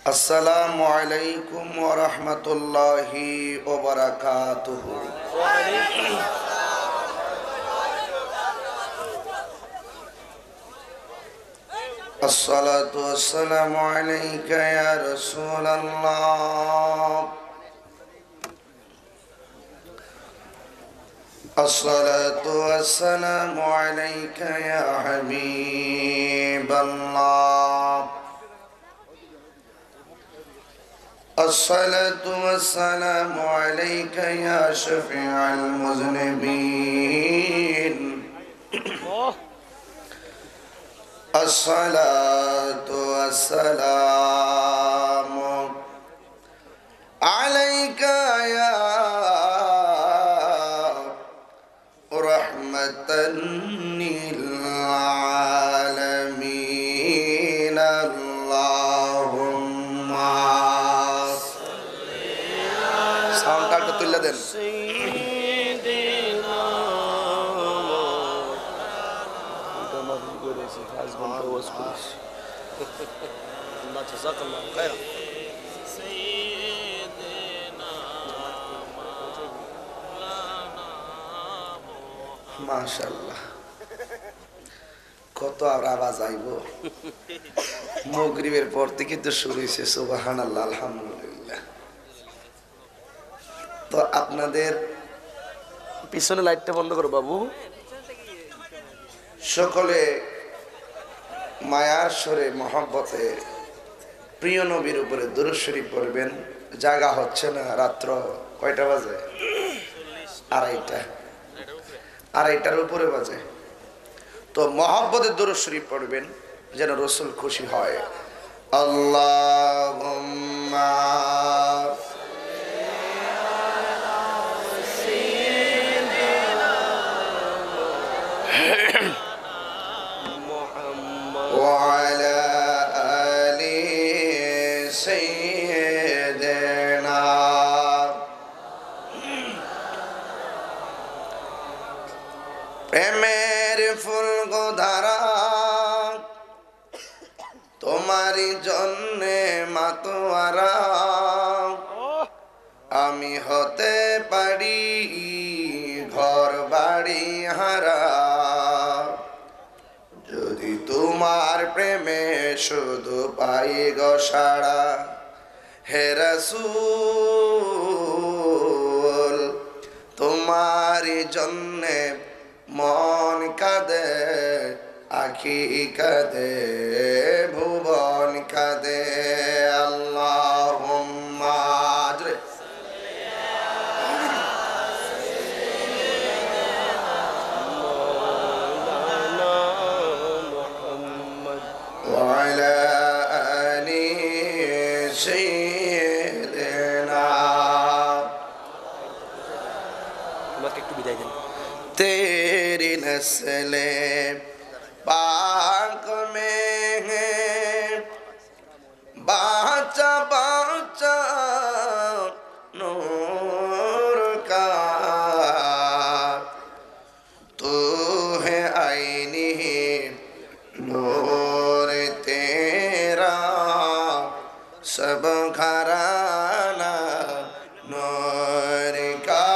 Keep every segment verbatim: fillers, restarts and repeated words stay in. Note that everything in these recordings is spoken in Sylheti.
السلام عليكم ورحمة الله وبركاته. الصلاة والسلام عليك يا رسول الله. الصلاة والسلام عليك يا حبيب الله. الصلاة والسلام عليك يا شفيع المذنبين. الصلاة والسلام عليك يا رحمة للعالمين. اللهم সাউন্ডটা একটু তুলে দেন। এটা মাহফিল করে এসে পাঁচ ঘন্টা ওয়াজ করেছি। আল্লাহ, জাযাকাল্লাহু খায়রান। মাশাআল্লাহ, কত আর আওয়াজ আইবো। মাগরিবের পর থেকে তো শুরু হইছে, সুবহানাল্লাহ, আলহামদুলিল্লাহ। তো আপনাদের পিছনে লাইটটা বন্ধ করো বাবু। সকলে মায়ার স্বরে মহব্বতে প্রিয় নবীর উপরে দুরূদ শরীফ পড়বেন। জাগা হচ্ছে না, রাত্র কয়টা বাজে? আড়াইটা, আড়াইটার উপরে বাজে। তো মহব্বতে দুরূদ শরীফ পড়বেন, যেন রসুল খুশি হয়। اللهم وعلى آل سيدنا। প্রেমের ফুল গো ধারা, তোমারই জন্যে মাতোয়ারা। আমি হতে পারি ঘর বাড়ি হারা, যদি তোমার প্রেমে শুধু পাই গো সাড়া। হে রাসূল, তোমারই জন্যে মন কাঁদে, আখি কাঁদে, ভুবন কাঁদে। আল্লাহুম্মা, জোরে। وعلى آل سيدنا। আমাকে একটু বিদায় দেন। تیری نسل پاک میں ہے بچہ بچہ نور کا، تو ہے عین ہی نور تیرا، سب گھرانہ نور کا۔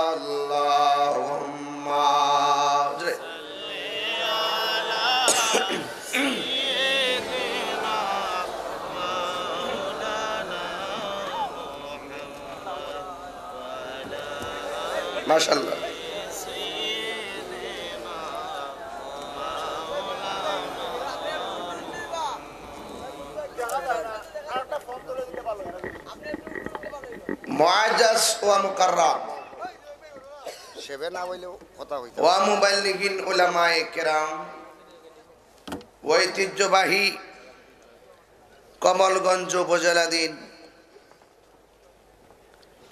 اللہم، মাশাআল্লাহ। মুআজ্জাজ ওয়া মুকাররাম। সেবে না হইলেও কথা হইতো। ওয়া মুবাল্লিগিন উলামায়ে কেরাম, ঐতিহ্যবাহী কমলগঞ্জ উপজেলাধীন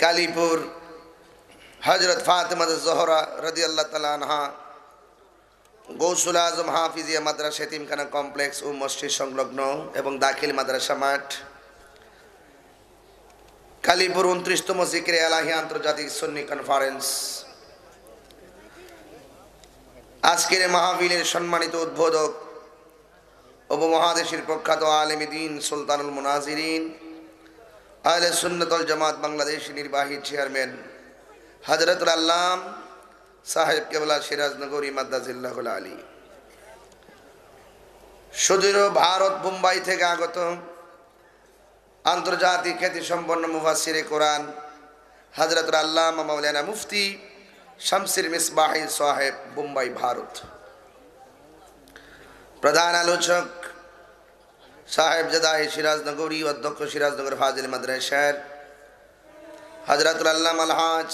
কালীপুর হযরত ফাতেমা জোহরা রাদিয়াল্লাহু তাআলা আনহা গৌসুল আজম হাফিজিয়া মাদ্রাসা, এতিমখানা কমপ্লেক্স ও মসজিদ সংলগ্ন এবং দাখিল মাদ্রাসা মাঠ, কালীপুর ঊনত্রিশতম জিকরে এলাহি আন্তর্জাতিক সুন্নি কনফারেন্স। আজকের এই মাহফিলের সম্মানিত উদ্বোধক উপমহাদেশের প্রখ্যাত আলেমে দ্বীন, সুলতানুল মুনাজিরিন, আহলে সুন্নাত ওয়াল জামাত বাংলাদেশ নির্বাহী চেয়ারম্যান হযরতুল আল্লাম সাহেব কেবলা সিরাজনগরী মাদ্দাজিল্লাহুল আলী, সুদূর ভারত বোম্বাই থেকে আগত আন্তর্জাতিক খ্যাতিসম্পন্ন মুফাসসিরে কোরআন হযরতুল আল্লামা মাওলানা মুফতি শামসুল মিসবাহি সাহেব, বোম্বাই, ভারত। প্রধান আলোচক সাহেব জাদাহি সিরাজনগরী, অধ্যক্ষ সিরাজনগর ফাজিল মাদ্রাসার হযরতুল আল্লামা আলহাজ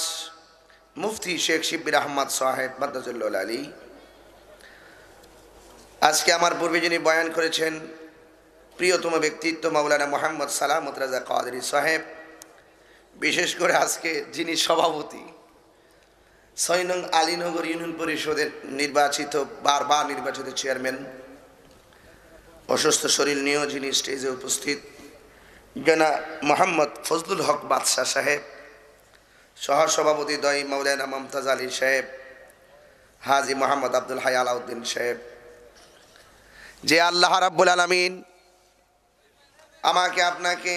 মুফতি শেখ শিব্বির আহমদ সাহেব মাদ্দাজিল্লাহুল আলী। আজকে আমার পূর্বে যিনি বয়ান করেছেন, প্রিয়তম ব্যক্তিত্ব মাওলানা মোহাম্মদ সালামত রাজা কাদেরী সাহেব, বিশেষ করে আজকে যিনি সভাপতি, ছয় নং আলীনগর ইউনিয়ন পরিষদের নির্বাচিত, বারবার নির্বাচিত চেয়ারম্যান, অসুস্থ শরীর নিয়েও যিনি স্টেজে উপস্থিত, জনাব মোহাম্মদ ফজলুল হক বাদশাহ সাহেব, সহসভাপতি দয়ী মাওলানা মমতাজ আলী সাহেব, হাজী মোহাম্মদ আব্দুল হাই আলাউদ্দিন সাহেব, যে আল্লাহ রাব্বুল আলামিন আমাকে আপনাকে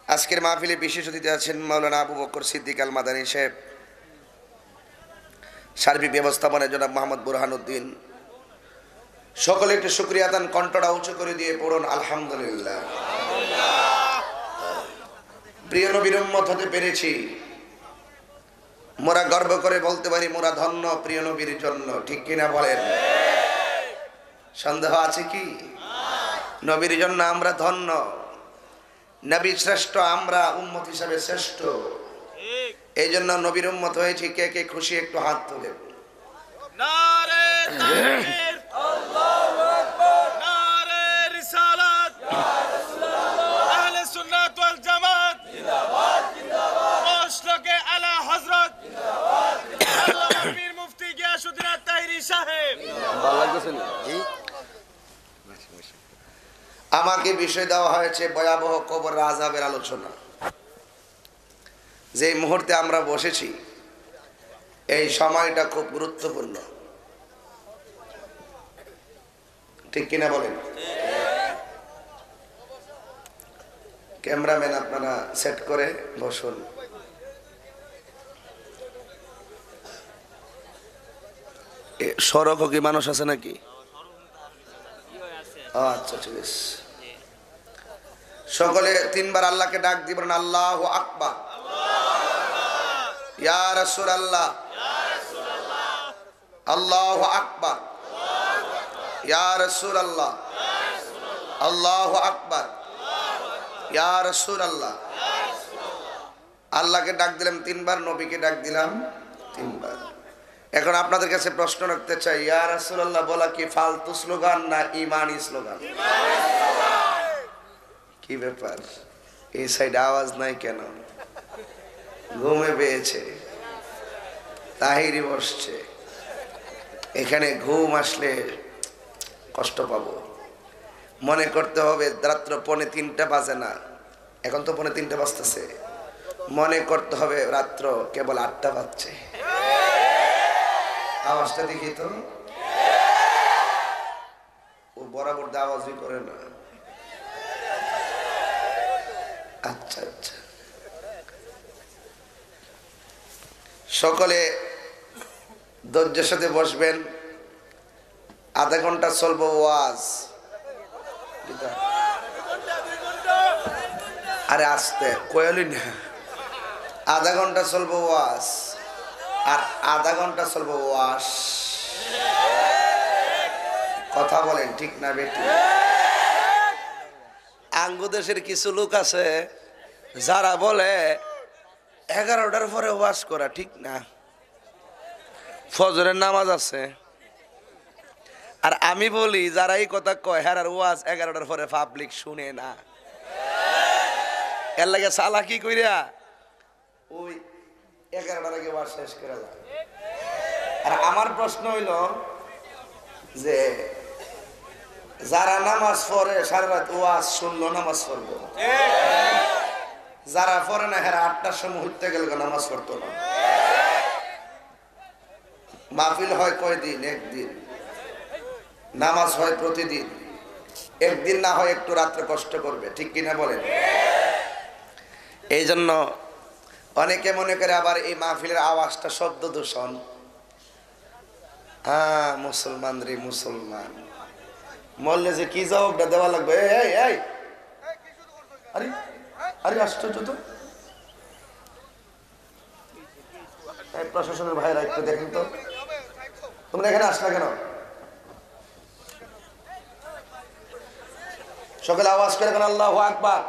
আজকের মাহফিলে বিশেষ অতিথি আছেন মাওলানা আবু বকর সিদ্দিক আল মাদানী সাহেব, সার্বিক ব্যবস্থাপনায় জনাব মোহাম্মদ বুরহানুদ্দিন। সকলে একটু শুকরিয়া আদান, কণ্ঠটা উঁচু করে দিয়ে পড়ুন আলহামদুলিল্লাহ। প্রিয় নবীর উম্মত হতে পেরেছি, মোরা গর্ব করে বলতে পারি, মোরা ধন্য প্রিয় নবীর জন্য, ঠিক কিনা বলেন? সন্দেহ আছে কি? নবীর জন্য আমরা ধন্য। নবী শ্রেষ্ঠ, আমরা উম্মত হিসাবে শ্রেষ্ঠ। এই জন্য নবীর উম্মত হয়েছি। কে কে খুশি একটু হাত তুলে। নারে তাকবীর, আল্লাহু আকবার, নারে রিসালাত, ইয়া রাসূলুল্লাহ, আহলে সুন্নাত ওয়াল জামাত জিন্দাবাদ, জিন্দাবাদ, মসলকে আলা হযরত জিন্দাবাদ, জিন্দাবাদ, আল্লামা পীর মুফতি গিয়াসউদ্দিন আত-তাহিরি সাহেব। ভালো লাগতেছে না? জি। আমাকে বিষয় দেওয়া হয়েছে ভয়াবহ কবর আযাবের আলোচনা। যে মুহূর্তে আমরা বসেছি, এই সময়টা খুব গুরুত্বপূর্ণ, ঠিক কিনা বলেন? ক্যামেরাম্যান, আপনারা সেট করে বসুন। এ, সড়কও কি মানুষ আছে নাকি? ও আচ্ছা, ঠিক আছে। সকলে তিনবার আল্লাহকে ডাক দিবেন, আল্লাহু আকবার, ইয়া রাসূলুল্লাহ, আল্লাহু আকবার, ইয়া রাসূলুল্লাহ, আল্লাহু আকবার, ইয়া রাসূলুল্লাহ। আল্লাহকে ডাক দিলাম তিনবার, নবীকে ডাক দিলাম তিনবার। এখন আপনাদের কাছে প্রশ্ন রাখতে চাই, ইয়া রাসূলুল্লাহ বলা কি ফালতু স্লোগান না ইমানি স্লোগান? কি ব্যাপার? এই সাইডে আওয়াজ নাই কেন? ঘুমে পেয়েছে, তাহিরি বসছে। এখানে ঘুম আসলে কষ্ট পাবো। মনে করতে হবে রাত্র পৌনে তিনটা বাজে না, এখন তো পৌনে তিনটা বাজতেছে। মনে করতে হবে রাত্র কেবল আটটা বাজছে। আওয়াজটা দেখি তো, ও বরাবর তো আওয়াজই করে না। আচ্ছা, আচ্ছা, সকলে ধৈর্যের সাথে বসবেন। আধা ঘন্টা চলবো ওয়াজ। আরে আস্তে কয়ালি না, আধা ঘন্টা চলবো ওয়াজ, আর আধা ঘন্টা চলবো ওয়াশ। কথা বলেন, ঠিক না বেটি? আঙ্গু দেশের কিছু লোক আছে, যারা বলে এগারোটার পরে ওয়াজ করা ঠিক না, ফজরের নামাজ আছে। আর আমি বলি, যারা এই কথা কয়, হেরার ওয়াজ এগারোটার পরে পাবলিক শুনে না, এর লাগে চালাকি কইরা ওই এগারোটার আগে ওয়াজ শেষ করা যায়। আর আমার প্রশ্ন হইল যে যারা নামাজ পড়ে সারা রাত ওয়াজ শুনলো, নামাজ পড়বো, যারা পড়ে না, হেরা আটটার সময় উঠতে গেলে নামাজ পড়তো না। মাহফিল হয় কয়দিন? একদিন। নামাজ হয় প্রতিদিন, একদিন না হয় একটু রাত্রে কষ্ট করবে, ঠিক কিনা বলেন? এই জন্য অনেকে মনে করে আবার এই মাহফিলের আওয়াজটা শব্দ দূষণ। হ্যাঁ, মুসলমান রে মুসলমান, মরলে যে কি জবাবটা দেওয়া লাগবে? এই, এই, এই, আরে, আরে, আশ্চর্য তো। এই প্রশাসনের ভাইরা, একটু দেখেন তো, তোমরা এখানে আসলা কেন? সকলে আওয়াজ করে এখন "আল্লাহু আকবার",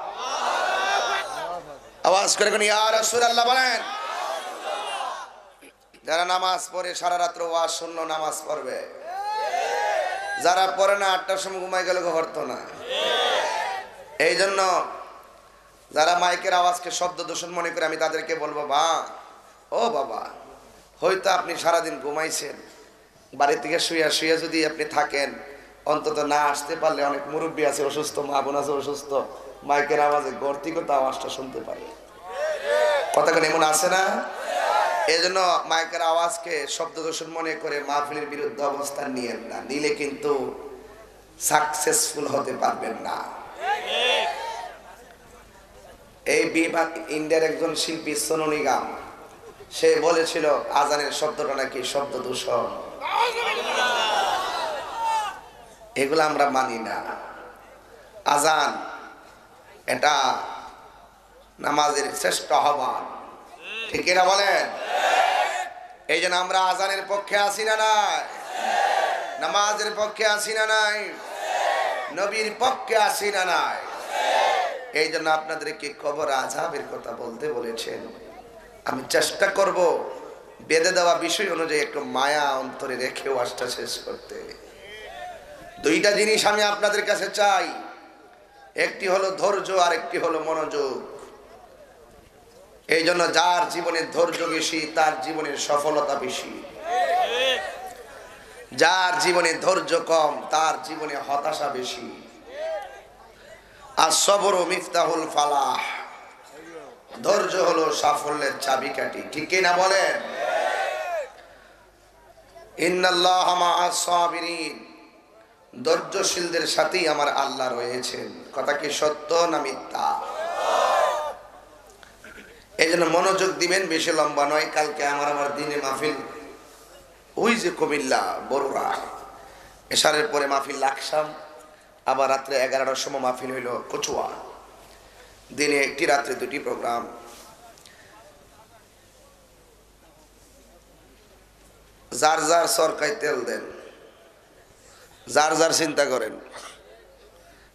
আওয়াজ করে এখন "ইয়া রাসূলুল্লাহ" বলেন। যারা নামাজ পড়ে, সারা রাত্র ওয়াজ শুনলো, নামাজ পড়বে। যারা পড়ে না, আটটার সময় ঘুমাই গেলে ঘুমাইতো না। এই জন্য যারা মাইকের আওয়াজকে শব্দ দূষণ মনে করে, আমি তাদেরকে বলবো, "বা, ও বাবা, হয়তো আপনি সারাদিন ঘুমাইছেন, বাড়ি থেকে শুয়ে শুয়ে যদি আপনি থাকেন, অন্তত না আসতে পারলে অনেক মুরব্বী আছে অসুস্থ, মা বোন আছে অসুস্থ, মাইকের আওয়াজে ঘর থেকে তো আওয়াজটা শুনতে পারে।" কথা কেন এমন আছে না? এই জন্য মাইকের আওয়াজকে শব্দ দূষণ মনে করে মাহফিলের বিরুদ্ধে অবস্থান নিয়েন না, নিলে কিন্তু সাকসেসফুল হতে পারবেন না। এই বিভাগ ইন্ডিয়ার একজন শিল্পী সোনু নিগম, সে বলেছিল আজানের শব্দটা নাকি শব্দ দূষণ। এগুলো আমরা মানি না। আজান এটা নামাজের শ্রেষ্ঠ আহ্বান, ঠিক কিনা বলেন? এই জন্য আমরা আজানের পক্ষে আছি না নাই? নামাজের পক্ষে আছি না নাই? নবীর পক্ষে আছি না নাই? এই জন্য আপনাদেরকে কবর আজাবের কথা বলতে বলেছেন। আমি চেষ্টা করব বেঁধে দেওয়া বিষয় অনুযায়ী একটু মায়া অন্তরে রেখে ওয়াজটা শেষ করতে। দুইটা জিনিস আমি আপনাদের কাছে চাই, একটি হলো ধৈর্য আর একটি হলো মনোযোগ। এই জন্য যার জীবনে ধৈর্য বেশি, তার জীবনে সফলতা বেশি। যার জীবনে ধৈর্য কম, তার জীবনে হতাশা বেশি। আর সবর মিফতাহুল ফালাহ, ধৈর্য হলো সাফল্যের চাবিকাঠি, ঠিক কি না বলেন? ইন্নাল্লাহা মাআস সাবিরিন, ধৈর্যশীলদের সাথেই আমার আল্লাহ রয়েছেন। কথা কি সত্য না মিথ্যা? এই জন্য মনোযোগ দিবেন, বেশি লম্বা নয়। কালকে আমার, আমার দিনে মাহফিল ওই যে কুমিল্লা বরুড়া, এশারের পরে মাহফিল লাকসাম, আবার রাত্রে এগারোটার সময় মাহফিল হইল কচুয়া, দিনে একটি রাত্রে দুটি প্রোগ্রাম। যার যার সরকায় তেল দেন, যার যার চিন্তা করেন।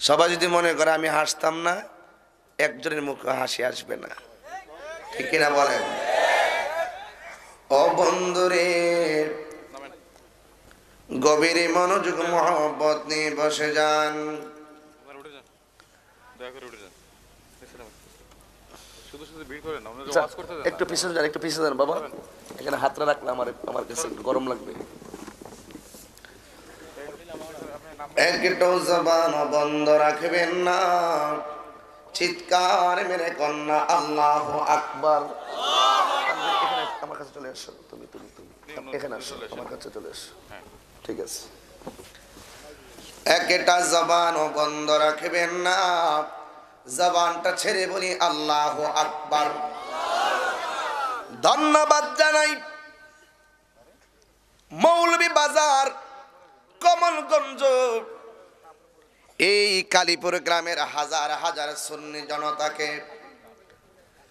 সবাই যদি মনে করে আমি হাসতাম না, একজনের মুখে হাসি আসবে না, ঠিক কিনা বলেন? ও বন্ধুরে, গভীর মনোযোগ মহব্বত নিয়ে বসে যান। দয়া করে উঠে যান। শুধু শুধু ভিড় করেন না, ওনারা আচ্ছা, ওয়াজ করতে দেন একটু না। পিছনে যান, একটু পিছনে যান বাবা। এখানে হাতটা রাখলে আমার, আমার কাছে একটু গরম লাগবে। একটু জবান বন্ধ রাখবেন না, চিৎকার মেরে কন্যা আল্লাহু আকবার। এখানে আমার কাছে চলে আসো তুমি, তুমি, তুমি এখানে আসো, আমার কাছে চলে আসো। ঠিক আছে, একটা জবানও বন্ধ রাখবেন না, জবানটা ছেড়ে বলি আল্লাহু আকবার। ধন্যবাদ জানাই মৌলভীবাজার, কমলগঞ্জ, এই কালীপুর গ্রামের হাজার হাজার সুন্নি জনতাকে,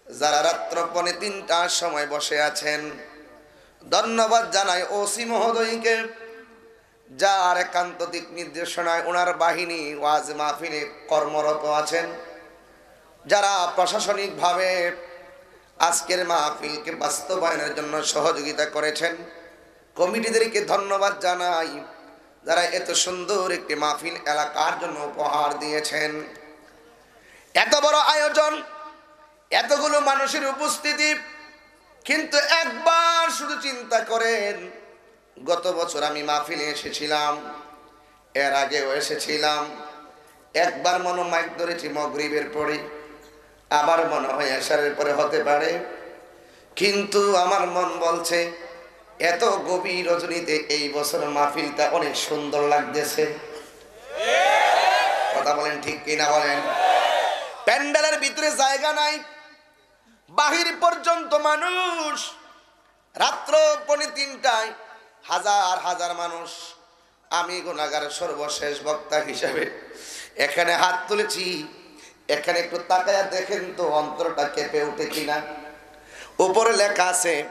যারা রাত্র পৌনে তিনটার সময় বসে আছেন। ধন্যবাদ জানাই ওসি মহোদয়কে, যার একান্ত দিক নির্দেশনায় ওনার বাহিনী ওয়াজ মাহফিলে কর্মরত আছেন, যারা প্রশাসনিকভাবে আজকের মাহফিলকে বাস্তবায়নের জন্য সহযোগিতা করেছেন। কমিটিদেরকে ধন্যবাদ জানাই, যারা এত সুন্দর একটি মাহফিল এলাকার জন্য উপহার দিয়েছেন। এত বড় আয়োজন, এতগুলো মানুষের উপস্থিতি, কিন্তু একবার শুধু চিন্তা করেন, গত বছর আমি মাহফিলে এসেছিলাম, এর আগেও এসেছিলাম, একবার মনে হয় মাইক ধরেছি মাগরিবের পরে, আবার মনে হয় এশারের পরে হতে পারে, কিন্তু আমার মন বলছে এত গভীর রজনীতে এই বছর মাহফিলটা অনেক সুন্দর লাগতেছে। কথা বলেন, ঠিক কি না বলেন? প্যান্ডেলের ভিতরে জায়গা নাই, বাহির পর্যন্ত মানুষ। রাত্র পৌনে তিনটায় হাজার হাজার মানুষ। আমি গুনাহগার সর্বশেষ বক্তা হিসাবে এখানে হাত তুলেছি। এখানে একটু তাকায়া দেখেন তো, অন্তরটা কেঁপে উঠে কিনা। উপরে লেখা আছে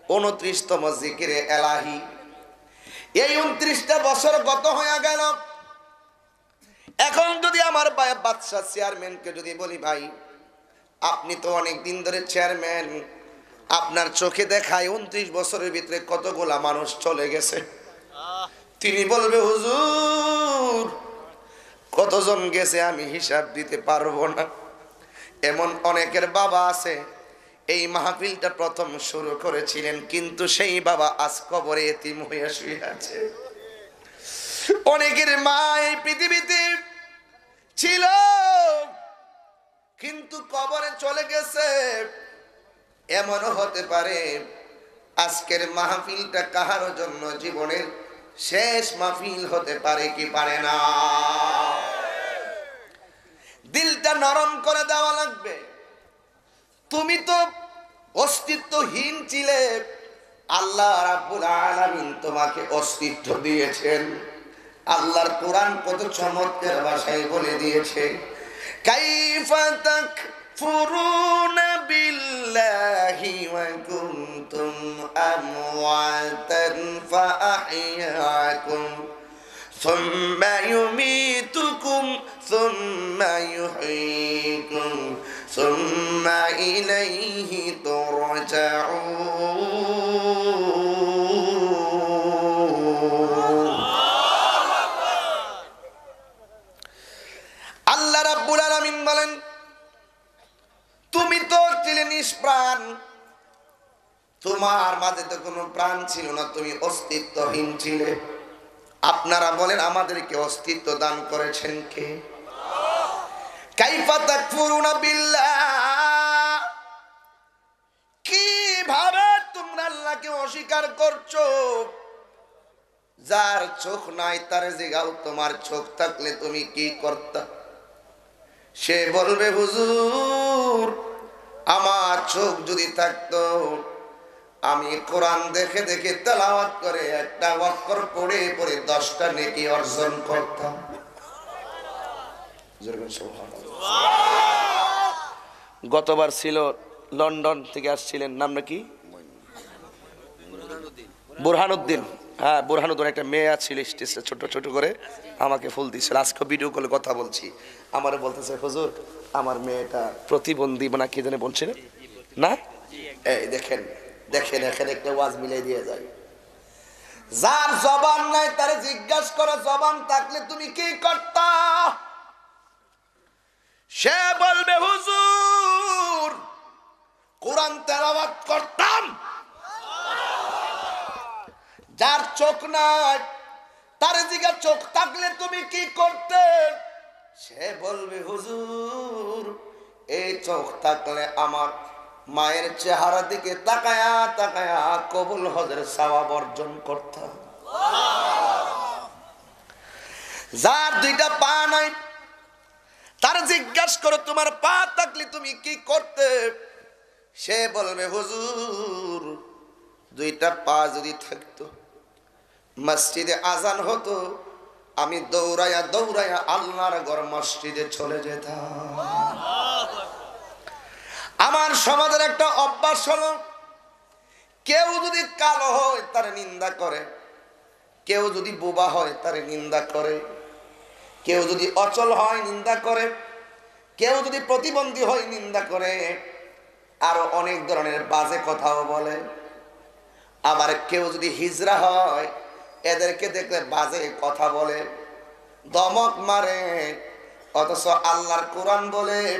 ঊনত্রিশতম জিকিরে এলাহি। এই ঊনত্রিশটা বছর গত হয়ে গেল। এখন যদি আমার ভাই বাদশা চেয়ারম্যানকে যদি বলি, "ভাই, আপনি তো অনেক দিন ধরে চেয়ারম্যান, আপনার চোখে দেখায় ঊনত্রিশ বছরের ভিতরে কতগুলা মানুষ চলে গেছে?" তিনি বলবে, "হুজুর, কতজন গেছে আমি হিসাব দিতে পারবো না।" এমন অনেকের বাবা আছে, এই মাহফিলটা প্রথম শুরু করেছিলেন, কিন্তু সেই বাবা আজ কবরে এতিম হয়ে শুয়ে আছে। অনেকের মা এই পৃথিবীতে ছিল, কিন্তু কবরে চলে গেছে। এমনও হতে পারে আজকের মাহফিলটা কাহারও জন্য জীবনের শেষ মাহফিল হতে পারে কি পারে না। দিলটা নরম করে দেওয়া লাগবে। তুমি তো অস্তিত্বহীন ছিলে, আল্লাহ রাব্বুল আলামিন তোমাকে অস্তিত্ব দিয়েছেন। আল্লাহর কোরআন কত চমৎকার ভাষায় বলে দিয়েছে, "কাইফা তাকফুরুনা বিল্লাহি ওয়া কুনতুম আমওয়াতান ফাআহইয়াকুম।" ثم يميتكم ثم يحييكم ثم إليه ترجعون। আল্লাহ রাব্বুল আলামিন বলেন, "তুমি তো ছিলে নিষ্প্রাণ, তোমার মাঝে তো কোনো প্রাণ ছিল না, তুমি অস্তিত্বহীন ছিলে। আপনারা বলেন, আমাদেরকে অস্তিত্ব দান করেছেন কে?" কাইফা তাকফুরুনা বিল্লাহ, কিভাবে তোমরা আল্লাহকে অস্বীকার করছো? যার চোখ নাই, তারে জিগাও, "তোমার চোখ থাকলে তুমি কি করতা?" সে বলবে, "হুজুর, আমার চোখ যদি থাকতো, আমি কোরআন দেখে দেখে তেলাওয়াত করে একটা অক্ষর পড়ে পড়ে দশটা নেকি অর্জন করতাম।" জোরে বলেন, "সুবহানাল্লাহ।" গতবার ছিল লন্ডন থেকে আসছিলেন, নাম নাকি? বুরহানুদ্দিন। হ্যাঁ, বুরহানুদ্দিন, একটা মেয়ে আছিল স্টেজে ছোট ছোট করে আমাকে ফুল দিছিল। আজকে ভিডিও কলে কথা বলছি, আমারে বলতেছে, "হুজুর, আমার মেয়েটা প্রতিবন্ধী না কি জানি বলছিল না?" এই দেখেন, দেখেন, এখানে একটা ওয়াজ মিলাই দিয়ে যায়। যার জবান নাই, তারে জিজ্ঞাসা করো, "জবান থাকলে তুমি কি করতা?" সে বলবে, "হুজুর, কোরআন তেলাওয়াত করতাম।" যার চোখ নাই, তারে জিগা, "চোখ থাকলে তুমি কি করতে?" সে বলবে, "হুজুর, এই চোখ থাকলে আমার মায়ের চেহারা দিকে তাকায়া তাকায়া কবুল হজের সওয়াব অর্জন করতাম।" যার দুইটা পা নাই, তার জিজ্ঞাসা করো, "তোমার পা থাকলে তুমি কি করতে?" সে বলবে, "হুজুর, দুইটা পা যদি থাকতো, মসজিদে আজান হতো, আমি দৌড়াইয়া দৌড়াইয়া আল্লাহর ঘর মসজিদে চলে যেতাম।" আমার সমাজের একটা অভ্যাস হলো, কেউ যদি কালো হয়, তারে নিন্দা করে, কেউ যদি বোবা হয়, তারে নিন্দা করে, কেউ যদি অচল হয়, নিন্দা করে, কেউ যদি প্রতিবন্ধী হয়, নিন্দা করে, আরো অনেক ধরনের বাজে কথাও বলে। আবার কেউ যদি হিজড়া হয়, এদেরকে দেখলে বাজে কথা বলে, ধমক মারে। অথচ আল্লাহর কোরআন বলে,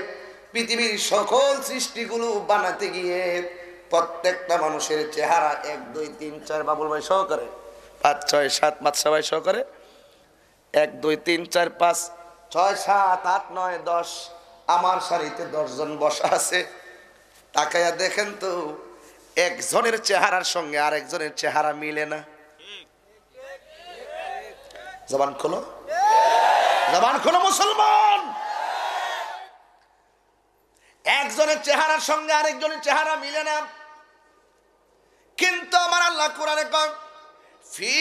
পৃথিবীর সকল সৃষ্টিগুলো বানাতে গিয়ে প্রত্যেকটা মানুষের চেহারা এক, দুই, তিন, চার, বাবুল ভাই সহকারে, পাঁচ, ছয়, সাত, মাদশা ভাই সহকারে, এক, দুই, তিন, চার, পাঁচ, ছয়, সাত, আট, নয়, দশ, আমার সারিতে দশ জন বসা আছে। তাকাইয়া দেখেন তো, একজনের চেহারার সঙ্গে আরেকজনের চেহারা মিলে না। জবান খোলো, জবান খোলো মুসলমান। একজনের চেহারার সঙ্গে আরেকজনের চেহারা মিলে না। কিন্তু আমার আল্লাহ কোরআনে কন, "ফি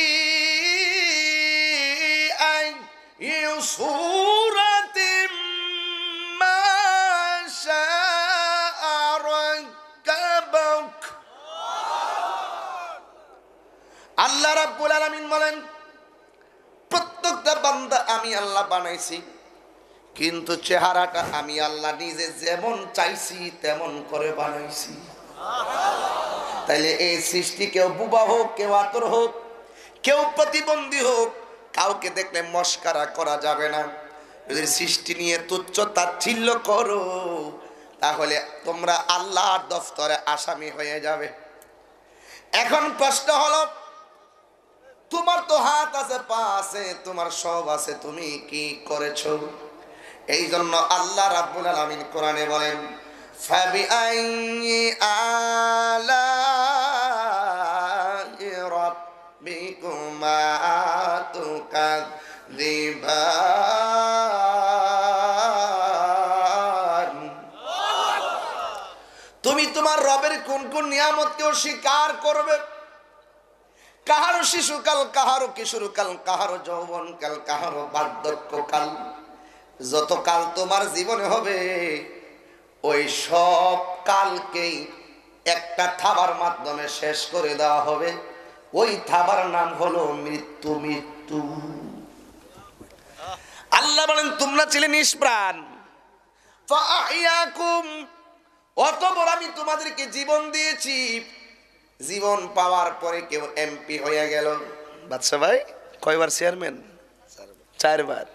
আইয়ি সূরাতিম মা শাআ রাক্কাবাক।" আল্লাহ রাব্বুল আলামিন বলেন, "প্রত্যেকটা বান্দা আমি আল্লাহ বানাইছি, কিন্তু চেহারাটা আমি আল্লাহ নিজে যেমন চাইছি তেমন করে বানাইছি।" তাইলে এই সৃষ্টি কেউ বুবা হোক, কেউ আতর হোক, কেউ প্রতিবন্ধী হোক, কাউকে দেখলে মস্কারা করা যাবে না। যদি সৃষ্টি নিয়ে তুচ্ছ তাচ্ছিল্য করো, তাহলে তোমরা আল্লাহর দফতরে আসামি হয়ে যাবে। এখন প্রশ্ন হলো, তোমার তো হাত আছে, পা আছে, তোমার সব আছে, তুমি কি করেছো? এই জন্য আল্লাহ রাব্বুল আলামিন কোরআনে বলেন, "ফাবিআইয়ি আলাই রাব্বিকুমা তুকাযযিবান।" তুমি তোমার রবের কোন কোন নিয়ামতকে অস্বীকার করবে? কাহারও শিশুকাল, কাহারও কিশোরকাল, কাহারও যৌবনকাল, কাহারও বার্ধক্যকাল, যত কাল তোমার জীবনে হবে, ওই সব কালকেই একটা থাবার মাধ্যমে শেষ করে দেওয়া হবে। ওই থাবার নাম হলো মৃত্যু। মৃত্যু। আল্লাহ বলেন, "তোমরা ছিলে নিষ্প্রাণ, ফাআহইয়াকুম, অতঃপর আমি তোমাদেরকে জীবন দিয়েছি।" জীবন পাওয়ার পরে কেউ এমপি হয়ে গেল। বাদশা ভাই, কয়বার চেয়ারম্যান? চারবার।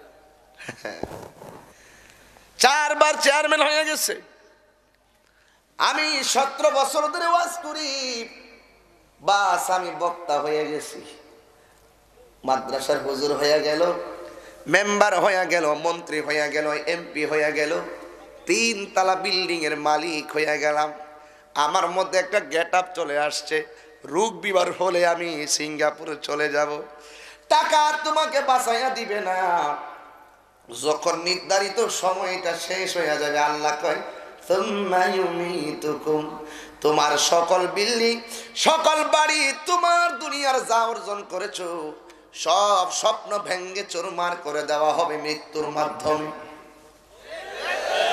চারবার চেয়ারম্যান হয়ে গেছে। আমি সতেরো বছর ধরে ওয়াজ করি, বাস, আমি বক্তা হয়ে গেছি। মাদ্রাসার হুজুর হইয়া গেল, মেম্বার হইয়া গেল, মন্ত্রী হইয়া গেল, এমপি হইয়া গেল, তিন তালা বিল্ডিং এর মালিক হইয়া গেলাম। আমার মধ্যে একটা গেট আপ চলে আসছে, রোগ বিমার হলে আমি সিঙ্গাপুরে চলে যাব। টাকা তোমাকে বাঁচাইয়া দিবে না। যখন নির্ধারিত সময়টা শেষ হইয়া যাবে, আল্লাহ কয়, "সুম্মা ইউমীতুকুম।" তোমার সকল বিল্ডিং, সকল বাড়ি, তোমার দুনিয়ার যা অর্জন করেছো, সব স্বপ্ন ভেঙ্গে চুরমার করে দেওয়া হবে মৃত্যুর মাধ্যমে।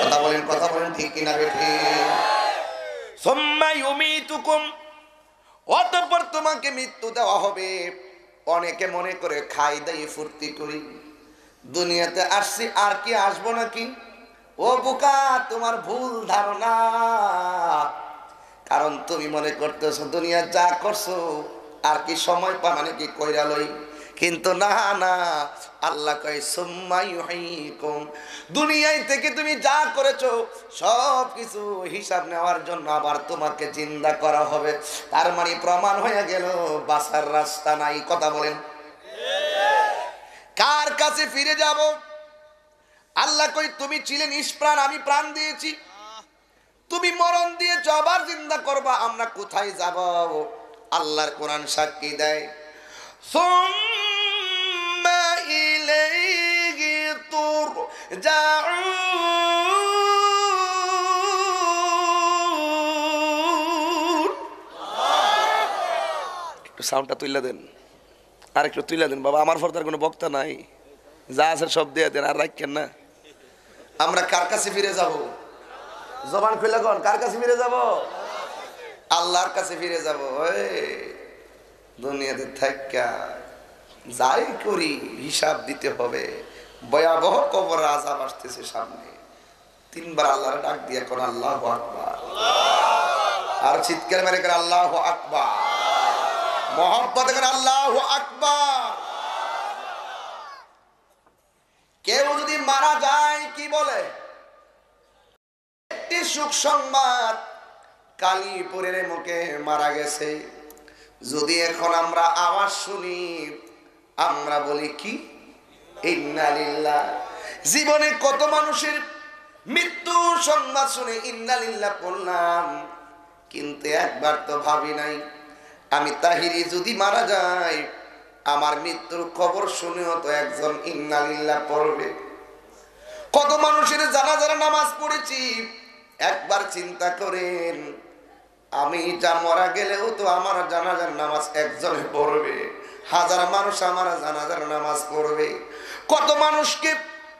কথা বলেন, কথা বলেন, ঠিক কিনা বেঠিক? "সুম্মা ইউমীতুকুম।" অতঃপর তোমাকে মৃত্যু দেওয়া হবে। অনেকে মনে করে, "খাই দাই, ফুর্তি করি, দুনিয়াতে আসছি, আর কি আসবো নাকি?" ও বোকা, তোমার ভুল ধারণা। কারণ তুমি মনে করতেছো দুনিয়া যা করছো, আর কি সময় পাবা নাকি কইরা লই। কিন্তু না, না, আল্লাহ কয়, "সুম্মা ইউহয়ীকুম।" দুনিয়ায় থেকে তুমি যা করেছো, সব কিছু হিসাব নেওয়ার জন্য আবার তোমাকে জিন্দা করা হবে। তার মানে প্রমাণ হয়ে গেল, বাঁচার রাস্তা নাই। কথা বলেন, কার কাছে ফিরে যাব? আল্লাহ কই, "তুমি ছিলে নিষ্প্রাণ, আমি প্রাণ দিয়েছি, তুমি মরণ দিয়েছো, আবার জিন্দা করবা, আমরা কোথায় যাব?" আল্লাহর কোরআন সাক্ষী দেয়, "সুম্মা ইলাইহি তুরজাউন।" একটু সাউন্ডটা তুইলা দেন, আর একটু তুইলা দেন বাবা, আমার পর্দার কোনো বক্তা নাই, যা আছে সব দিয়ে দেন, আর রাখেন না। আমরা কার কাছে ফিরে যাব? জবান খুলে কন, কার কাছে ফিরে যাব? আল্লাহর কাছে ফিরে যাব। ওই দুনিয়াতে থাইক্কা যাই করি, হিসাব দিতে হবে। ভয়াবহ কবর আযাব আসতেছে সামনে। তিনবার আল্লাহর ডাক দিয়ে কন, "আল্লাহু আকবার।" আর চিৎকার মেরে কন, "আল্লাহু আকবার।" মহব্বতে কন, "আল্লাহু আকবার।" কেউ যদি মারা যায়, কি বলে? একটি সুখ সংবাদ, কালীপুরের মুখে মারা গেছে। যদি এখন আমরা আওয়াজ শুনি, আমরা বলি কি? ইন্না লিল্লাহ। জীবনে কত মানুষের মৃত্যু সংবাদ শুনে ইন্না লিল্লাহ পড়লাম, কিন্তু একবার তো ভাবি নাই, আমি তাহিরি যদি মারা যাই, আমার মৃত্যুর খবর শুনেও তো একজন ইন্নালিল্লাহ পড়বে। কত মানুষের জানাজার নামাজ পড়েছি, একবার চিন্তা করেন, আমি যা মারা গেলেও তো আমার জানাজার নামাজ একজনে পড়বে, হাজার মানুষ আমার জানাজার নামাজ পড়বে। কত মানুষকে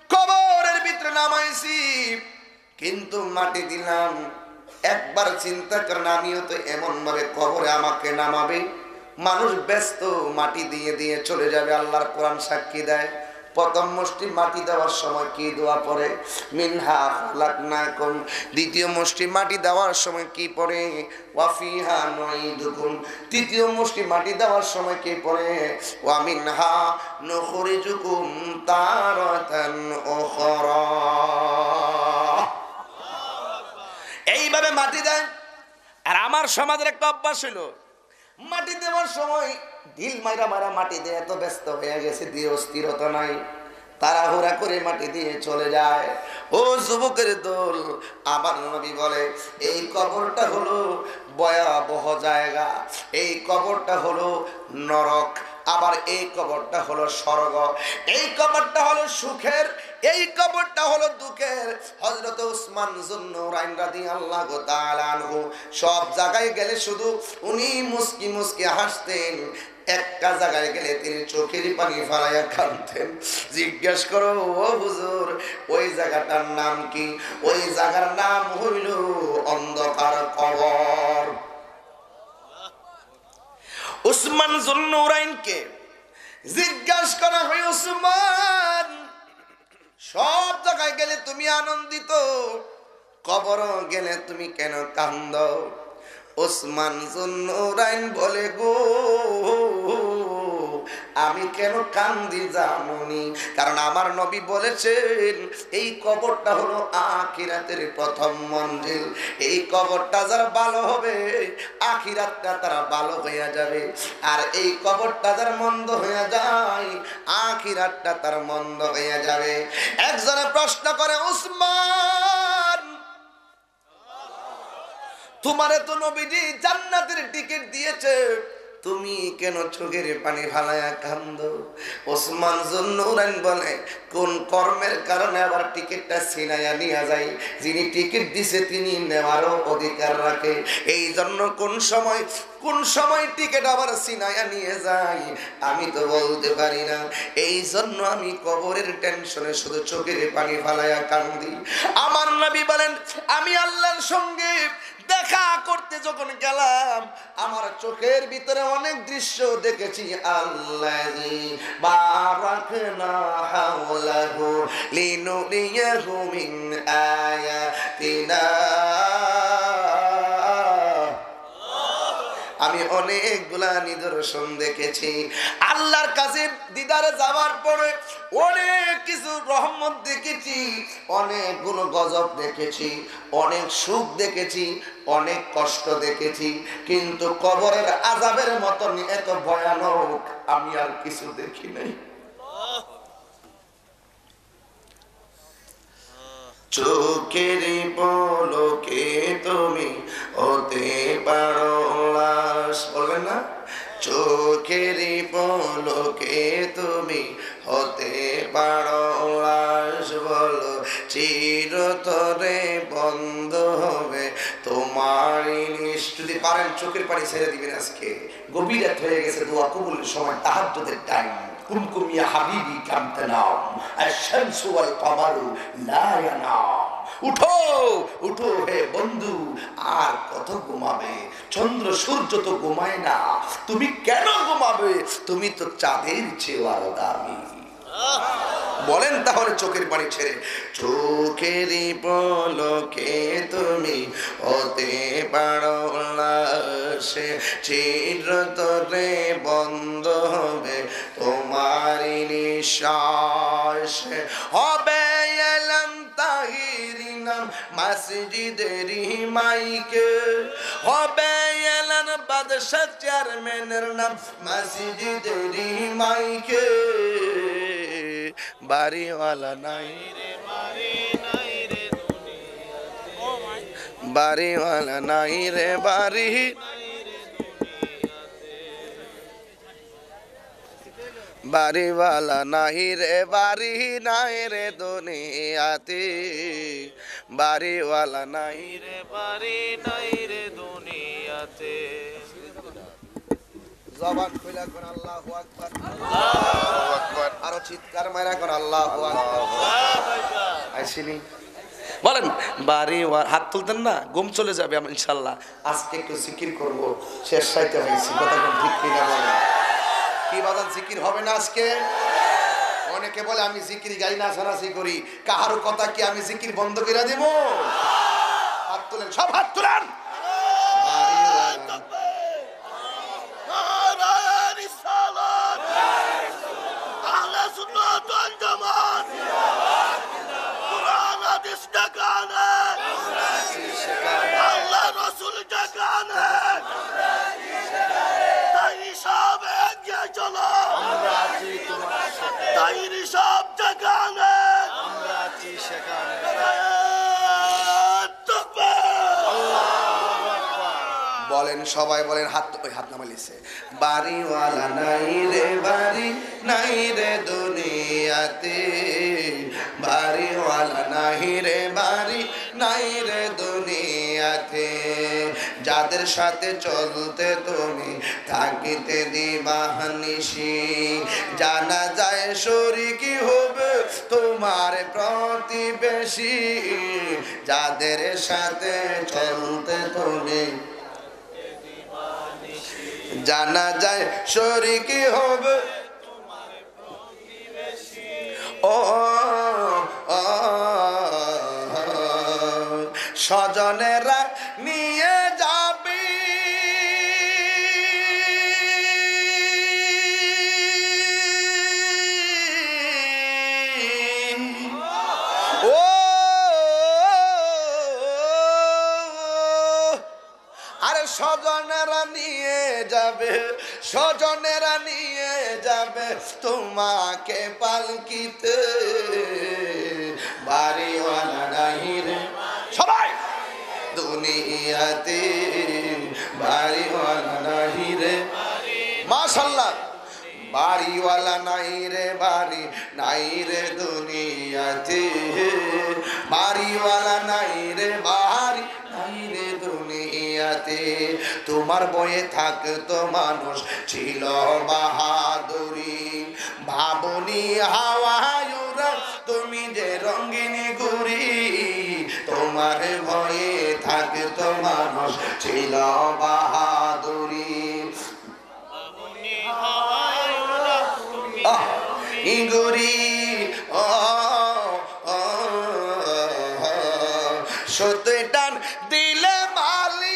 কবরের ভিতরে নামাইছি, কিন্তু মাটি দিলাম। একবার চিন্তা করেন, আমিও তো এমন ভাবে কবরে আমাকে নামাবে, মানুষ ব্যস্ত, মাটি দিয়ে দিয়ে চলে যাবে। আল্লাহর কোরআন সাক্ষী দেয়, প্রথম মুষ্টি মাটি দেওয়ার সময় কি দোয়া পড়ে? মিনহা খালাকনাকুম। দ্বিতীয় মুষ্টি মাটি দেওয়ার সময় কি পড়ে? ওয়া ফিহা নুঈদুকুম। তৃতীয় মুষ্টি মাটি দেওয়ার সময় কি পড়ে? ওয়া মিনহা নুখরিজুকুম তারাতান উখরা। এইভাবে মাটি দেয়। আর আমার সমাজের একটা অভ্যাস হইল, মাটি দেওয়ার সময় ঢিল মাইরা মারা মাটি দিয়ে এত ব্যস্ত হয়ে গেছে, দিয়ে অস্থিরতা নাই, তাড়াহুড়া করে মাটি দিয়ে চলে যায়। ও যুবকের দল, আমার নবী বলে, এই কবরটা হলো ভয়াবহ জায়গা, এই কবরটা হলো নরক, আবার এই কবরটা হলো স্বর্গ, এই কবরটা হলো সুখের, এই কবরটা হলো দুঃখের। হযরত উসমান যুন্নুরাইন রাদিয়াল্লাহু তাআলা আনহু সব জায়গায় গেলে শুধু উনি মুচকি মুচকি হাসতেন, একটা জায়গায় গেলে তিনি চোখের পানি ফালাইয়া কাঁদতেন। জিজ্ঞেস করো, "ও হুজুর, ওই জায়গাটার নাম কি?" ওই জায়গার নাম হইল অন্ধকার কবর। উসমান যুন্নুরাইনকে জিজ্ঞাসা করা হয়, "উসমান, সব জায়গায় গেলে তুমি আনন্দিত, কবরও গেলে তুমি কেন কান্দো?" উসমান যুন্নুরাইন বলে, "গো, আমি কেন কান্দি জানোনি? কারণ আমার নবী বলেছেন, এই কবরটা হলো আখিরাতের প্রথম মঞ্জিল। এই কবরটা যার ভালো হবে, আখিরাতটা তার ভালো হইয়া যাবে। আর এই কবরটা যার মন্দ হইয়া যায়, আখিরাতটা তার মন্দ হইয়া যাবে।" একজনে প্রশ্ন করে, "উসমান, তোমারে তো নবীজি জান্নাতের টিকিট দিয়েছে, তুমি কেন চোখের পানি ফালাইয়া কান্দো?" ওসমান যুন্নুরাইন বলে, "কোন কর্মের কারণে আবার টিকিটটা ছিনাইয়া নিয়ে যায়? যিনি টিকিট দিছে তিনি নেওয়ারও অধিকার রাখে। এই জন্য কোন সময়, কোন সময় টিকিট আবার ছিনাইয়া নিয়ে যায়, আমি তো বলতে পারি না। এই জন্য আমি কবরের টেনশনে শুধু চোখের পানি ফালাইয়া কান্দি।" আমার নবী বলেন, "আমি আল্লাহর সঙ্গে দেখা করতে যখন গেলাম, আমার চোখের ভিতরে অনেক দৃশ্য দেখেছি।" আল্লাযী বারাকনা হাওলাহু লিনুরিয়াহু মিন আয়াতিনা। আমি অনেকগুলা নিদর্শন দেখেছি। আল্লাহর কাছে দিদারে যাওয়ার পরে অনেক কিছু রহমত দেখেছি, অনেকগুলো গজব দেখেছি, অনেক সুখ দেখেছি, অনেক কষ্ট দেখেছি, কিন্তু কবরের আযাবের মতন এত ভয়ানক আমি আর কিছু দেখি নাই। চোখের পলকে তুমি হতে পারো লাশ, বলবেন না? চোখের পলকে তুমি হতে পারো লাশ, বলো চিরতরে বন্ধ হবে তোমার নিঃশ্বাস। যদি পারেন চোখের পানি ছেড়ে দিবেন আজকে, গভীর রাত হয়ে গেছে, দোয়া কবুলের সময়, তাহাজ্জুদের টাইম। কুম কুম ইয়া হাবিবি কাম তানাম, আশ-শামসু ওয়াল কামারু লা ইয়ানাম। উঠো, উঠো হে বন্ধু, আর কত ঘুমাবে? চন্দ্র সূর্য তো ঘুমায় না, তুমি কেন ঘুমাবে? তুমি তো চাঁদের চেয়েও আরো দামি। বলেন তাহলে চোখের পানি ছেড়ে, চোখের পলকে তুমি হতে পারো লাশ, চিরতরে বন্ধ হবে তোমার নিঃশ্বাস। হবে এলান তাহিরি নাম মসজিদের মাইকে, হবে এলান বাদশা চেয়ারম্যানের নাম মসজিদের মাইকে। বাড়িওয়ালা নাই রে, বাড়ি নাই রে দুনিয়াতে। বাড়িওয়ালা নাই রে বাড়ি, বাড়িওয়ালা নাই রে বাড়ি, নাই রে দুনিয়াতে। বাড়িওয়ালা নাই রে বাড়ি, নাই রে দুনিয়াতে। জবান খুলে কন আল্লাহু আকবার। আল্লাহু আকবার। আরো চিৎকার মাইরা কন আল্লাহু আকবার। আইসিনি? বলেন, বাড়িওয়ালা, হাত তুলতেন না, ঘুম চলে যাবে আম-, ইনশাল্লাহ। আজকে একটু জিকির করব, শেষ চাইতে হয়েছি, কথা কোন ঠিক কিনা বলেন? কি বাজান, জিকির হবে না আজকে? অনেকে বলে, "আমি জিকির গাই, নাচানাচি করি।" কাহার কথা কি আমি জিকির বন্ধ করে দিব? হাত তুলেন, সব হাত তুলেন। নারায়ে রিসালাত, আহলে সুন্নাত ওয়াল জামাত, কোরআন হাদিস যেখানে, আল্লাহ রসুল যেখানে, তাই সব এগিয়ে চলো। তাই সব যেখানে, তাকবীর। বলেন সবাই, বলেন, হাত, ওই হাত নামাইলিছে। বাড়িওয়ালা নাই রে বাড়ি, নাই রে দুনিয়াতে। বাড়িওয়ালা নাই রে বাড়ি, নাই রে দুনিয়াতে। যাদের সাথে চলতে তুমি থাকিতে দিবানিশি, জানাজায় শরিক হবে তোমার প্রতিবেশী। যাদের সাথে চলতে তুমি জানাজায় শরিক হবে। ও, ও, স্বজনেরা নিয়ে যাবে। ও, আরে স্বজনেরা নিয়ে যাবে, স্বজনেরা নিয়ে যাবে তোমাকে পালকিতে। বাড়িওয়ালা নাই রে সবাই দুনিয়াতে, বাড়িওয়ালা নাই রে। মাশাআল্লাহ। বাড়িওয়ালা নাই রে বাড়ি, নাই রে দুনিয়াতে। বাড়িওয়ালা নাই রে বাড়ি, নাই রে দুনিয়াতে। তোমার বয়ে থাকতো মানুষ, ছিল বাহাদুরি। ভাবনি হাওয়ায় উড়াও তুমি যে রঙিন ঘুড়ি, তোমার বয়ে থাকতো মানুষ, ছিল বাহাদুরি। আহ, ইঙ্গুরি, ও, ও, ও, সুতোয় টান দিলে মালি।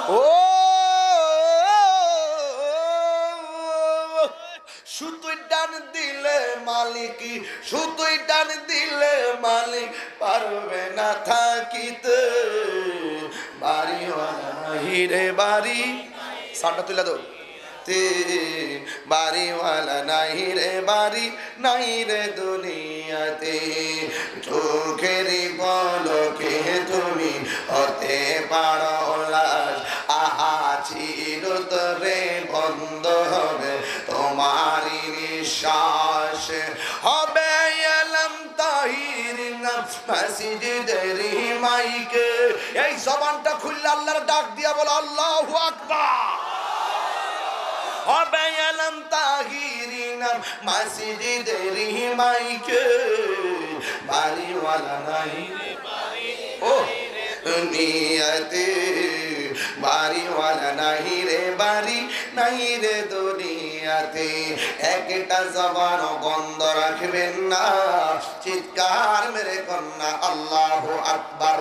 ও, সুতোয় টান দিলে মালিক, সুতোয় টান দিলে মালিক পারবে না থাকিতে। বাড়িওয়ালা নাই রে বাড়ি, সাউন্ডটা তুলে দাও। তে বাড়িওয়ালা নাই রে বাড়ি, নাই রে দুনিয়াতে। চোখের পলকে তুমি হতে পারো লাশ। আহা চিরতরে বন্ধ হবে তোমার নিঃশ্বাস। হবে এলম তাহির নাম মসজিদের মাইকে। এই জবানটা খুললে আল্লাহর ডাক দিয়া বলো, "আল্লাহু আকবার।" হবে এলম তাহির নাম মসজিদের মাইকে। বাড়িওয়ালা নাই রে বাড়ি, ও দুনিয়াতে। বাড়িওয়ালা নাই রে বাড়ি, নাই রে দুনিয়াতে। একটা জবানও বন্ধ রাখবেন না। চিৎকার মেরে কন্যা আল্লাহু আকবার।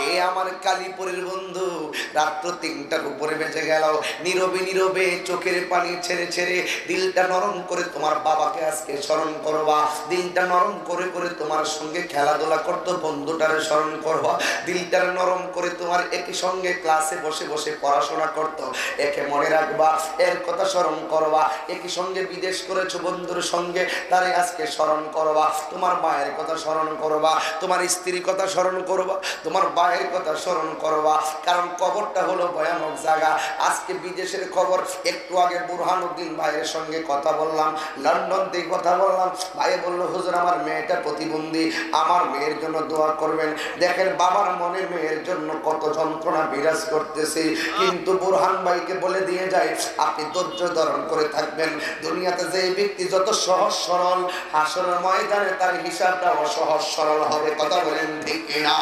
এ আমার কালীপুরের বন্ধু, রাত্র তিনটার উপরে বেজে গেল, নীরবে নীরবে চোখের পানি ছেড়ে ছেড়ে দিলটা নরম করে তোমার বাবাকে আজকে স্মরণ করবা। দিলটা নরম করে করে তোমার সঙ্গে খেলাধুলা করতো বন্ধুটারে স্মরণ করবা। দিলটারে নরম করে তোমার একই সঙ্গে ক্লাসে বসে বসে পড়াশোনা করতো একে মনে রাখবা, এর কথা স্মরণ করবা। একই সঙ্গে বিদেশ করেছো বন্ধুর সঙ্গে, তারে আজকে স্মরণ করবা। তোমার মায়ের কথা স্মরণ করবা, তোমার স্ত্রীর কথা স্মরণ করবা, তোমার ভাইয়ের কথা স্মরণ করবা। কারণ কবরটা হলো ভয়ানক জায়গা। আজকে বিদেশের খবর, একটু আগে বুরহানুদ্দিন ভাইয়ের সঙ্গে কথা বললাম, লন্ডন থেকে কথা বললাম। ভাইয়ে বলল, "হুজুর, আমার মেয়েটা প্রতিবন্ধী, আমার মেয়ের জন্য দোয়া করবেন।" দেখেন, বাবার মনে মেয়ের জন্য কত যন্ত্রণা বিরাজ করতেছে, কিন্তু বুরহান ভাইকে বলে দিয়ে যায়, "আপনি ধৈর্য ধারণ করে থাকবেন।" দুনিয়াতে যে ব্যক্তি যত সহজ সরল, হাসরের ময়দানে তার হিসাবটাও সহজ সরল হবে। কথা বলেন ঠিক কিনা?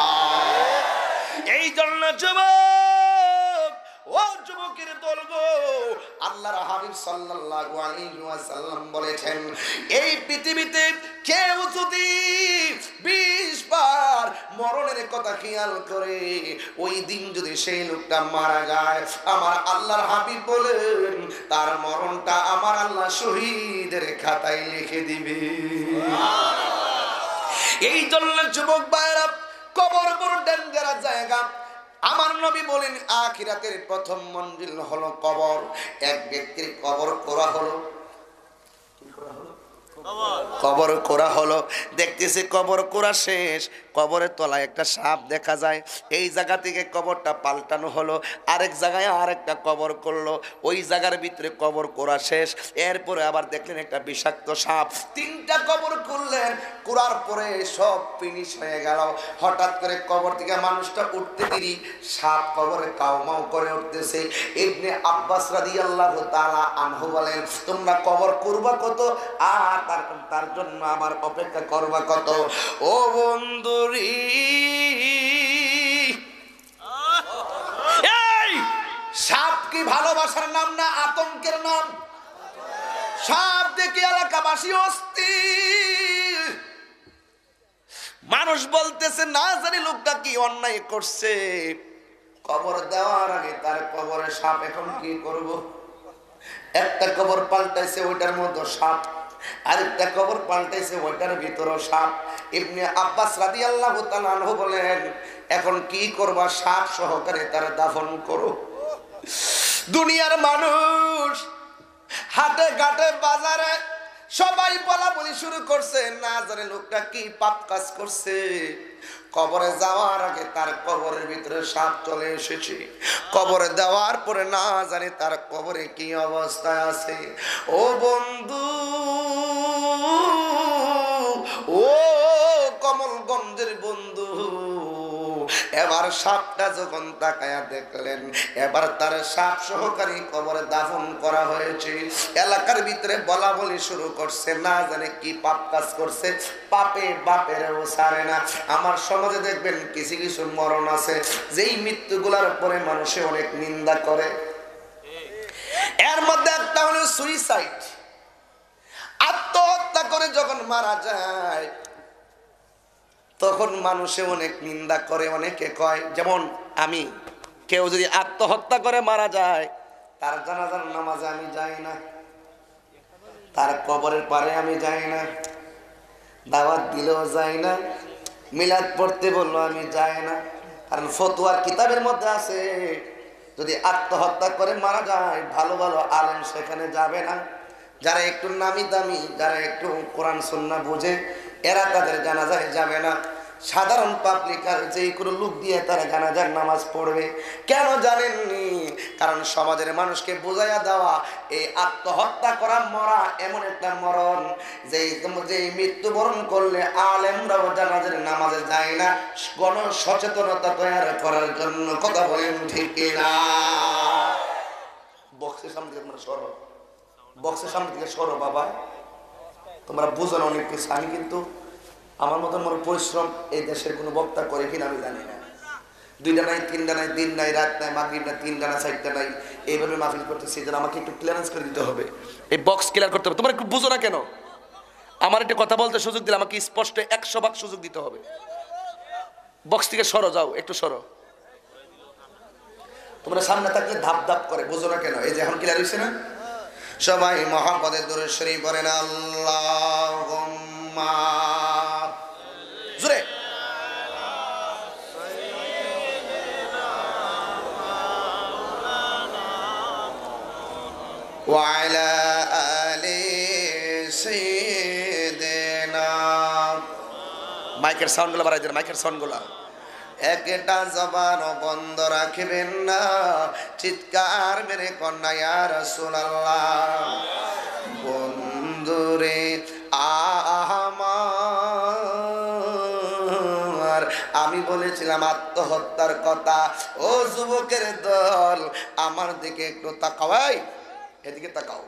এই জন্য যুবক, ও যুবকের দল গো, আল্লাহর হাবিব সাল্লাল্লাহু আলাইহি ওয়াসাল্লাম বলেছেন, এই পৃথিবীতে কেউ যদি বিশ বার মরণের কথা খেয়াল করে, ওই দিন যদি সেই লোকটা মারা যায়, আমার আল্লাহর হাবিব বলেন, তার মরণটা আমার আল্লাহ শহীদের খাতায় লিখে দিবে। এই জন্য যুবক ভাইরা, কবর বড় ডেঞ্জারাস জায়গা। আমার নবী বলেন, আখিরাতের প্রথম মঞ্জিল হলো কবর। এক ব্যক্তির কবর করা হলো, কবর করা হলো, দেখতেছে কবর করা শেষ, কবরের তলায় একটা সাপ দেখা যায়। এই জায়গা থেকে কবরটা পাল্টানো হলো, আরেক জায়গায় আরেকটা কবর করলো, ওই জায়গার ভিতরে কবর করা শেষ। এরপরে আবার দেখলেন একটা বিষাক্ত সাপ। তিনটা কবর করলেন, করার পরে সব ফিনিশ হয়ে গেল। হঠাৎ করে কবর থেকে মানুষটা উঠতে দেরি, সাপ কবরে কাউমাউ করে উঠতেছে। ইবনে আব্বাস রাদিয়াল্লাহু তাআলা আনহু বলেন, "তোমরা কবর করবা কত, আর তার, তার জন্য আমার অপেক্ষা করবা কত?" ও বন্ধুরি, এই সাপ কি ভালোবাসার নাম না আতঙ্কের নাম? সাপ দেখে এলাকাবাসী অস্থির। মানুষ বলতেছে, "না জানি লোকটা কি অন্যায় করছে।" কবর দেওয়ার আগে তার কবরে সাপ এখন কি করব? একটা কবর পাল্টাইছে, ওইটার মধ্যে সাপ, আরেকটা কবর পাল্টাইছে, ওইটার ভিতরেও সাপ। ইবনে আব্বাস রাদিয়াল্লাহু তাআলা আনহু বলেন, "এখন কি করবা? সাপ সহকারে তার দাফন করো।" দুনিয়ার মানুষ হাটে ঘাটে বাজারে সবাই বলাবলি শুরু করছে, "না জানে লোকটা কি পাপ কাজ করছে।" কবরে যাওয়ার আগে তার কবরের ভিতরে সাপ চলে এসেছে, কবরে দেওয়ার পরে না জানে তার কবরে কি অবস্থায় আছে। ও বন্ধু, ও কমলগঞ্জের বন্ধু, এবার সাপটা যখন তাকায়া দেখলেন, এবার তার সাপ সহকারে কবরে দাফন করা হয়েছে। এলাকার ভিতরে বলাবলি শুরু করছে, না জানে কি পাপ কাজ করছে, পাপে বাপেরেও ছাড়ে না। আমার সমাজে দেখবেন কিছু কিছু মরণ আছে, যেই মৃত্যুগুলার পরে মানুষে অনেক নিন্দা করে। এর মধ্যে একটা হলো সুইসাইড, আত্মহত্যা করে যখন মারা যায়, তখন মানুষে অনেক নিন্দা করে, অনেকে কয়, যেমন আমি, কেউ যদি আত্মহত্যা করে মারা যায়, তার জানাজার নামাজে আমি যাই না, তার কবরের পারে আমি যাই না, দাওয়াত দিলেও যাই না, মিলাদ পড়তে বললো আমি যাই না। কারণ ফতোয়ার কিতাবের মধ্যে আছে, যদি আত্মহত্যা করে মারা যায়, ভালো ভালো আলেম সেখানে যাবে না। যারা একটু নামি দামি, যারা একটু কোরআন সুন্নাহ বুঝে, এরা তাদের জানাজায় যাবে না। সাধারণ পাবলিক আর যে কোনো লোক দিয়ে তারা জানাজার নামাজ পড়বে। কেন জানেননি? কারণ সমাজের মানুষকে বুঝাইয়া দেওয়া, এই আত্মহত্যা করা, মরা এমন একটা মরণ, যে, যে মৃত্যুবরণ করলে আলেমরাও জানাজার নামাজে যায় না, গণ সচেতনতা তৈরি করার জন্য। কথা বলেন ঠিক কিনা? বক্সের সামনে থেকে তোমরা সরো, বক্সের সামনে থেকে সরো বাবা, তোমরা বুঝো না অনেক কিছু। আমি কিন্তু আমার মতন মনে পরিশ্রম এই দেশের কোনো বক্তা করে কিনা আমি জানি না। দুইটা নাই, তিনটা নাই, দিন নাই, রাত নাই, মাগরিব নাই, তিনটা না, চারটা নাই, এইভাবে মাহফিল করতেছি। এই জন্য আমাকে একটু ক্লিয়ারেন্স করে দিতে হবে, এই বক্স ক্লিয়ার করতে হবে। তোমরা একটু বুঝো না কেন? আমার একটু কথা বলতে সুযোগ দিলে আমাকে স্পষ্ট একশো ভাগ সুযোগ দিতে হবে। বক্স থেকে সরো, যাও, একটু সরো। তোমরা সামনে থাকলে ধাপ ধাপ করে, বুঝো না কেন? এই যে এখন ক্লিয়ার হইছে না? সবাই মহব্বতে দুরূদ শরীফ পড়েন, আল্লাহুম্মা, জোরে। ওয়া আলা আলি সাইয়্যিদিনা। মাইকের সাউন্ডগুলো বাড়াই দেন, মাইকের সাউন্ডগুলো। একটা জবানও বন্ধ রাখবেন না। চিৎকার মেরে কন্যা, ইয়া রাসূলুল্লাহ, বন্ধুরে আমার, আমি বলেছিলাম আত্মহত্যার কথা। ও যুবকের দল, আমার দিকে একটু তাকাও, এই, এদিকে তাকাও।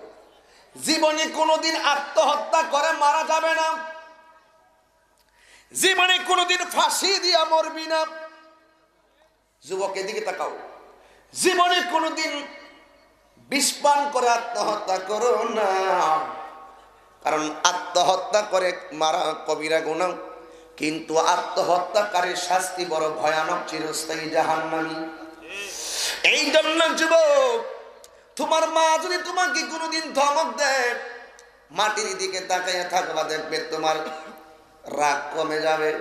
জীবনে কোনোদিন আত্মহত্যা করে মারা যাবে না, জীবনে কোনোদিন ফাঁসি দিয়া মরবি না। যুবক, এদিকে তাকাও, জীবনে কোনোদিন বিষ পান করে আত্মহত্যা করো না, কারণ আত্মহত্যা করে মারা কবিরা গুনাহ, কিন্তু আত্মহত্যাকারীর শাস্তি বড় ভয়ানক, চিরস্থায়ী জাহান্নামী। এই জন্য যুবক, তোমার মা যদি তোমাকে কোনোদিন ধমক দেয়, মাটির দিকে তাকাইয়া থাকবা, দেখবে তোমার রাগ কমে যাবে।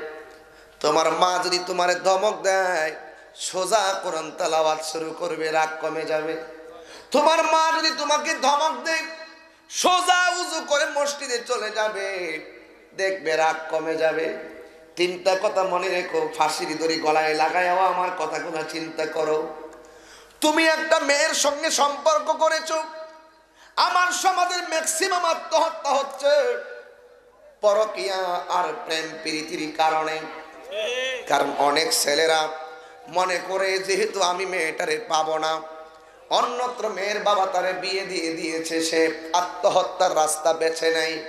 তোমার মা যদি তোমারে ধমক দেয়, সোজা কোরআন তেলাওয়াত শুরু করবে, রাগ কমে যাবে। তোমার মা যদি তোমাকে ধমক দেয়, সোজা উজু করে মসজিদে চলে যাবে, দেখবে রাগ কমে যাবে। তিনটা কথা মনে রেখো, ফাঁসির দড়ি গলায় লাগাইয়াও আমার কথাগুলো চিন্তা করো। তুমি একটা মেয়ের সঙ্গে সম্পর্ক করেছো, আমার সমাজের ম্যাক্সিমাম আত্মহত্যা হচ্ছে পরকিয়া আর প্রেম প্রীতির কারণে। কারণ অনেক ছেলেরা মনে করে, যেহেতু আমি মেয়েটারে পাবো না, অন্যত্র মেয়ের বাবা তারে বিয়ে দিয়ে দিয়েছে, সে আত্মহত্যার রাস্তা বেছে নেয়।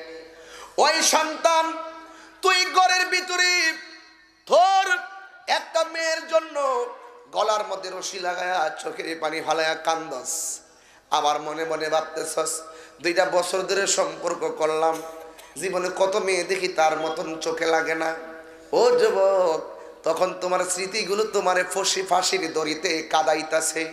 ওই সন্তান, তুই ঘরের ভিতরে তোর একটা মেয়ের জন্য গলার মধ্যে রশি লাগায়া চোখের পানি ফালায়া কান্দস, আবার মনে মনে ভাবতেছস, দুইটা বছর ধরে সম্পর্ক করলাম, জীবনে কত মেয়ে দেখি, তার মতন চোখে লাগে না। ও যুবক, তখন তোমার স্মৃতিগুলো তোমারে ফাঁসি, ফাঁসির দড়িতে কাদাইতাছে,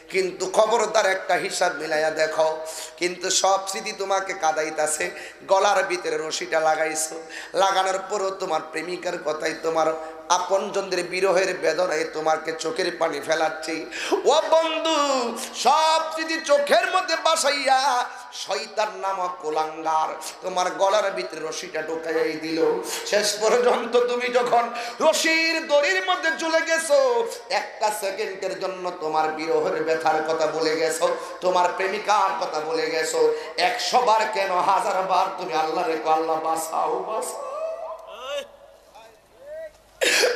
কিন্তু খবরদার একটা হিসাব মিলাইয়া দেখো, কিন্তু সব স্মৃতি তোমাকে কাদাইতাছে। গলার ভিতরে রশিটা লাগাইছো, লাগানোর পরও তোমার প্রেমিকার কথাই, তোমার আপনজনদের বিরহের বেদনায় তোমাকে চোখের পানি ফেলাচ্ছে। ও বন্ধু, সব স্মৃতি চোখের মধ্যে বাসাইয়া শয়তান নামক কুলাঙ্গার তোমার গলার ভিতরে রশিটা ঢুকাইয়াই দিল। শেষ পর্যন্ত তুমি যখন রশির দড়ির মধ্যে ঝুলে গেছো, একটা সেকেন্ডের জন্য তোমার বিরহের ব্যথার কথা ভুলে গেছো, তোমার প্রেমিকার কথা ভুলে গেছো। একশো বার কেন, হাজার বার তুমি আল্লাহরে কও, "আল্লাহ বাঁচাও, বাঁচাও।"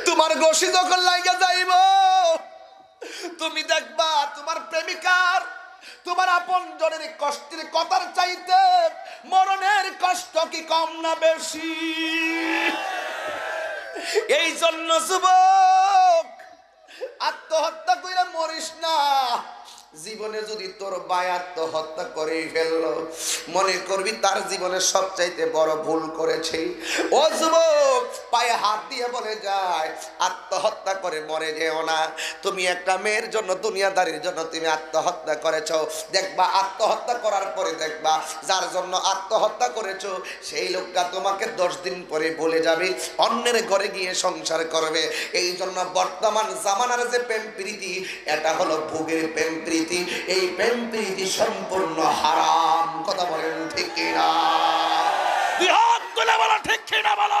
তোমার রশি যখন লাইগা যাইব, তুমি দেখবা তোমার প্রেমিকার, তোমার আপনজনের কষ্টের কথার চাইতে মরণের কষ্ট কি কম না বেশি? এই জন্য যুবক, আত্মহত্যা কইরা মরিস না। জীবনে যদি তোর ভাই আত্মহত্যা করেই ফেললো, মনে করবি তার জীবনের সবচাইতে বড় ভুল করেছে। ও যুবক, পায়ে হাত দিয়ে বলে যায়, আত্মহত্যা করে মরে যেও না। তুমি একটা মেয়ের জন্য, দুনিয়াদারির জন্য তুমি আত্মহত্যা করেছো। দেখবা, আত্মহত্যা করার পরে দেখবা, যার জন্য আত্মহত্যা করেছো, সেই লোকটা তোমাকে দশ দিন পরে ভুলে যাবে, অন্যের ঘরে গিয়ে সংসার করবে। এই জন্য বর্তমান জামানার যে প্রেম প্রীতি, এটা হলো ভোগের প্রেম প্রীতি। এই প্রেম প্রীতি সম্পূর্ণ হারাম। কথা বলেন ঠিক কিনা? দুই হাত তুলে বলো, ঠিক কিনা বলো।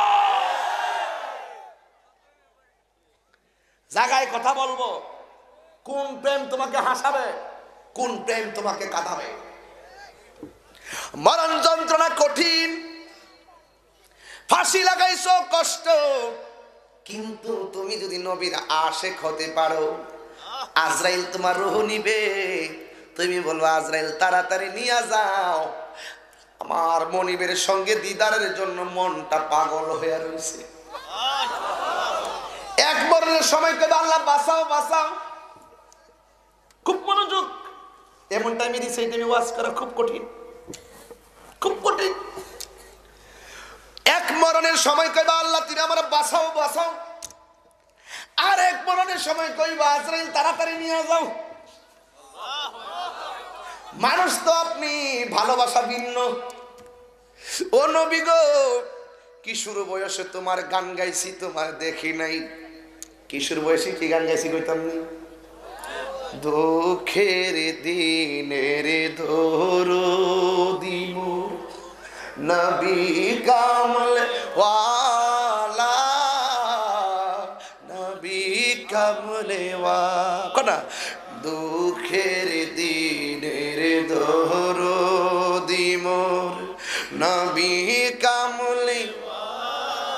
জায়গায় কথা বলবো, কোন প্রেম তোমাকে হাসাবে, কোন প্রেম তোমাকে কাঁদাবে। মরণ যন্ত্রণা কঠিন, ফাঁসি লাগাইছো কষ্ট, কিন্তু তুমি যদি নবীর আশেক হতে পারো, আজরাইল তোমার রুহ নিবে, তুমি বলবো, "আজরাইল, তাড়াতাড়ি নিয়ে যাও।" আমার মনিবের সঙ্গে দিদারের জন্য মনটা পাগল হয়ে রয়েছে। এক মরণের সময় কইবা, "আল্লাহ, বাঁচাও, বাঁচাও।" খুব মনোযোগ। এমন টাইমে দিছে, এই টাইমে ওয়াজ করা খুব কঠিন, খুব কঠিন। এক মরণের সময় কইবা, "আল্লাহ, তুমি আমারে বাঁচাও, বাঁচাও।" মরণের সময় কইবা, "আজরাইল, তাড়াতাড়ি নিয়ে যাও।" মানুষ তো আপনি, ভালোবাসা ভিন্ন। ও নবী গো, কিশোর বয়সে তোমার গান গাইছি, তোমার দেখি নাই। কিশোর বয়সে কি গান গাইছি কইতাম নি? দুঃখের দিনের দরদি মোর নবী কামলে ওয়ালা, নবী কামলে ওয়া-, কোনা? দুঃখের দিনের দরদি মোর নবী কামলি,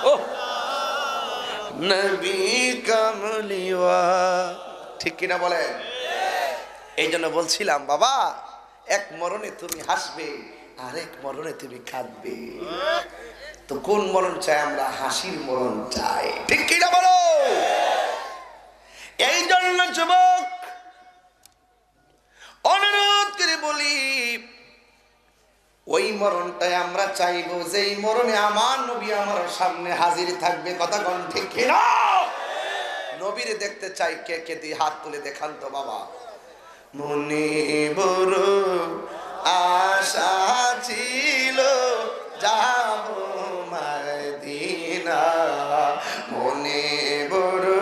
ও নবী কামলিওয়া। ঠিক কিনা বলেন? এই জন্য বলছিলাম, বাবা, এক মরণে তুমি হাসবে, আর এক মরণে তুমি কাঁদবে। তো কোন মরণ চাই আমরা? হাসির মরণ চাই। ঠিক কিনা বলো? এই জন্য যুবক, অনুরোধ করে বলি, ওই মরণটাই আমরা চাইবো, যেই মরণে আমার নবী আমার সামনে হাজির থাকবে। কথা কন ঠিক কিনা? নবীরে দেখতে চাই, কে কে দুই হাত তুলে দেখান তো বাবা। মনে বড় আশা ছিল যাব মদিনা, মনে বড়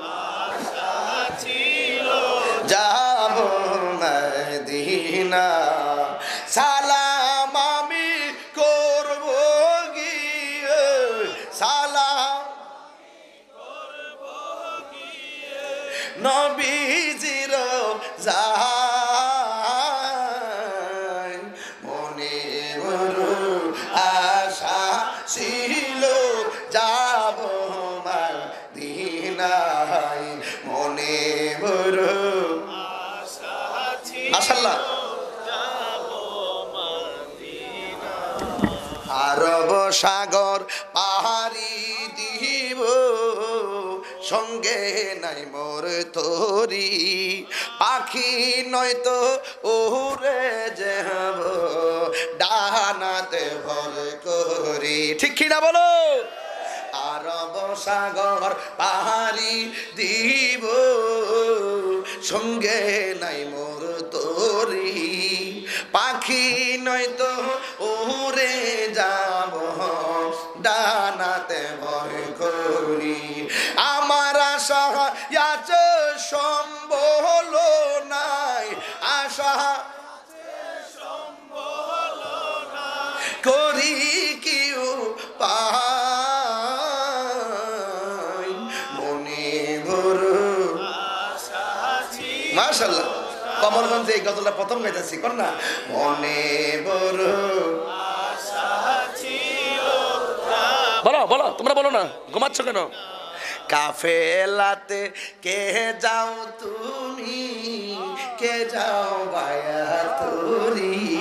আশা ছিল যাব মদিনা। সালাম আমি করব গিয়ে, সালাম নবীজির যায়। মনে বড় আশা ছিল যাব মদিনায়, মনে বড় আশা ছিল মাশাআল্লাহ। আরব সাগর পাড়ি দিব, সঙ্গে নাই মোর তরি। পাখি নয়তো উড়ে যাব, ডানাতে ভর করি। ঠিক কি না বলো? আরব সাগর পাড়ি দিব, সঙ্গে নাই মোর তরি। পাখি নয়তো উড়ে যাব, ডানাতে ভর করি। আমার আশা আছে সম্বল নাই, আশা করি কি উপায়, মনে বড়। মাশাআল্লাহ, কমলগঞ্জে এই গজলটা প্রথম গাইতেছি, কোন না? মনে বড়। বলো, বলো, তোমরা বলো না, ঘুমাচ্ছ কেন? কাফেলাতে কে যাও তুমি, কে যাও বায়া তরি,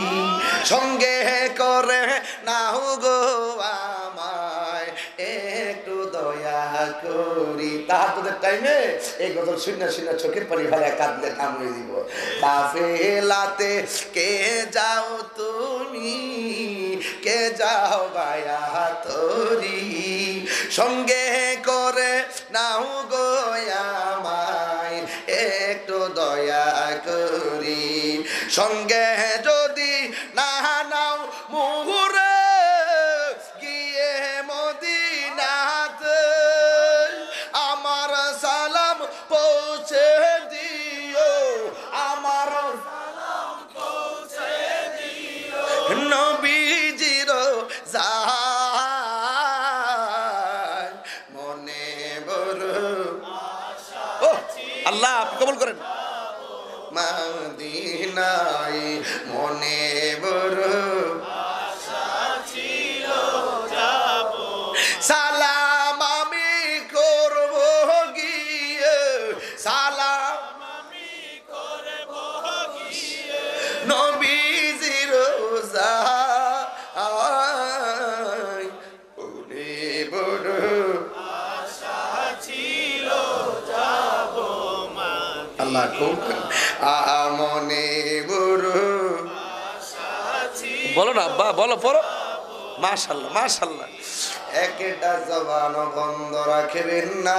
সঙ্গে করে নাও গো আমায় একটু দয়া করি। তাহাজ্জুদের টাইমে এই গজল শুনিয়া শুনিয়া চোখের পানি ফেলায় কাঁদলে কাম হয়ে দিব। কাফেলাতে কে যাও তুমি, কে যাও বায়া তরি, সঙ্গে করে নাও গো আমায় একটু দয়া করি। সঙ্গে যদি না নাও মোরে গিয়ে মদিনাতে, আমার সালাম পৌঁছে দিও, আমার নবীজির যায় মনে বড়। ও আল্লাহ, আপনি কবুল করেন। মদিনায় মনে বড় সালাম আমি করব গিয়ে, সালাম নবীজির রোজায়। মনে বড় আশা ছিল যাব মদিনা। আল্লাহ, খুব আ-, মনে বড়। বলো না আব্বা, বলো, পড়ো। মাশাআল্লাহ, মাশাআল্লাহ। একটা জবান বন্ধ রাখবেন না।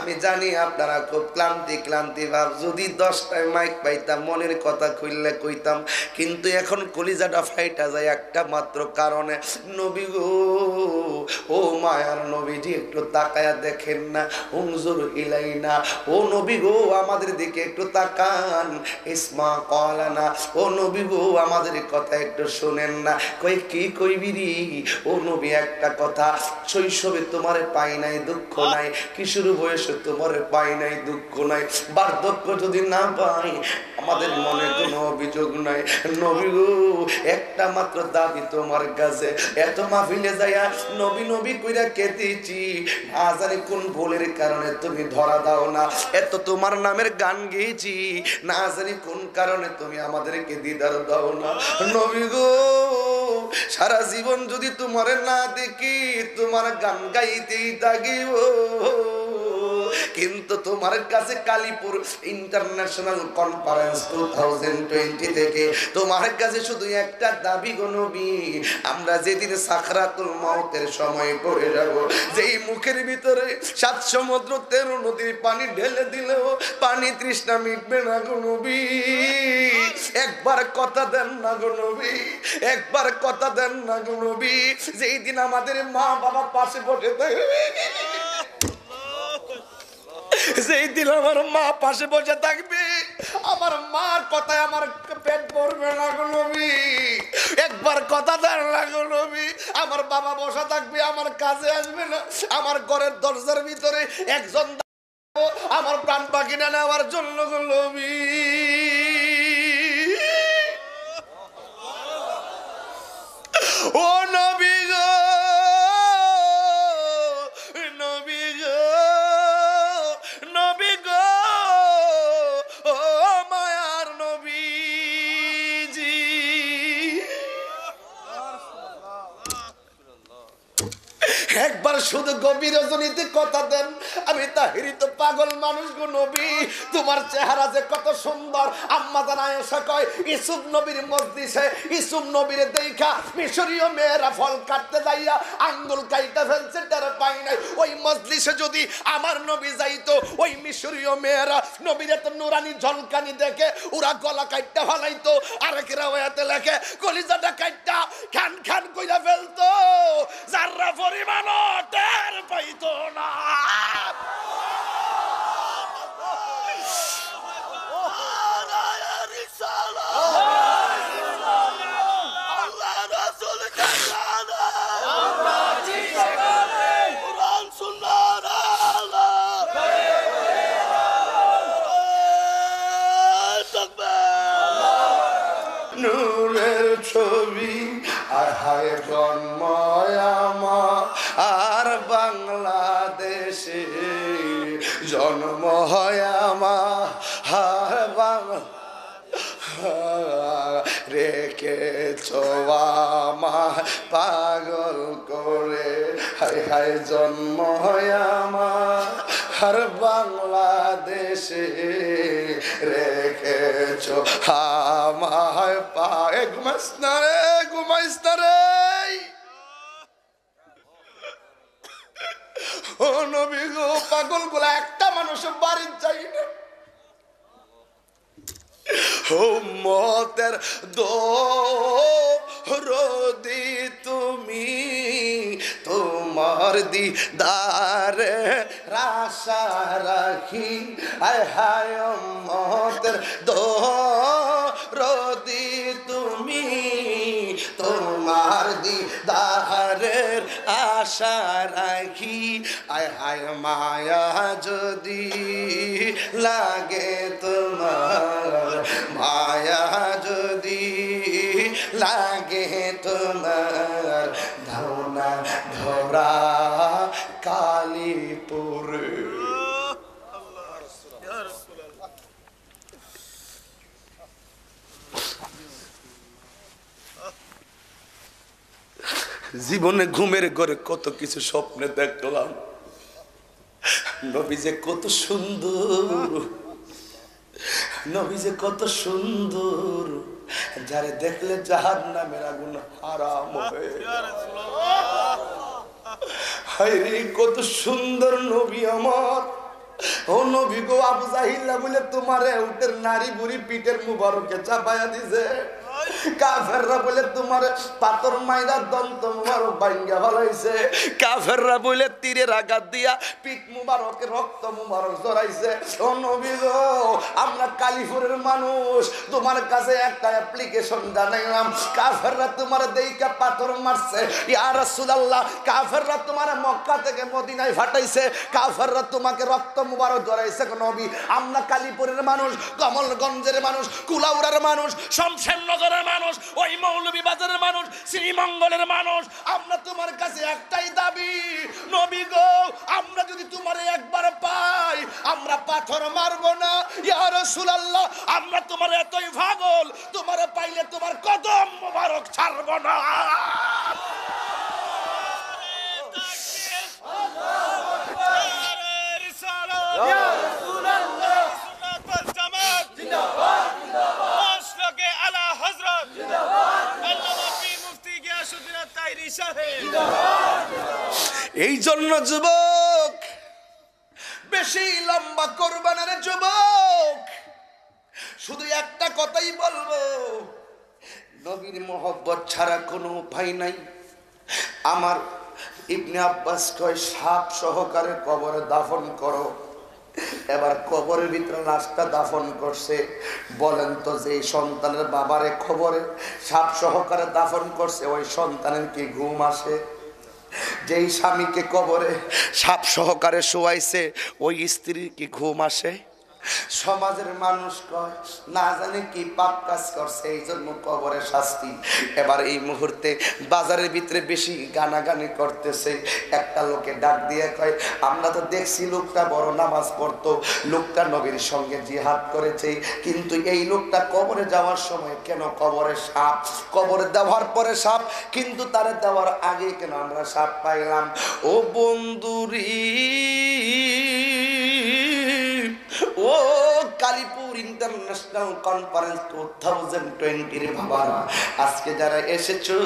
আমি জানি আপনারা খুব ক্লান্তি ক্লান্তি ভাব। যদি দশটায় মাইক পাইতাম, মনের কথা খুললে কইতাম, কিন্তু এখন কলিজাটা ফাইটা যায় একটা মাত্র কারণে। নবী গো, ও মায়ার নবীজি, একটু তাকায়া দেখেন না, উনজুর ইলাইনা। ও নবী গো, আমাদের দিকে একটু তাকান। ইসমা কওলানা, ও নবী গো, আমাদের কথা একটু শুনেন না। কই, কি কইবি রে? ও নবী, একটা কথা, শৈশবে তোমারে পাই নাই, দুঃখ নাই, কিশোর বয়সে তোমারে পাই নাই, দুঃখ নাই, বার্ধক্য যদি না পাই, আমাদের মনে কোনো অভিযোগ নাই। নবী গো, একটা মাত্র দাবি তোমার কাছে, এত মাহফিলে যাইয়া নবী নবী কইরা কেঁদেছি, না জানি কোন ভুলের কারণে তুমি ধরা দাও না, এত তোমার নামের গান গেয়েছি, না জানি কোন কারণে তুমি আমাদেরকে দিদার দাও না। নবী গো, সারা জীবন যদি তোমারে না দেখি, তোমার গান গাইতেই থাকিব। কিন্তু তোমার কাছে Kalipur international conference two thousand twenty থেকে তোমার কাছে শুধু একটা দাবি গো নবী, আমরা যেদিন সাকরাতুল মউতের সময় পড়ে যাব, যেই মুখের ভিতরে সাত সমুদ্র তেরো নদীর পানি ঢেলে দিলেও পানি তৃষ্ণা মিটবে না গো নবী। একবার কথা দেন না গো নবী, একবার কথা দেন না গো নবী। যেই দিন আমাদের মা বাবা পাশে বসে থাকবে, যেই দিন আমার মা পাশে বসে থাকবে, আমার মার কথায় আমার পেট ভরবে না গো নবী। একবার কথা দেন না গো নবী। আমার বাবা বসা থাকবে, আমার কাছে আসবে না। আমার ঘরের দরজার ভিতরে একজন আমার প্রাণ পাখিটা নেওয়ার জন্য গো নবী। ও নবী গো, নবী গো, নবী গো, ও মায়ার নবীজি। একবার শুধু গভীর রজনীতে কথা দেন। আমি তাহেরি তো পাগল মানুষ গো নবী, তোমার চেহারা যে কত সুন্দর। আম্মা জান আয়েশা কয়, ইউসুফ নবীর মজলিসে ইউসুফ নবীরে দেইখা মিশরীয় মেয়েরা ফল কাটতে যাইয়া আঙ্গুল কাইটা ফেলছে, টের পাই নাই। ওই মজলিসে যদি আমার নবী যাইতো, ওই মিশরীয় মেয়েরা নবীর এত নুরানি ঝলকানি দেখে ওরা গলা কাইটা ফালাইতো। আরেক রেওয়ায়াতে লেখে, কলিজাটা কাইটা খান খান কইরা ফেলতো, যাররা পরিমাণও টের পাইতো না। আল্লাহ রাসূল কান্না। কোরআন সুন্নাহর আলো। নূরের ছবি, আয় হায় জন্ম আমার বাংলাদেশে, জন্ম হয় আমার বাংলা রেখেছো আমায় পাগল করে, হায় হায় জন্ম হয় আমার আর বাংলাদেশে রেখেছো আমায় পা-, এ ঘুমাইস না রে, ঘুমাইস না রে। ও নবী গো, পাগল গুলা একটা মানুষ বাড়ির যাই না। উম্মতের দরদি তুমি, তোমার দিদারে আশা রাখি। আয় হায় উম্মতের দরদি তুমি, তোমার দিদারের আশা রাখি। আয় হায় মায়া যদি লাগে তোমার, মায়া যদি লাগে তোমার, দাও না ধরা কালিপুরে। জীবনে ঘুমের ঘরে কত কিছু স্বপ্নে দেখলাম, নবী যে কত সুন্দর, নবী যে কত সুন্দর, যারে দেখলে জাহান্নামের আগুন হারাম হয়ে যায়। হায় রে, কত সুন্দর নবী আমার, ও নবী গো, আবু জাহিল্লা বলে তোমারে উটের নাড়ি বুড়ি পিঠের মুবারকে চাপাইয়া দিছে। কাফেররা বলে তোমারে পাথর মাইরা দন্ত মুবারক ভাঙ্গা ফালাইছে। কাফেররা বলে তীরের আঘাত দিয়া পিঠ মুবারকে রক্ত মুবারক ঝরাইছে। ও নবী গো, আমরা কালিপুরের মানুষ, তোমার কাছে একটা অ্যাপ্লিকেশন জানাইলাম। কাফেররা তোমারে দেইখা পাথর মারছে, ইয়া রাসূলুল্লাহ। কাফেররা তোমারে মক্কা থেকে মদিনায় পাঠাইছে, কাফেররা তোমাকে রক্ত মুবারক ঝরাইছে। গো নবী, আমরা কালিপুরের মানুষ, কমলগঞ্জের মানুষ, কুলাউড়ার মানুষ, শমশেরনগরের মানুষ, ওই মৌলভীবাজারের মানুষ, শ্রীমঙ্গলের মানুষ, আমরা তোমার কাছে একটাই দাবি, নবী গো, আমরা যদি তোমারে একবার পাই, আমরা পাথর মারবো না। ইয়া রাসূলুল্লাহ, আমরা তোমার এতই পাগল, তোমারে পাইলে তোমার কদম মোবারক ছাড়বো না। এই জন্য যুবক, বেশি লম্বা করবা না রে যুবক, শুধু একটা কথাই বলবো, নবীর মহব্বত ছাড়া কোনো উপায় নাই। আমার ইবনে আব্বাস কয়, সাপ সহকারে কবরে দাফন করো। এবার কবরের ভিতরে লাশটা দাফন করছে। বলেন তো, যেই সন্তানের বাবারে কবরে সাপ সহকারে দাফন করছে, ওই সন্তানের কি ঘুম আসে? যেই স্বামীকে কবরে সাপ সহকারে শুয়াইছে, ওই স্ত্রীর কি ঘুম আসে? সমাজের মানুষ কয়, না জানি কি পাপ কাজ করছে, এই জন্য কবরে শাস্তি। এবার এই মুহূর্তে বাজারের ভিতরে বেশি গানাগানি করতেছে। একটা লোকে ডাক দিয়ে কয়, আমরা তো দেখছি লোকটা বড় নামাজ পড়তো, লোকটা নবীর সঙ্গে জিহাদ করেছে, কিন্তু এই লোকটা কবরে যাওয়ার সময় কেন কবরে সাপ, কবরে দেওয়ার পরে সাপ, কিন্তু তারে দেওয়ার আগে কেন আমরা সাপ পাইলাম? ও বন্ধুরি, ও Kalipur international conference two thousand twenty রে বাবারা, আজকে যারা এসেছো,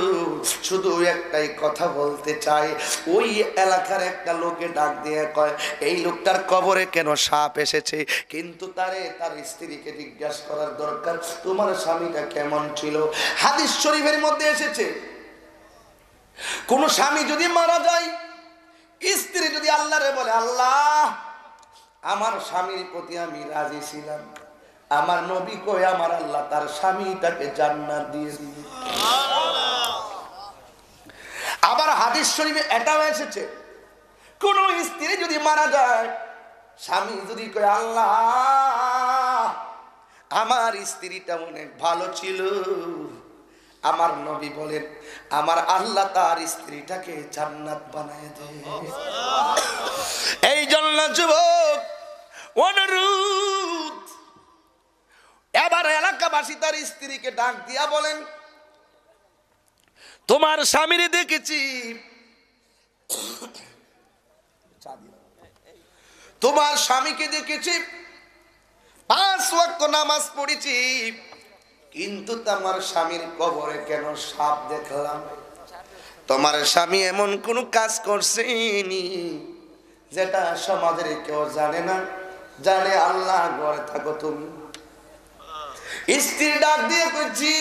শুধু একটাই কথা বলতে চাই। ওই এলাকার একটা লোকে ডাক দিয়ে কয়, এই লোকটার কবরে কেন সাপ এসেছে? কিন্তু তারে তার স্ত্রীকে জিজ্ঞাসা করার দরকার, তোমার স্বামীটা কেমন ছিল? হাদিস শরীফের মধ্যে এসেছে, কোন স্বামী যদি মারা যায়, স্ত্রী যদি আল্লাহরে বলে, আল্লাহ, আমার স্বামীর প্রতি আমি রাজি ছিলাম, আমার নবী কয়, আমার আল্লাহ তার স্বামীটাকে জান্নাত দিয়ে দিবে। আবার হাদিস শরীফে এটাও এসেছে, কোন স্ত্রী যদি মারা যায়, স্বামী যদি কয়, আল্লাহ, আমার স্ত্রীটা অনেক ভালো ছিল, আমার নবী বলেন, আমার আল্লাহ তার স্ত্রীটাকে জান্নাত বানায় দেয়। এই জন্য যুবক, অনুরোধ, এবার এলাকাবাসী তার স্ত্রীকে ডাক দিয়া বলেন, তোমার স্বামীরে দেখেছি, তোমার স্বামীকে দেখেছি, পাঁচ ওয়াক্ত নামাজ পড়েছি, কিন্তু তোমার স্বামীর কবরে কেন সাপ দেখলাম? তোমার স্বামী এমন কোনো কাজ করছেনি যেটা সমাজের কেউ জানে না, জানে আল্লাহ, ঘরে থাকো তুমি। স্ত্রী ডাক দিয়ে কয়, জি,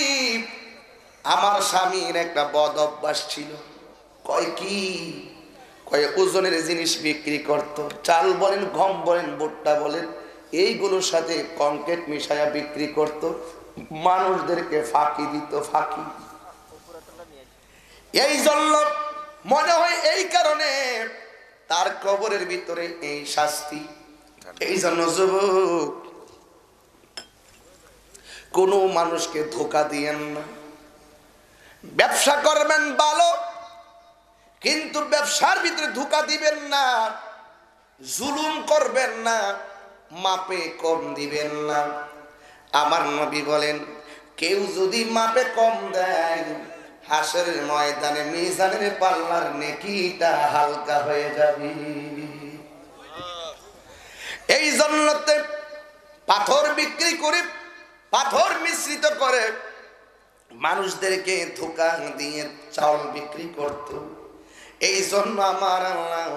আমার স্বামীর একটা বদ অভ্যাস ছিল। কয় কি? কয় ওজনের জিনিস বিক্রি করত, চাল বলেন, গম বলেন, ভুট্টা বলেন, এইগুলোর সাথে কংক্রিট মিশাইয়া বিক্রি করত, মানুষদেরকে ফাঁকি দিত, ফাঁকি। এই জন্য মনে হয় এই কারণে তার কবরের ভিতরে এই শাস্তি। এই জন্য যুবক, কোনো মানুষকে ধোঁকা দিয়েন না। ব্যবসা করবেন ভালো, কিন্তু ব্যবসার ভিতরে ধোঁকা দিবেন না, জুলুম করবেন না, মাপে কম দিবেন না। আমার নবী বলেন, কেউ যদি মাপে কম দেয়, হাশরের ময়দানে মিজানের পাল্লার নেকিটা হালকা হয়ে যাবে। এই জন্যতে পাথর বিক্রি করে, পাথর মিশ্রিত করে মানুষদেরকে ধোঁকা দিয়ে চাউল বিক্রি করত। এই জন্য আমার আল্লাহ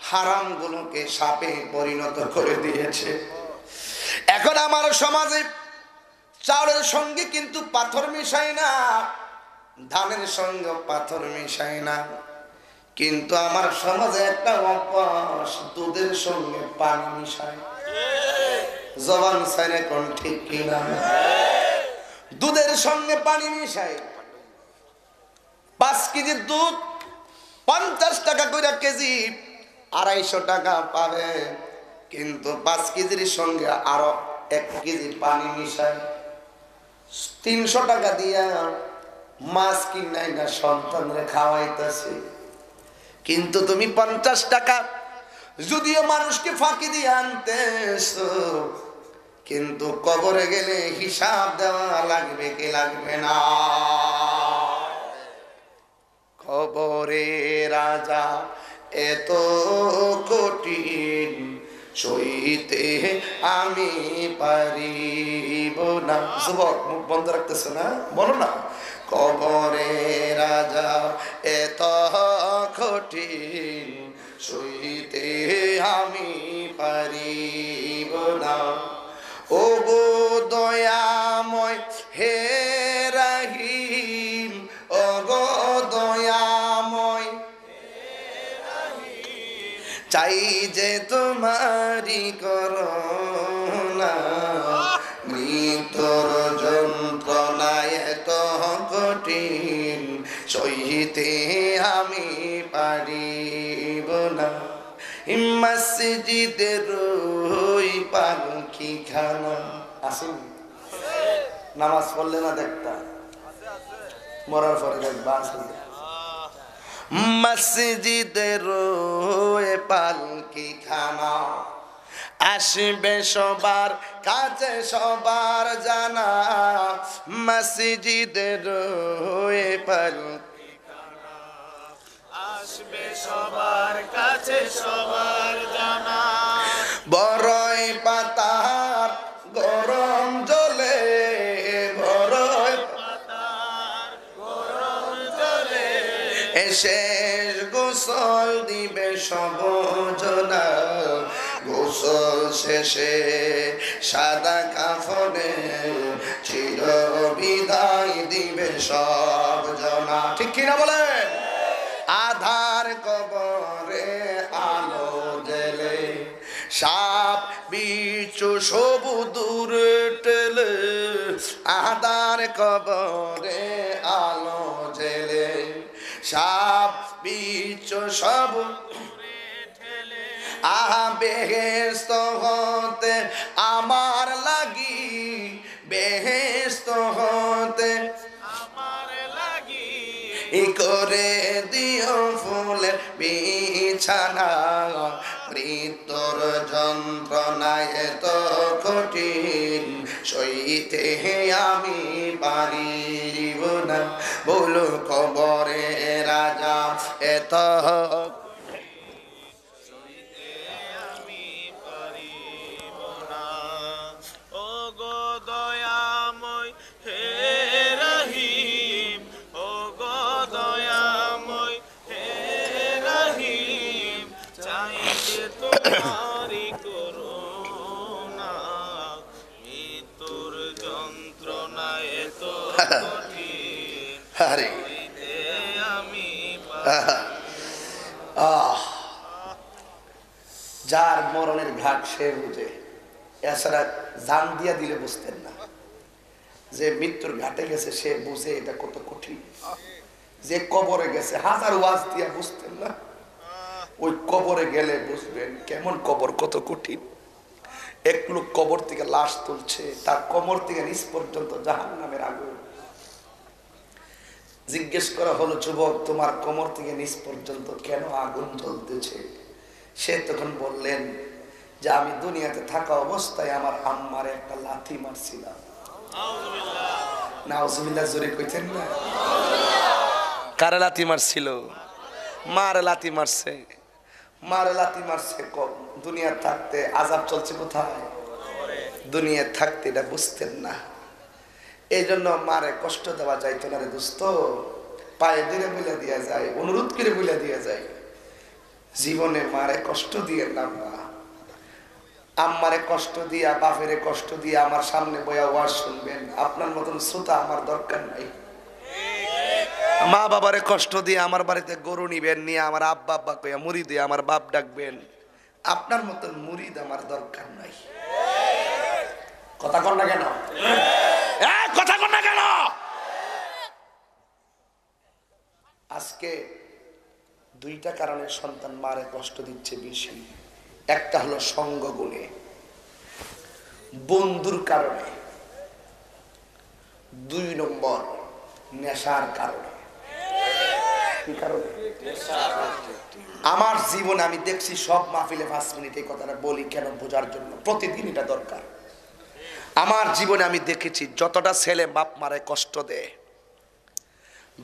হারামগুলোকে সাপে পরিণত করে দিয়েছে। এখন আমার সমাজে চাউলের সঙ্গে কিন্তু পাথর মিশায় না, ধানের সঙ্গে পাথর মিশায় না, কিন্তু আমার সমাজে একটা অভ্যাস, দুধের সঙ্গে পানি মিশায়। জবান ছাড়ে কোন, ঠিক কিনা? দুধের সঙ্গে পানি মিশায়। পাঁচ কেজির দুধ পঞ্চাশ টাকা কইরা কেজি, আড়াইশো টাকা পাবে, কিন্তু পাঁচ কেজির সঙ্গে আরো এক কেজি পানি মিশায়। তিনশো টাকা দিয়া মাছ কিনাই না, সন্তানরে খাওয়াইতেছি, কিন্তু তুমি পঞ্চাশ টাকা যদিও মানুষকে ফাঁকি দিয়ে আনতেছো, কিন্তু কবরে গেলে হিসাব দেওয়া লাগবে কি লাগবে না? কবরে রাজা এত কঠিন, সইতে আমি পারিব না। যুবক, মুখ বন্ধ রাখতেছো না? বলো না। কবরে রাজা এত কঠিন, সইতে আমি পারিব না। ও গো দয়াময়, হে রহিম, ও গো দয়াময়, চাই যে তোমারই করুণা। মৃত্যুর যন্ত্রণা এত কঠিন, সইতে আমি পারিব না। মসজিদের ওই পালকিখানা। আসেনি? নামাজ পড়লে না দেখতা, মরার পরে দেখবা, আসেনি? মসজিদের ওই পালকিখানা, আসবে সবার কাছে সবার জানা। মসজিদের ওই পালকি আসবে সবার কাছে সবার জানা। বড়ই পাতার গরম জলে, বড়ই পাতার গরম জলে এ শেষ গোসল দিবে সব জনা। গোসল শেষে সাদা কাফনে চির বিদায় দিবে সব জনা। ঠিক কিনা বলেন? আধার কবরে আলো জেলে সাপ বিচ্ছু সব দূরে ঠেলে। আধার কবরে আলো জেলে সাপ বিচ্ছু সব আহা বেহেস্ত হতে আমার লাগি, বেহেস্ত হতে আমার লাগি ই করে দিও ফুলের বিছানা। মৃত্যুর যন্ত্রণা এত কঠিন, সইতে আমি পারিব না। বলো কবরে রাজা এত সইতে আমি পারিব না। ও গো দয়াময় হে রহিম, ও গো দয়াময় হে রহিম, চাই যে তোমারই করুণা। মৃত্যুর যন্ত্রণা এত কঠিন, আরে। সইতে আমি পারি আহ, যার মরণের ঘাট সে বুঝে, এছাড়া জান দিয়া দিলে বুঝতেন না। যে মৃত্যুর ঘাটে গেছে সে বুঝে এটা কত কঠিন। যে কবরে গেছে হাজার ওয়াজ দিয়া বুঝতেন না, ওই কবরে গেলে বুঝবেন কেমন কবর, কত কঠিন। এক লোক কবর থেকে লাশ তুলছে, তার কোমর থেকে নিচ পর্যন্ত জাহান্নামের আগুন। জিজ্ঞেস করা হলো, "যুবক, তোমার কোমর থেকে নিচ পর্যন্ত কেন আগুন জ্বলতেছে?" সে তখন বললেন যে, "আমি দুনিয়াতে থাকা অবস্থায় আমার আম্মারে একটা লাথি মারছিলাম।" নাউজুবিল্লাহ, জোরে কইতেন না? কারে লাথি মারছিল? মারে লাথি মারছে। মারে লাথি মারছে কম, দুনিয়া থাকতে আযাব চলছে কোথায়? দুনিয়া থাকতে এটা বুঝতেন না। এই জন্য মারে কষ্ট দেওয়া যাইতো না রে দোস্ত, পায়ে ধরে বলে দিয়া যায়, অনুরোধ করে বলে দিয়া যায়। জীবনে মারে কষ্ট দিয়েন না আম্মা। আম্মারে কষ্ট দিয়া, বাপেরে কষ্ট দিয়া আমার সামনে বইয়া ওয়াজ শুনবেন, আপনার মতন সুতা আমার দরকার নাই। মা বাবারে কষ্ট দিয়া আমার বাড়িতে গরু নিবেন, নিয়া আমার আব্বা আব্বা কইয়া মুড়ি দিয়া আমার বাপ ডাকবেন, আপনার মতন মুরিদ আমার দরকার নাই। কথা কন না কেন? এ, কথা কন না কেন? আজকে দুইটা কারণে সন্তান মারে কষ্ট দিচ্ছে বেশি। একটা হলো সঙ্গ গুণে, বন্ধুর কারণে, দুই নম্বর নেশার কারণে। কি কারণে? আমার জীবনে আমি দেখছি সব মাহফিলে পাঁচ মিনিট এই কথাটা বলি কেন, বোঝার জন্য। প্রতিদিন এটা দরকার। আমার জীবনে আমি দেখেছি যতটা ছেলে বাপ মারে কষ্ট দেয়,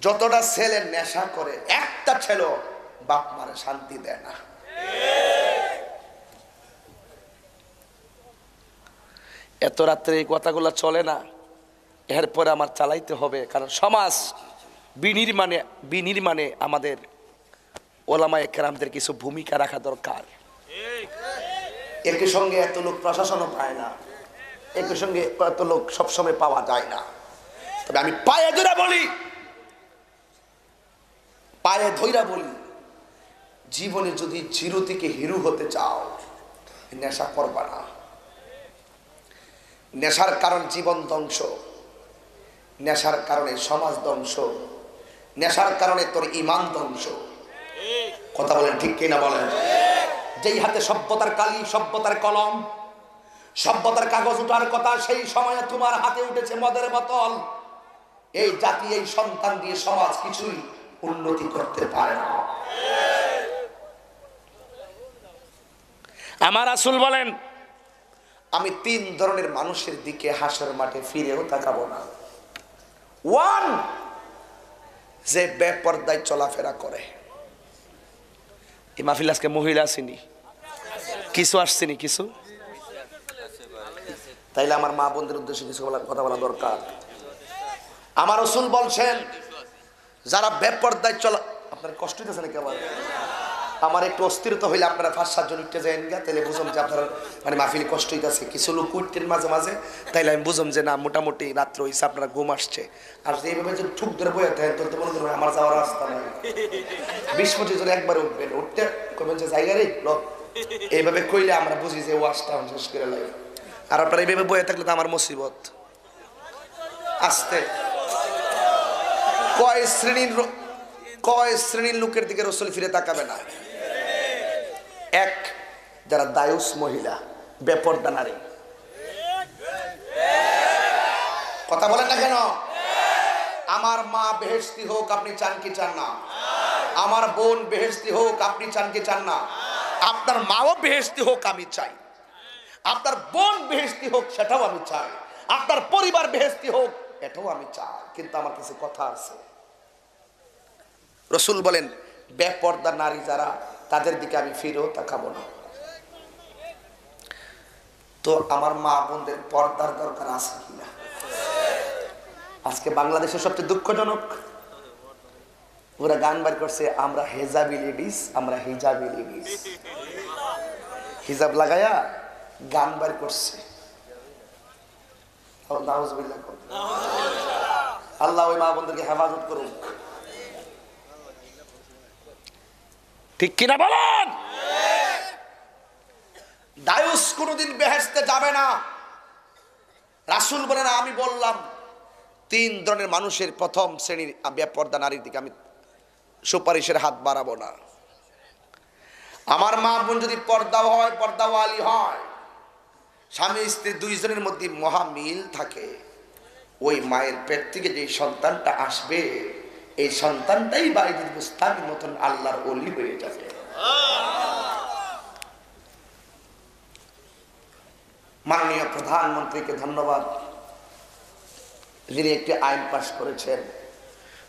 যতটা ছেলে নেশা করে, একটা ছেলে বাপ মারে শান্তি দেয় না। এত রাত্রে এই কথাগুলো চলে না, এরপরে আমার চালাইতে হবে, কারণ সমাজ বিনির্মাণে, বিনির্মাণে আমাদের ওলামায়ে কেরামদের কিছু ভূমিকা রাখা দরকার। একই সঙ্গে এত লোক প্রশাসনও পায় না, একই সঙ্গে এত লোক সবসময় পাওয়া যায় না। তবে আমি পায়ে ধরে বলি, পায়ে ধইরা বলি, জীবনে যদি জিরো থেকে হিরো হতে চাও, নেশা করবা না। নেশার কারণ জীবন ধ্বংস, নেশার কারণে সমাজ ধ্বংস, নেশার কারণে তোর ইমান ধ্বংস। কথা বলেন, ঠিক কিনা বলেন? যেই হাতে সভ্যতার কালি, সভ্যতার কলম, সভ্যতার কাগজ উঠার কথা, সেই সময়ে তোমার হাতে উঠেছে মদের বোতল। এই জাতি, এই সন্তান দিয়ে সমাজ কিছুই উন্নতি করতে পারে না। আমার রাসূল বলেন, আমি তিন ধরনের মানুষের দিকে হাশর মাঠে ফিরেও তাকাবো না। ওয়ান, যে বেপর্দায় চলাফেরা করে। এই মাহফিল আজকে মহিলা আসেনি, কিছু আসছেনি, কিছু। তাইলে আমার মা বোনদের উদ্দেশ্যে কিছু বলা, কথা বলা দরকার। আমার রাসূল বলছেন, যারা বেপর্দায় চলা, আপনার কষ্ট হইতেছে নাকি আবার? আমার একটু অস্থিরতা হইলে আপনারা পাঁচ সাতজন উঠতে যাইন গা, তাইলে বুঝুম যে আপনারা, মানে, মাহফিলে কষ্ট হইতেছে। কিছু লোক উঠতেন মাঝে মাঝে, তাইলে আমি বুঝুম যে না, মোটামুটি রাত্র হইছে, আপনারা ঘুম আসছে। আর যে এইভাবে যদি ঠুক ধরে বইয়া থাকেন, তাহলে তো মনে করবেন আমার যাওয়ার রাস্তা নাই। বিশ পঁচিশ জন একবারে উঠবেন, উঠতে কইবেন যে, "জায়গা রে, ল।" এইভাবে কইলে আমরা বুঝি যে ওয়াজটা এখন শেষ করে লাগে। আর আপনারা এইভাবে বইয়া থাকলে তো আমার মুসিবত। আস্তে। কয় শ্রেণীর র-, কয় শ্রেণীর লোকের দিকে রাসূল ফিরে তাকাবে না? এক, যারা দায়ুস মহিলা, বেপর্দা নারী। কথা বলেন না কেন? আমার মা বেহেশতি হোক, আপনি চান কি চান না? আমার বোন বেহেশতি হোক, আপনি চান কি চান না? আপনার মাও বেহেশতি হোক, আমি চাই। আপনার বোন বেহেশতি হোক, সেটাও আমি চাই। আপনার পরিবার বেহেশতি হোক, এটাও আমি চাই। কিন্তু আমার কিছু কথা আছে। রাসূল বলেন, বেপর্দা নারী যারা, তাদের দিকে আমি ফিরেও তাকাবো না। তো আমার মা বোনদের পর্দার দরকার আছে কিনা? আজকে বাংলাদেশের সবচেয়ে দুঃখজনক, ওরা গান বার করছে, "আমরা হেজাবি লেডিস, আমরা হিজাবি লেডিস।" হিজাব লাগায়া গান বার করছে। নাউজুবিল্লাহ। আল্লাহ ওই মা বোনদেরকে হেফাজত করুক। ঠিক কিনা বলেন? দায়ুস কোনোদিন বেহেশতে যাবে না। রাসূল বলেন, আমি বললাম, তিন ধরনের মানুষের প্রথম শ্রেণীর বেপর্দা নারীর দিকে আমি সুপারিশের হাত বাড়াবো না। আমার মা বোন যদি পর্দাও হয়, পর্দাওয়ালি হয়, স্বামী স্ত্রী দুইজনের মধ্যে মহা মিল থাকে, ওই মায়ের পেট থেকে যে সন্তানটা আসবে, এই সন্তানটাই বাইজিদ বুস্তামির মতন আল্লাহর ওলি হয়ে যাবে। মাননীয় প্রধানমন্ত্রীকে ধন্যবাদ, যিনি একটি আইন পাশ করেছেন,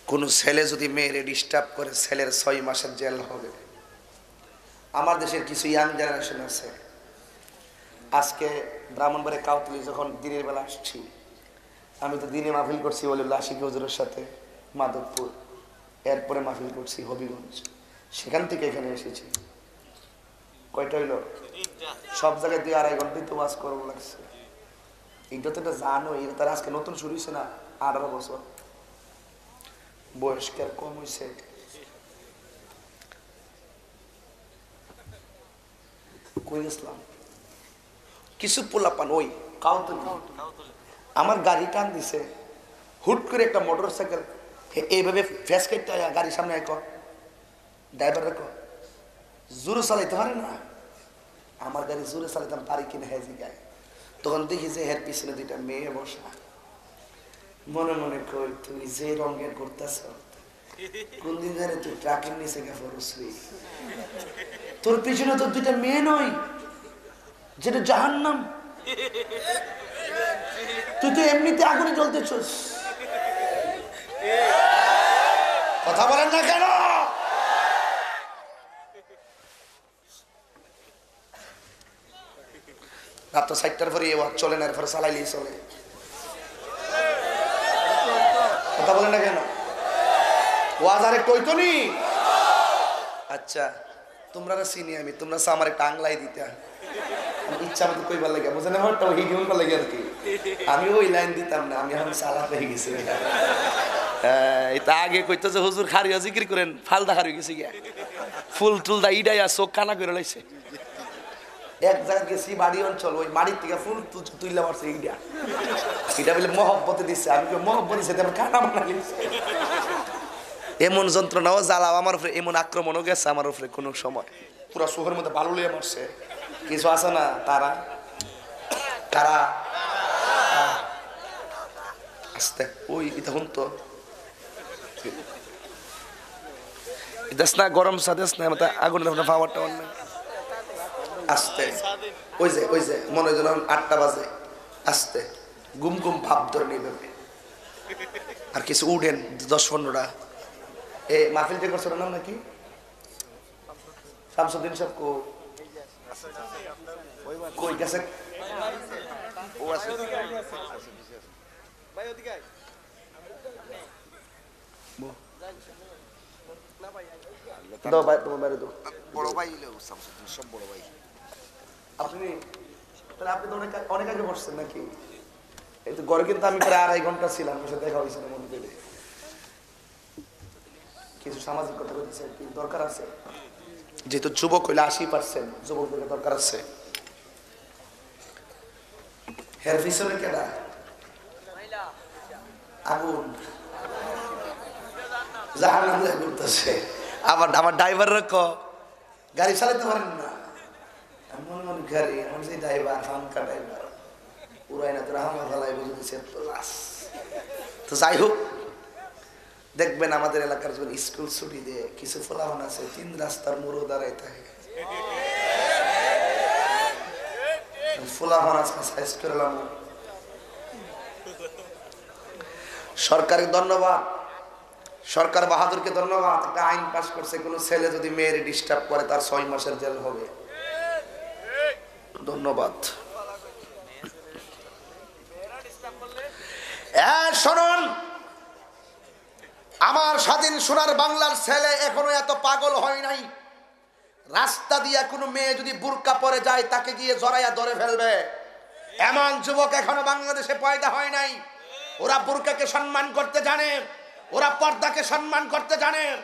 কোনো ছেলে যদি মেয়েরে ডিস্টার্ব করে, ছেলের ছয় মাসের জেল হবে। আমার দেশের কিছু ইয়াং জেনারেশন আছে, আজকে ব্রাহ্মণবাড়িয়া কাউতলি যখন দিনের বেলা আসছি, আমি তো দিনে মাহফিল করছি ওলিউল্লাহ আশিকি হুজুরের সাথে মাধবপুর, এরপরে মাহফিল করছি হবিগঞ্জ, সেখান থেকে এখানে এসেছি। কয়টা হইল? সব জায়গায় দুই আড়াই ঘন্টাই তো ওয়াজ করার লাগছে। এটা তো একটা জানো, এটা তার আজকে নতুন শুরু হয়েছে না, আঠারো বছর বয়স, কি আর কম হয়েছে? কই গেছিলাম? কিছু পোলাপান ওই কাউন্টার, আমার গাড়ি টান দিছে, হুট করে একটা মোটর সাইকেল এইভাবে ফেস করতে হয় গাড়ির সামনে। এখন ড্রাইভার রাখো, জোরে চালাইতে পারে না। আমার গাড়ি জোরে চালাইতাম পারি কিনা হে জিগায়। তখন দেখি যে হের পিছনে দুইটা মেয়ে বসা। মনে মনে কই, "তুই যে রঙের করতেছ, কোনদিন জানে তুই ট্রাকের নিচে গিয়ে পড়স রে? তোর পিছনে তো দুইটা মেয়ে নয়, যেটা জাহান্নাম। তুই তো এমনিতে আগুনে জ্বলতেছস।" কথা বলেন না কেন? রাত তো চারটার পরে এ ওয়াজ চলে না, এরপরে চালাইলেই চলে। কথা বলেন না কেন? ওয়াজ আরেকটু হইতো নি? আচ্ছা, তোমরা চিনি আমি, তোমরা চা আমার একটা আংলাই দিতা। আমি ইচ্ছা মতো কইবার লাগে, বুঝে না, আমারটা ওই হিডিউল লাগে আর কি। আমি ওই লাইন দিতাম না, আমি এখন চালাক হয়ে গেছি। হ্যাঁ, এটা আগে কইতো যে, "হুজুর, খারিয়া জিকির করেন", ফালদা খারি গেছি গিয়া। ফুল টুল দা ইডাইয়া চোখ কানা করে লাইছে। এক জায়গায় গেছি, বাড়ি অঞ্চল, ওই বাড়ির থেকে ফুল তু-, তুইলা মারছে ইডা। এটা বলে মহব্বতে দিছে, আমি কই, "মহব্বতে দিছে, তেমন কানা বানাই দিছে।" এমন যন্ত্রণাও জ্বালাও আমার উপরে, এমন আক্রমণও গেছে আমার উপরে কোনো সময়। পুরা চোখের মধ্যে বালু লইয়া মারছে। কিছু আছে না তারা? তারা? আস্তে, ওই, এটা হুন তো। দেস না, গরম চা দেস না, মাথা আগুন, আপনার পাওয়ার টাওয়ার নাই। আস্তে, ওই যে, ওই যে, মনে হয় যেন আটটা বাজে। আস্তে, ঘুম ঘুম ভাব ধরে নিবে। আর কিছু উঠেন, দশ পনেরোটা। এ, মাহফিল যে করছে, ওটার নাম নাকি? শামসুদ্দিন সাহেব কো-, কই গেছে? ও আছে। দাও ভাই, তোমার বাইরে দাও। বড় ভাই হইলো শামসুদ্দিন, সব বড় ভাই। আপনি, তাহলে আপনি তো অনেক, অনেক আগে বসছেন নাকি? এই তো ঘরে কিন্তু আমি প্রায় আড়াই ঘন্টা ছিলাম, বসে দেখা হয়েছে না মন্দিরে। কিছু সামাজিক কথা বলতে চাই, কি দরকার আছে? যেহেতু যুবক হইলে আশি পার্সেন্ট যুবকদের দরকার আছে। এর পিছনে কেডা? আগুন। জাহান্নাম ঘুরতেছে। আবার আমার ড্রাইভার রাখো, গাড়ি চালাতে পারেন না। আমি মনে মনে গাড়ি, আমার যে ড্রাইভার, ফাঙ্কা ড্রাইভার, উড়াই না তো রাহমা ফালাই বুঝে দিছে তো লাশ। তো যাই হোক, দেখবেন আমাদের এলাকার যখন স্কুল ছুটি দেয়, কিছু ফোলাফান আছে তিন রাস্তার মোড়ো দাঁড়াই থাকে। ফোলাফান আজকে সাইজ করলাম। সরকারকে ধন্যবাদ, সরকার বাহাদুরকে ধন্যবাদ। একটা আইন পাস করছে, কোনো ছেলে যদি মেয়ের ডিস্টার্ব করে, তার ছয় মাসের জেল হবে। ধন্যবাদ। এ, শুনুন, আমার স্বাধীন সোনার বাংলার ছেলে এখনো এত পাগল হয় নাই। রাস্তা দিয়া কোনো মেয়ে যদি বুরকা পরে যায়, তাকে গিয়ে জড়াইয়া ধরে ফেলবে। এমন যুবক এখনো বাংলাদেশে পয়দা হয় নাই। ওরা বুরকাকে সম্মান করতে জানে, ওরা পর্দাকে সম্মান করতে জানে,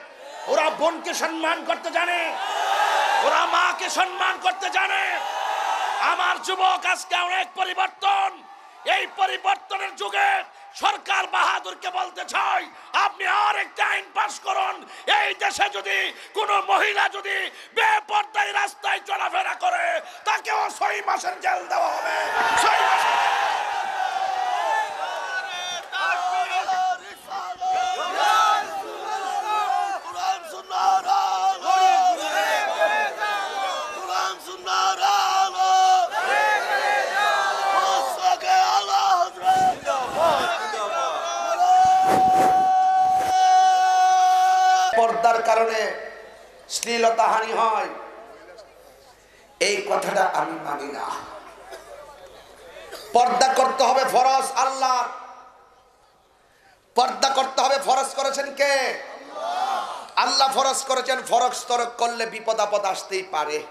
ওরা বোনকে সম্মান করতে জানে, ওরা মাকে সম্মান করতে জানে। আমার যুবক আজকে অনেক পরিবর্তন। এই পরিবর্তনের যুগে সরকার বাহাদুরকে বলতে চাই, আপনি আর একটা আইন পাস করুন। এই দেশে যদি কোনো মহিলা যদি বেপর্দায় রাস্তায় চলাফেরা করে, তাকেও ছয় মাসের জেল দেওয়া হবে। ছয় মাসের। পর্দার কারণে শ্লীলতা হানি হয়, এই কথাটা আমি মানি না। পর্দা করতে হবে ফরজ আল্লাহ, পর্দা করতে হবে ফরজ করেছেন কে? আল্লাহ ফরজ করেছেন। ফরজ তরক করলে বিপদ আপদ আসতেই পারে,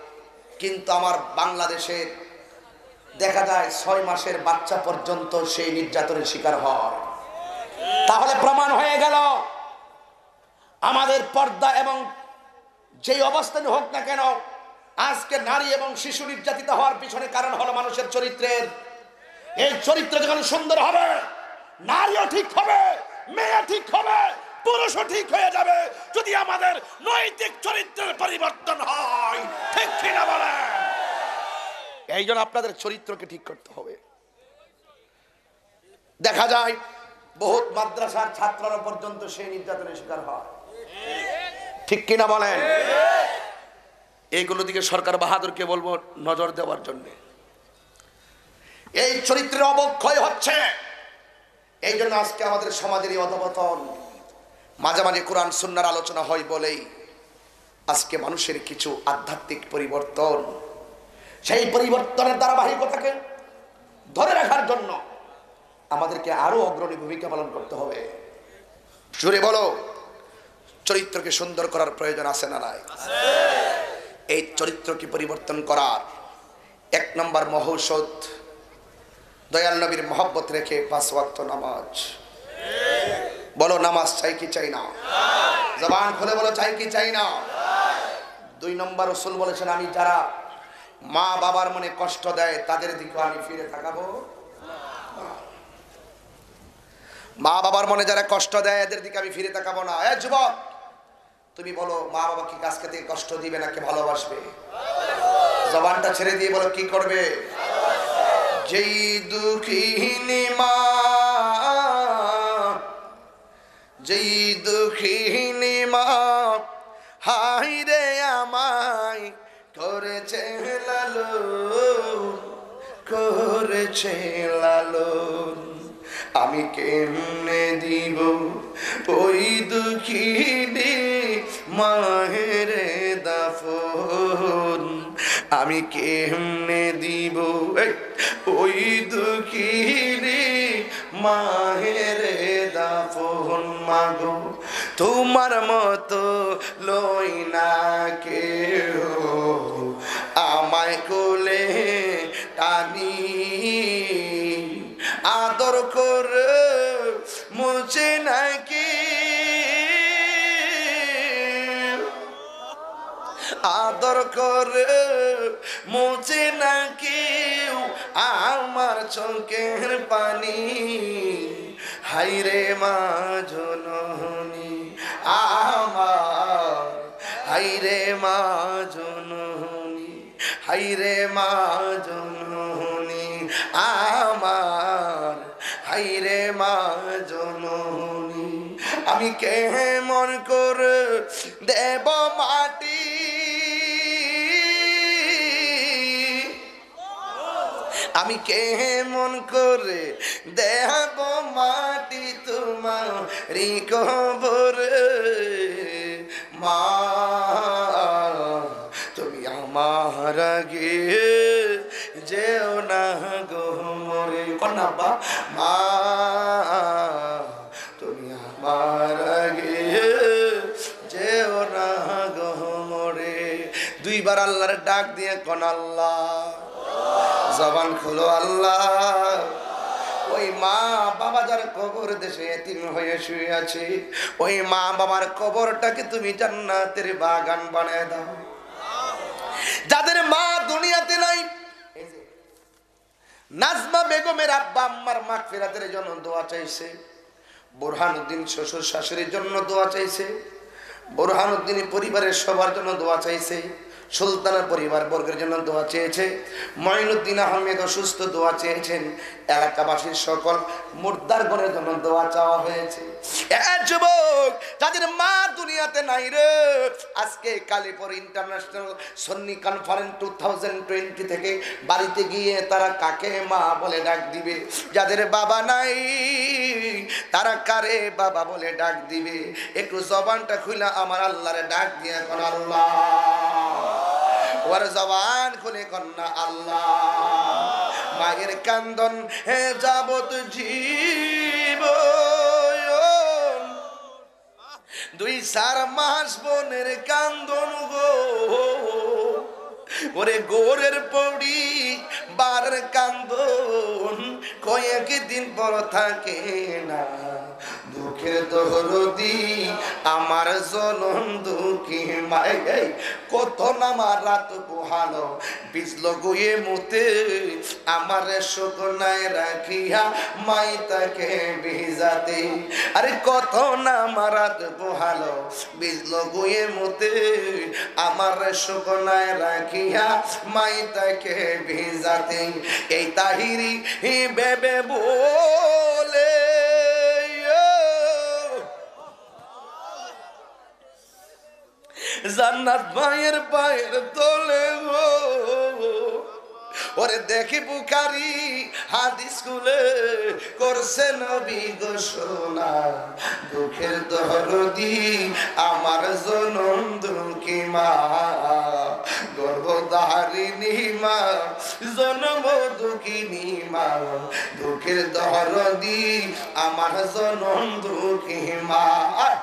কিন্তু আমার বাংলাদেশে দেখা যায় ছয় মাসের বাচ্চা পর্যন্ত সেই নির্যাতনের শিকার হয়। তাহলে প্রমাণ হয়ে গেল, আমাদের পর্দা এবং যেই অবস্থানই হোক না কেন, আজকে নারী এবং শিশু নির্যাতিত হওয়ার পিছনে কারণ হলো মানুষের চরিত্রের। এই চরিত্র যখন সুন্দর হবে, নারীও ঠিক হবে, মেয়ে ঠিক হবে, পুরুষও ঠিক হয়ে যাবে, যদি আমাদের নৈতিক চরিত্রের পরিবর্তন হয়। ঠিক কিনা বলেন? এই জন্য আপনাদের চরিত্রকে ঠিক করতে হবে। দেখা যায় বহুত মাদ্রাসার ছাত্ররা পর্যন্ত সেই নির্যাতনের শিকার হয়। ঠিক কিনা বলেন? এইগুলো দিকে সরকার বাহাদুরকে বলবো নজর দেওয়ার জন্য। এই চরিত্রের অবক্ষয় হচ্ছে, এই জন্য আজকে আমাদের সমাজের এই অধঃপতন। মাঝে মাঝে কোরআন সুন্নাহর আলোচনা হয় বলেই আজকে মানুষের কিছু আধ্যাত্মিক পরিবর্তন, সেই পরিবর্তনের ধারাবাহিকতাকে ধরে রাখার জন্য আমাদেরকে আরো অগ্রণী ভূমিকা পালন করতে হবে। জোরে বলো, চরিত্রকে সুন্দর করার প্রয়োজন আছে না নাই? এই চরিত্রকে পরিবর্তন করার এক নম্বর মহৌষধ, দয়াল নবীর মহব্বত রেখে পাঁচ ওয়াক্ত নামাজ। বলো, নামাজ চাই কি চাই না? জবান খুলে বলো, চাই কি চাই না? দুই নম্বর রসুল বলেছেন, আমি যারা মা বাবার মনে কষ্ট দেয়, তাদের দিকে আমি ফিরে তাকাবো না। মা বাবার মনে যারা কষ্ট দেয়, এদের দিকে আমি ফিরে তাকাবো না। এ যুবক, তুমি বলো, মা বাবা কি আজকে থেকে কষ্ট দিবে নাকি ভালোবাসবে? জবানটা ছেড়ে দিয়ে বলো, কি করবে? যেই দুঃখিনী মা, যেই দুঃখিনী মা, হায় রে আমায় করেছে লালন, করেছে লালন। আমি কেমনে দিব ওই দুঃখিনী মায়েরে দাফন? আমি কেমনে দিব, এই, ওই দুঃখিনী মায়েরে দাফন? মাগো, তোমার মতো লই না কেউ আমায় কোলে টানি, আদর করে মুছে নাকি, আদর করে মুছে নাকি আমার চোখের পানি। হায় রে মা জননী আমার, হায় রে মা জননী, হায় রে মা জননী আমার, হায় রে মা জননী। আমি কেমন করে দেব মাটি, আমি কেমন করে দেব মাটি তোমারই কবরে? মা, তুমি আমার আগে যেও না গো মরে। কন্যা আব্বা, মা, তুমি আমার আগে যেও না গো মরে। দুইবার আল্লাহর ডাক দিয়ে কন, আল্লাহ। জবান খোলো, আল্লাহ। ওই মা বাবা যার কবর দেশে এতিম হয়ে শুয়ে আছে, ওই মা বাবার কবরটাকে তুমি জান্নাতের বাগান বানায় দাও। যাদের মা দুনিয়াতে নাই, এই যে নাজমা বেগমের আব্বা আম্মার মাগফিরাতের জন্য দোয়া চাইছে, বুরহানুদ্দিন শ্বশুর শাশুড়ির জন্য দোয়া চাইছে, বুরহানুদ্দিন পরিবারের সবার জন্য দোয়া চাইছে, সুলতানের পরিবার বর্গের জন্য দোয়া চেয়েছে, মঈনুদ্দিন আহমেদ অসুস্থ, দোয়া চেয়েছেন, এলাকাবাসীর সকল মুর্দারগণের জন্য দোয়া চাওয়া হয়েছে। এ যুবক, যাদের মা দুনিয়াতে নাই রে, আজকে কালিপুর ইন্টারন্যাশনাল সন্নি কনফারেন্স টু থাউজেন্ড টোয়েন্টি থেকে বাড়িতে গিয়ে তারা কাকে মা বলে ডাক দিবে? যাদের বাবা নাই, তারা কারে বাবা বলে ডাক দিবে? একটু জবানটা খুলে আমার আল্লাহরে ডাক দিয়ে কন, আল্লাহ। ওর জবান খুলে কন না, আল্লাহ। মায়ের কান্দন হে যাবত জীবন, দুই চার মাস বোনের কান্দন গো। ওরে গোরের পড়ি বার কান্দন কয়েকদিন পর থাকে না। দুঃখের দরদি আমার জনম দুঃখী মাই। এই কত নামা রাত পোহালো, বিজলো গুয়ে মুতে, আমারে শুকনায় রাখিয়া মাই তাকে ভিজাতে। আরে কত নামা রাত পোহালো, বিজলো গুয়ে মুতে, আমারে শুকনায় রাখিয়া মাই তাকে ভিজাতে। এই তাহিরি বেবে বলে, জান্নাত মায়ের পায়ের তলে গো। ওরে দেখি বুখারী হাদিস খুলে করছে নবী ঘোষণা, দুঃখের দরদি আমার জনম দুঃখী মা, গর্ভধারিণী মা, জনম দুঃখিনী মা, দুঃখের দরদি আমার জনম দুঃখী মা।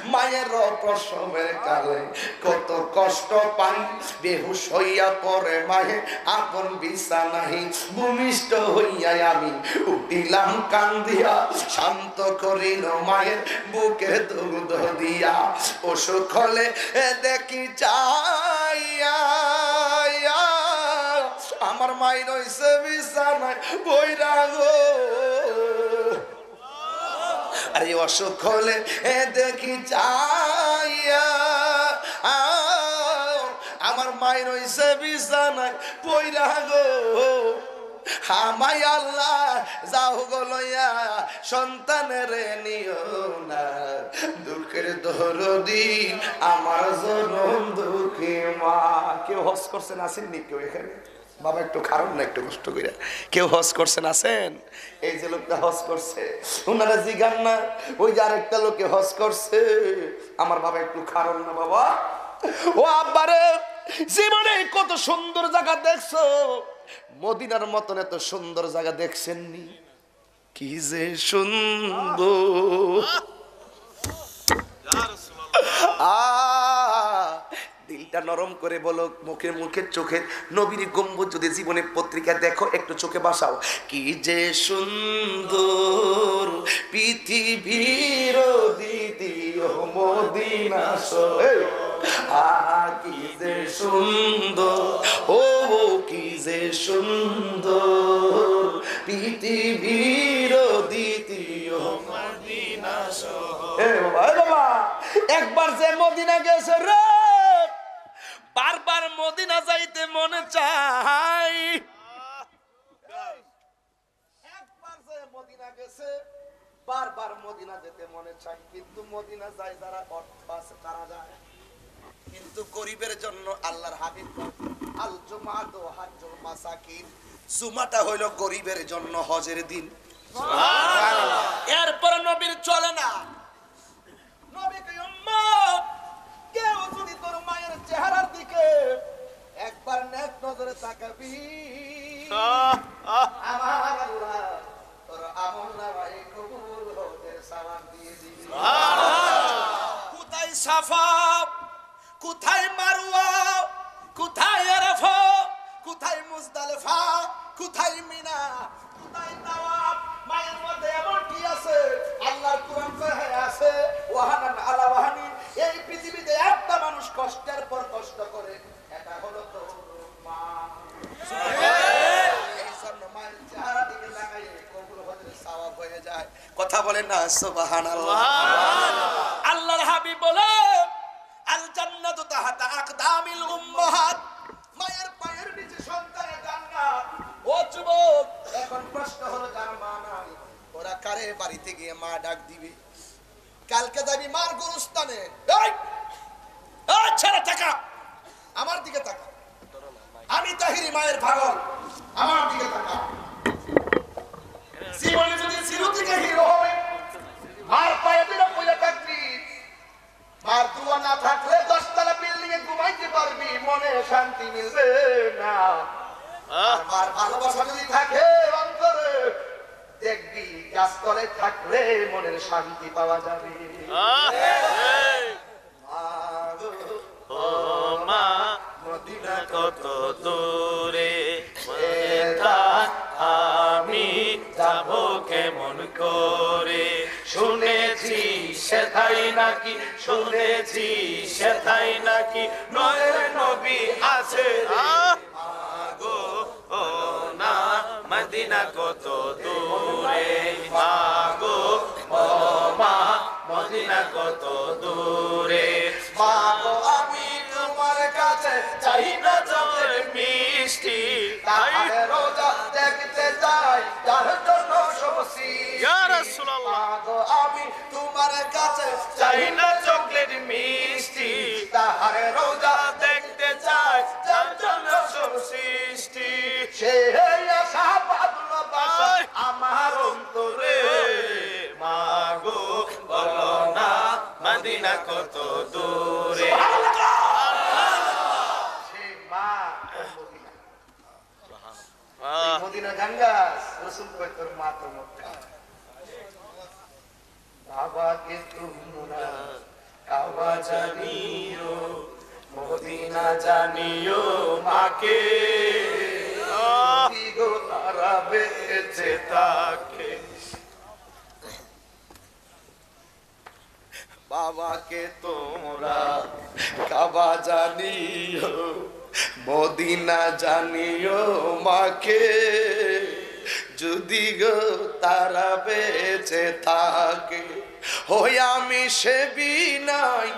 মায়ের প্রসবের কালে কত কষ্ট পাই, বেহুশ হইয়া পড়ে মায়ে আপন বিছানায়, ভূমিষ্ঠ হইয়া আমি উঠিলাম কান্দিয়া, শান্ত করিল মায়ের বুকের দুধ দিয়া। অসুখ হলে এ দেখি চাইয়া, আমার মাই রইছে বিছানায় পইরা গো। আরে অসুখ হলে এ দেখি চাইয়া, আ, আমার মাই রইছে বিছানায় পইরা গো। হামাই আল্লাহ যাও গো লইয়া সন্তানরে নিও না, দুঃখের দরদি আমার জনম দুঃখী মা। কেউ হজ করছেন, আছেননি কেউ এখানে? বাবা, একটু খাড়ান না, একটু কষ্ট কইরা। কেউ হজ করছেন, আছেন? এই যে লোকটা হজ করছে, ওনারা জিগান না, ওই যে আরেকটা লোকে হজ করছে। আমার বাবা, একটু খাড়ান না বাবা। ও আব্বারে, জীবনে কত সুন্দর জায়গা দেখছো, মদিনার মতন এত সুন্দর জায়গা দেখছেননি? কি যে সুন্দর। আ, দিলটা নরম করে বলো, মুখে মুখে চোখে নবীর গম্বুজ যদি জীবনের পত্রিকা দেখো, একটু চোখে ভাসাও। কি যে সুন্দর পৃথিবীর দ্বিতীয় মদিনা শহর। আহা, কি যে সুন্দর, ও কি যে সুন্দর পৃথিবীর দ্বিতীয় মদিনা শহর। এ বাবা, এ বাবা, একবার যে মদিনা গেছে রে, বারবার মদিনা যাইতে মনে চায়। একবার যে মদিনা গেছে, বারবার মদিনা যেতে মনে চায়, কিন্তু মদিনা যায় যারা অর্থ আছে তারা যায়। কিন্তু গরিবের জন্য আল্লাহর হাবিব কয়, "আল জুমাতু হাজ্জুল মাসাকিন।" জুমাটা হইল গরিবের জন্য হজের দিন। এরপর নবীর চলে না। নবী কয়, "উম্মত, কেউ যদি তোর মায়ের চেহারার দিকে একবার নেক নজরে তাকাবি, আহ, আহ। আমার আল্লাহ তোর আমল নামায় কবুল হজের সওয়াব দিয়ে দিবি।" কোথায় সাফা, কোথায় মারওয়া, কোথায় আরাফা, কোথায় মুজদালিফা, কোথায় মিনা, কোথায় তাওয়াফ? মায়ের মধ্যে এমন কি আছে? আল্লাহর কোরআন সহে আছে, "ওয়াহানান আলা ওয়াহানিন।" এই পৃথিবীতে একটা মানুষ কষ্টের পর কষ্ট করে, এটা হলো তোর মা। এই জন্য মায়ের চেহারা দিকে তাকাইলে কবুল হজের সওয়াব হয়ে যায়। কথা বলেন না, সুবহানাল্লাহ। আল্লাহর হাবিব বলে, "আল জান্নাতু তাহতা আকদামিল উম্মাহাত।" মায়ের পায়ের নিচে সন্তানের জান্নাত। ও যুবক, এখন প্রশ্ন হলো, যার মা নাই, ওরা কারে বাড়িতে গিয়ে মা ডাক দিবে? কালকে যাবি মার গুরুস্থানে। এই, এই ছেলে, তাকা, আমার দিকে তাকা। আমি তাহিরি মায়ের পাগল, আমার দিকে তাকা। জীবনে যদি চিরদিনে হিরো হবে, মার পায়ে ধরে পড়ে থাকবি। মার দোয়া না থাকলে দশতলা বিল্ডিং এ ঘুমাইতে পারবি, মনে শান্তি মিলবে না। আর মার ভালোবাসা যদি থাকে অন্তরে, দেখবি গাছতলায় থাকলে মনের শান্তি পাওয়া যাবে। মা গো, ও মা, মদিনা কত তাই নাকি শুনেছি সেথায় নাকি নয়ের নবী আছে রে। আহ! মাগো, ও না, মদিনা কত দূরে। মাগো, ও মা, মদিনা কত দূরে। মাগো, আমি তোমার কাছে চাই না চকলেট মিষ্টি, তার রোজা দেখতে চাই, যার জন্য সব সৃষ্টি। ইয়া রাসূলুল্লাহ। মাগো, আমি তোমার কাছে চাই না চকলেট মিষ্টি, তার রোজা দেখতে চাই, যার জন্য সব সৃষ্টি। সে আশা ভালোবাসা আয়। আমার অন্তরে। মাগো, বলো না, মদিনা কত দূরে। সুবহানাল্লাহ। সে মা মদিনা। এই মদিনা গাঙ্গাস, রসুল কয়, "তোর মা তো মক্কা।" বাবাকে তোমরা কাবা জানিও, মদিনা জানিও মাকে। আহ! যদি গো তারা বেঁচে থাকে। বাবাকে তোমরা কাবা জানিও, মদিনা জানিও মাকে, যদি গো তারা বেঁচে থাকে। হই আমি সেবি নাই,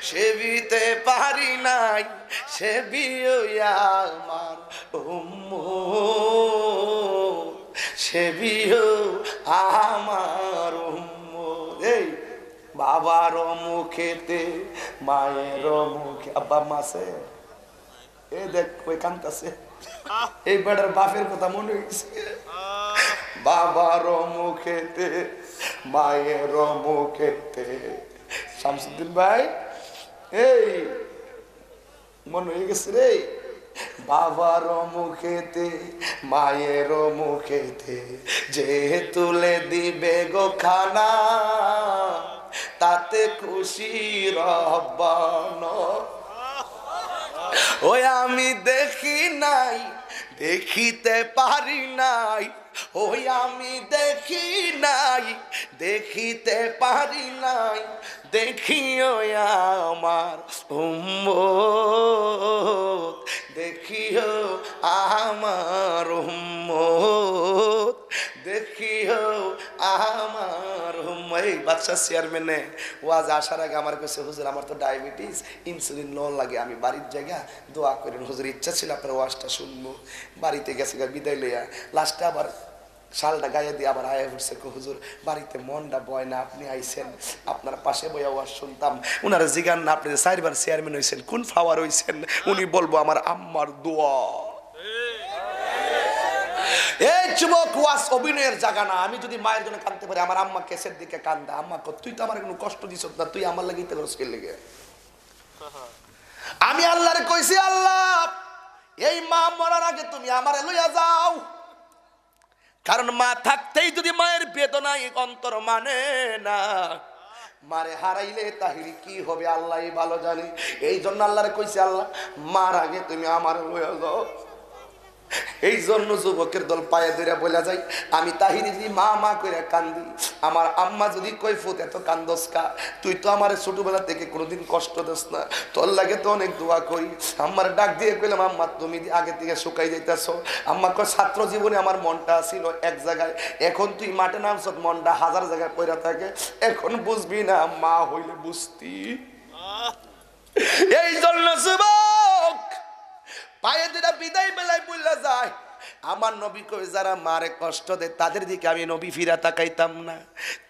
সেবিতে পারি নাই, সেবিও আমার উম্মত, সেবিও আমার উম্মত। এই বাবার মুখেতে, মায়ের মুখে, আব্বা আম্মা আছে? এ দেখ, কই কান্তাছে। এই বেটার বাপের কথা মনে হইছে। বাবার মুখেতে, মায়ের মুখেতে। শামসুদ্দিন ভাই, এই মনে হয়ে গেছে রে। বাবার মুখেতে, মায়ের মুখেতে, যে তুলে দিবে গো খানা, তাতে খুশি রব্বানা। ওই আমি দেখি নাই, দেখিতে পারি নাই, ওই আমি দেখি নাই, দেখিতে পারি নাই, দেখিও আমার উম্মত, দেখিও আমার উম্মত, দেখিও আমার উম্মত। এই বাদশা চেয়ারম্যানে ওয়াজ আসার আগে আমার কাছে, "হুজুর, আমার তো ডায়াবেটিস, ইনসুলিন লওয়া লাগে, আমি বাড়ির জায়গা দোয়া করেন।" হুজুর ইচ্ছা ছিল আপনার ওয়াজটা শুনবো, বাড়িতে গেছে গা বিদায় লইয়া, লাস্টে আবার শালটা গায়ে দিয়ে আবার আয়া উঠছে, কো, "হুজুর, বাড়িতে মনটা বয় না, আপনি আইছেন, আপনার পাশে বইয়া ওয়াজ শুনতাম।" উনারা জিগান না, "আপনি যে চারবার চেয়ারম্যান হইছেন, কোন পাওয়ার হইছেন?" উনি বলবো, "আমার আম্মার দোয়া।" এই যুবক, ওয়াজ অভিনয়ের জায়গা না। আমি যদি মায়ের জন্য কাঁদতে পারি, আমার আম্মা কেসের দিকে কান্দা, আম্মা কো, "তুই তো আমার কোনো কষ্ট দিছত না, তুই আমার লাগি ইতে করস কি লেগে?" আমি আল্লাহরে কইছি, "আল্লাহ, এই মা মরার আগে তুমি আমারে লইয়া যাও।" কারণ মা থাকতেই যদি মায়ের বেদনায় অন্তর মানে না, মারে হারাইলে তাহিরি কি হবে আল্লাহই ভালো জানে। এই জন্য আল্লাহরে কইছে, "আল্লাহ, মার আগে তুমি আমারে লইয়া যাও।" এই জন্য যুবকের দল পায়ে ধরে বইলা যাই, আমি তাহিরি যদি মা মা কইরা কান্দি, আমার আম্মা যদি কই, "ফুত, এত কান্দস কা? তুই তো আমারে ছোটবেলা থেকে কোনোদিন কষ্ট দেস না, তোর লাগে তো অনেক দোয়া করি।" আম্মার ডাক দিয়ে কইলাম, "আম্মা, তুমি দি-, আগে থেকে শুকাই যাইতাছো।" আম্মা কয়, "ছাত্র জীবনে আমার মনটা ছিল এক জায়গায়, এখন তুই মাঠে নামছত, মনটা হাজার জায়গায় পড়া থাকে, এখন বুঝবি না মা হইলে বুঝতি।" এই জন্য যুবক পায়ে দুইটা বিদায় বেলায় বইলা যায়। আমার নবী কই, "যারা মারে কষ্ট দেয়, তাদের দিকে আমি নবী ফিরা তাকাইতাম না।"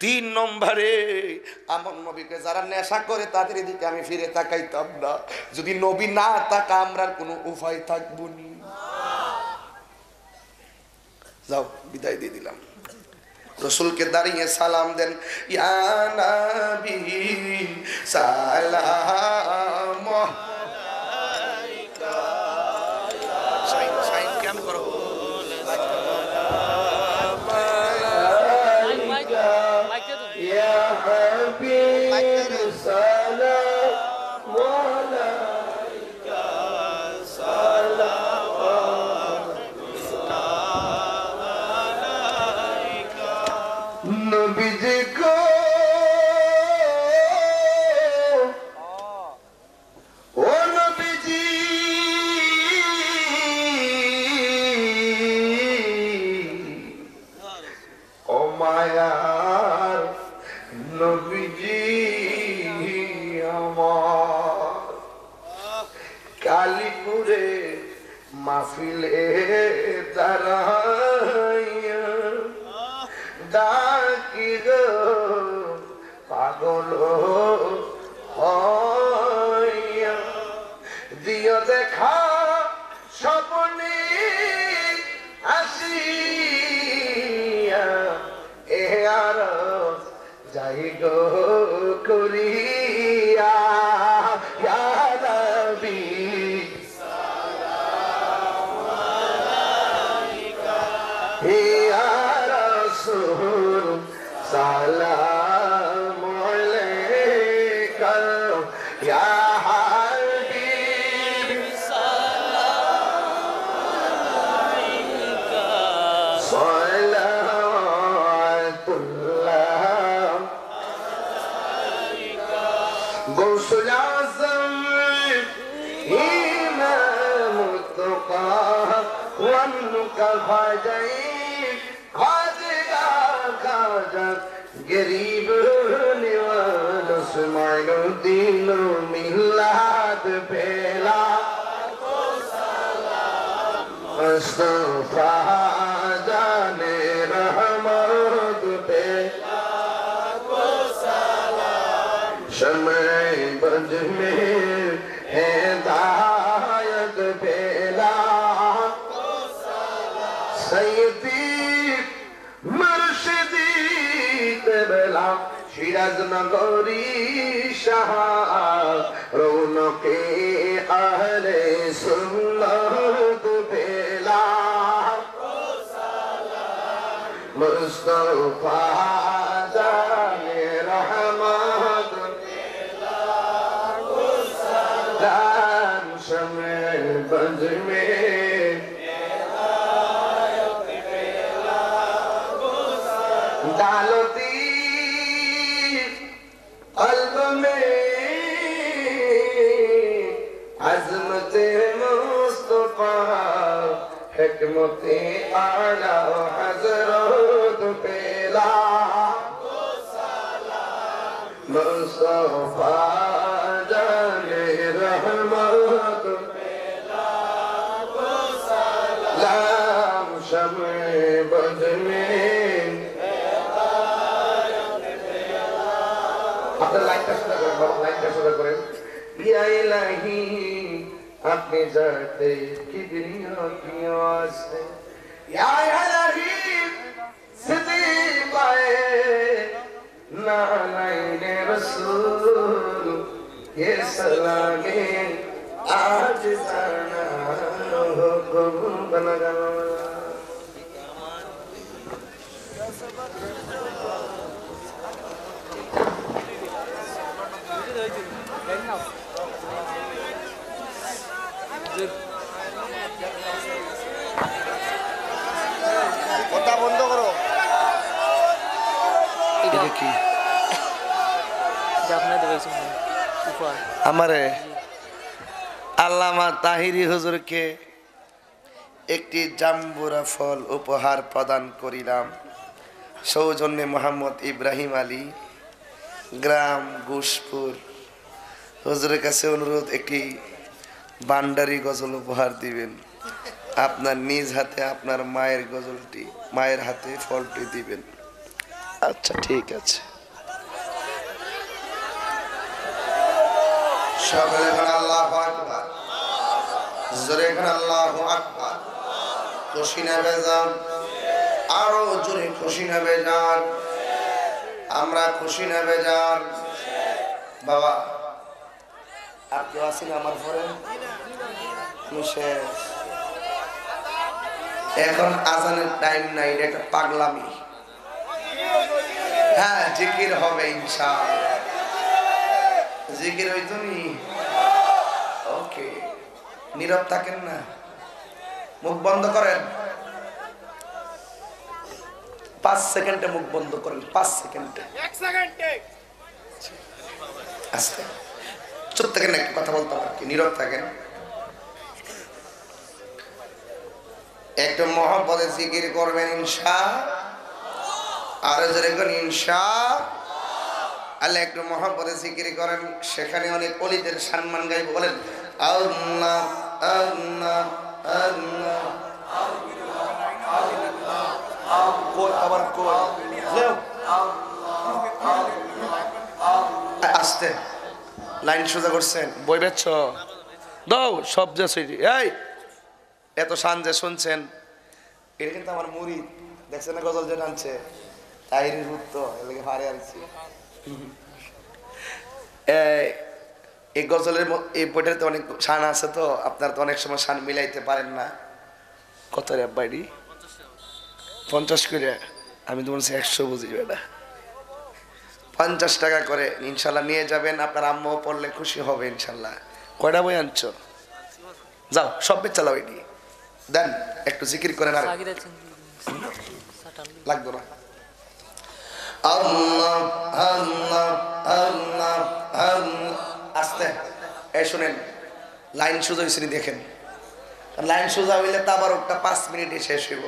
তিন নম্বরে আমার নবী কই, "যারা নেশা করে, তাদের দিকে আমি ফিরে তাকাইতাম না।" যদি নবী না তাকা, আমরার কোনো উপায় থাকবো নি। যাও, বিদায় দিয়ে দিলাম। রসুলকে দাঁড়িয়ে সালাম দেন, "ইয়া নবী সালাম আলাইকা।" সাইন, সাইন কেন করো? ইয়া হাবিব সালাম আলাইকা। নবীজি গো, কালীপুরে মাহফিলে দাঁড়াইয়া ডাকি গো পাগল হইয়া, দিও দেখা স্বপ্নে আসিয়া, এ আর যাই গো করিয়া, ইয়া নবী, ইয়া রাসূল, সালাম আলাইকা, ইয়া হাবিব, সালাম আলাইকা, সালাওয়াতুল্লাহ। গৌসুল আজম, ইমাম তুকা, ওয়ান খাজাই, খাজা, খাজা, গরিব নিওয়াজ, মাইনুদ্দিন মিলাদ পেলা। মুস্তফা জানে রহমত পে, শমে বজ মে হেদায়ত পেলা। সৈয়দি মুর্শিদি কিবলা, সিরাজ নগরী শাহ, রৌনকে আহলে সুন্নত পেলা। মুস্তফা জানে রহমত, লাম শমে বজ মে দালতি قلب میں عظمت مصطفیٰ، حکمت اعلیٰ حضرت پیلا۔ مصطفیٰ جان رحمت، لام شمع بز میں আপনারা লাইনটা সোজা করেন বাবা, লাইনটা সোজা করেন। ইয়া ইলাহি, আপনি জানতে কিবরিয়া কি ওয়াস্তে। ইয়া ইলাহি, সিদি পায়ে নালাইনে রসুল, ইয়ে সালামে আজ জানা হুকুম বনা। কথা বন্ধ করো। এটা কি? আমারে আল্লামা তাহিরি হুজুরকে একটি জাম্বুরা ফল উপহার প্রদান করিলাম। সৌজন্যে মোহাম্মদ ইব্রাহিম আলী, গ্রাম ঘোষপুর। হুজুরের কাছে অনুরোধ, একটি ভান্ডারি গজল উপহার দিবেন। আপনার নিজ হাতে আপনার মায়ের গজলটি, মায়ের হাতে ফলটি দিবেন। আচ্ছা, ঠিক আছে। সকলে বলেন, "আল্লাহু আকবার।" জোরে বলেন, "আল্লাহু আকবার।" খুশি না বেজার? আরো জোরে, খুশি না বেজার? আমরা খুশি না বেজার? বাবা, আর কেউ আছেন আমার পরে? আমি শেষ। এখন আজানের টাইম নাই, এটা একটা পাগলামি। হ্যাঁ, জিকির হবে ইনশাআল্লাহ। জিকির হইতো নি? ওকে, নীরব থাকেন না, মুখ বন্ধ করেন। পাঁচ সেকেন্ডে মুখ বন্ধ করেন, পাঁচ সেকেন্ডে। এক সেকেন্ডে। আস্তে। চুপ থাকেন না, একটু কথা বলতাম আর কি, নীরব থাকেন। একটু মহব্বতে জিকির করবেন ইনশা। আর জোরে বলেন ইনশা আল্লাহ। একটু মহব্বতে জিকির করেন, সেখানে অনেক অলিদের সম্মান গাইব। বলেন, আল্লাহ, আল্লাহ, আল্লাহ। কই, আবার কই? যাও। আস্তে। লাইন সোজা করছেন, বই বেচছ? দাও, সব যে সুইটি। এই, এত শান যে শুনছেন, এটা কিন্তু আমার মুরিদ। দেখছেন না গজল যে টানছে? তাহিরের ভূত তো, এর লাগি ফাড়ে আর কি। এই, এই গজলের ম-, এই বইটার তো অনেক শান আছে, তো আপনারা তো অনেক সময় শান মিলাইতে পারেন না। কত রে আব্বা এটি? পঞ্চাশ করে। আমি তো বলছি একশো বুঝি বেটা। পঞ্চাশ টাকা করে ইনশাল্লাহ নিয়ে যাবেন, আপনার আম্মাও পড়লে খুশি হবে ইনশাল্লাহ। কয়টা বই আনছো? যাও, সব বেচে চালাও এটি। দেন, একটু জিকির করেন আর। লাগতো না। আল্লাহ, আল্লাহ, আল্লাহ, আল্লাহ। আস্তে। এই শুনেন, লাইন সোজা হইছে নি দেখেন। লাইন সোজা হইলে তাবারুকটা পাঁচ মিনিটে শেষ হইব,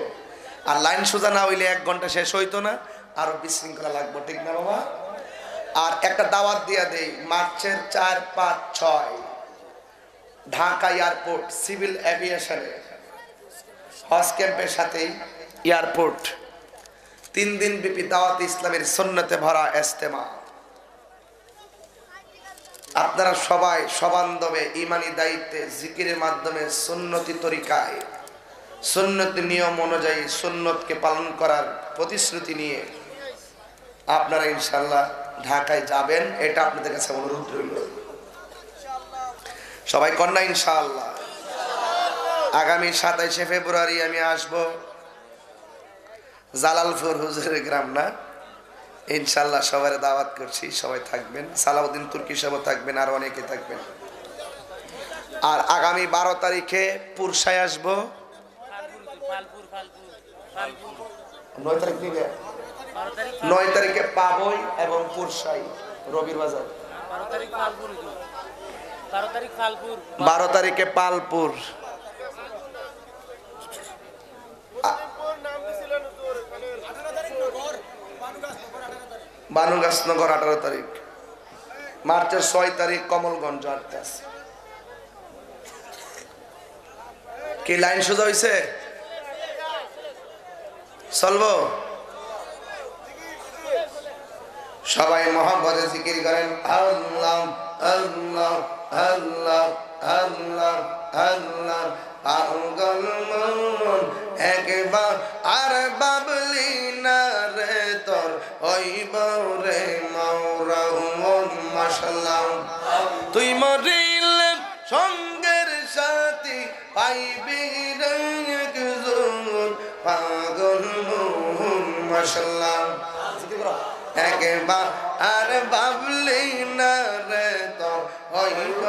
আর লাইন সোজা না হইলে এক ঘন্টা শেষ হইতো না, আরো বিশৃঙ্খলা লাগবো, ঠিক না বাবা? আর একটা দাওয়াত দিয়া দেই, মার্চের চার, পাঁচ, ছয় ঢাকা এয়ারপোর্ট সিভিল এভিয়েশনে হজ ক্যাম্পের সাথেই এয়ারপোর্ট তিন দিন ব্যাপী দাওয়াত ইসলামের সুন্নতে ভরা ইজতেমা। আপনারা সবাই সবান্ধবে ইমানি দায়িত্বে জিকিরের মাধ্যমে সুন্নতি তরিকায়, সুন্নতি নিয়ম অনুযায়ী সুন্নতকে পালন করার প্রতিশ্রুতি নিয়ে আপনারা ইনশাআল্লাহ ঢাকায় যাবেন, এটা আপনাদের কাছে অনুরোধ রইল। সবাই কন্যা ইনশাআল্লাহ। আগামী সাতাইশে ফেব্রুয়ারি আমি আসব জালালপুর, হুজুরের গ্রাম না? ইনশাআল্লাহ সবাই দাওয়াত করছি, সবাই থাকবেন। সালাউদ্দিন তুর্কি সাহেব থাকবেন, আর অনেকে থাকবেন। আর আগামী বারো তারিখে পুরসায় আসবো। নয় তারিখ নিবে? নয় তারিখে পাবই এবং পুরসাই, রবির বাজার। বারো তারিখ পালপুর। বারো তারিখে পালপুর। বানুগাছনগর আঠারো তারিখ, মার্চের ছয় তারিখ কমলগঞ্জ আট তারিখ। কি লাইন সোজা হইছে? চলবো? সবাই মহব্বতে জিকির করেন, আল্লাহ, আল্লাহ, আল্লাহ, আল্লাহ, আল্লাহ। পাগল মন একবার আর বাবলি না রে, তোর হইব রে মরহুন। মাশাআল্লাহ। তুই মরিলে সঙ্গের সাথী পাইবি রে একজন, পাগল মন। মাশাআল্লাহ। একবার আর বাবলি না রে, তোর হইব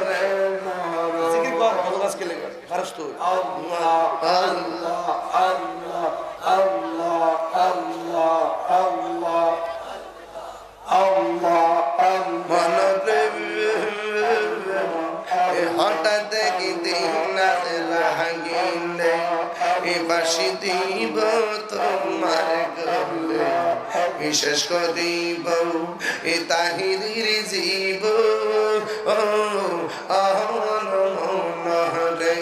রে মরহুন। জিকির কর, কত কাজ কে লেগে? খারাপ তো। আল্লাহ, আল্লাহ, আল্লাহ, আল্লাহ, আল্লাহ, আল্লাহ। আল্লাহ, আল্লাহ। মনরে হঠাৎ একদিন রাগিলে বাঁশি দিব তোমার গলে, বিশেষ করিব তাহিরির জীব। ও, আহন মনরে।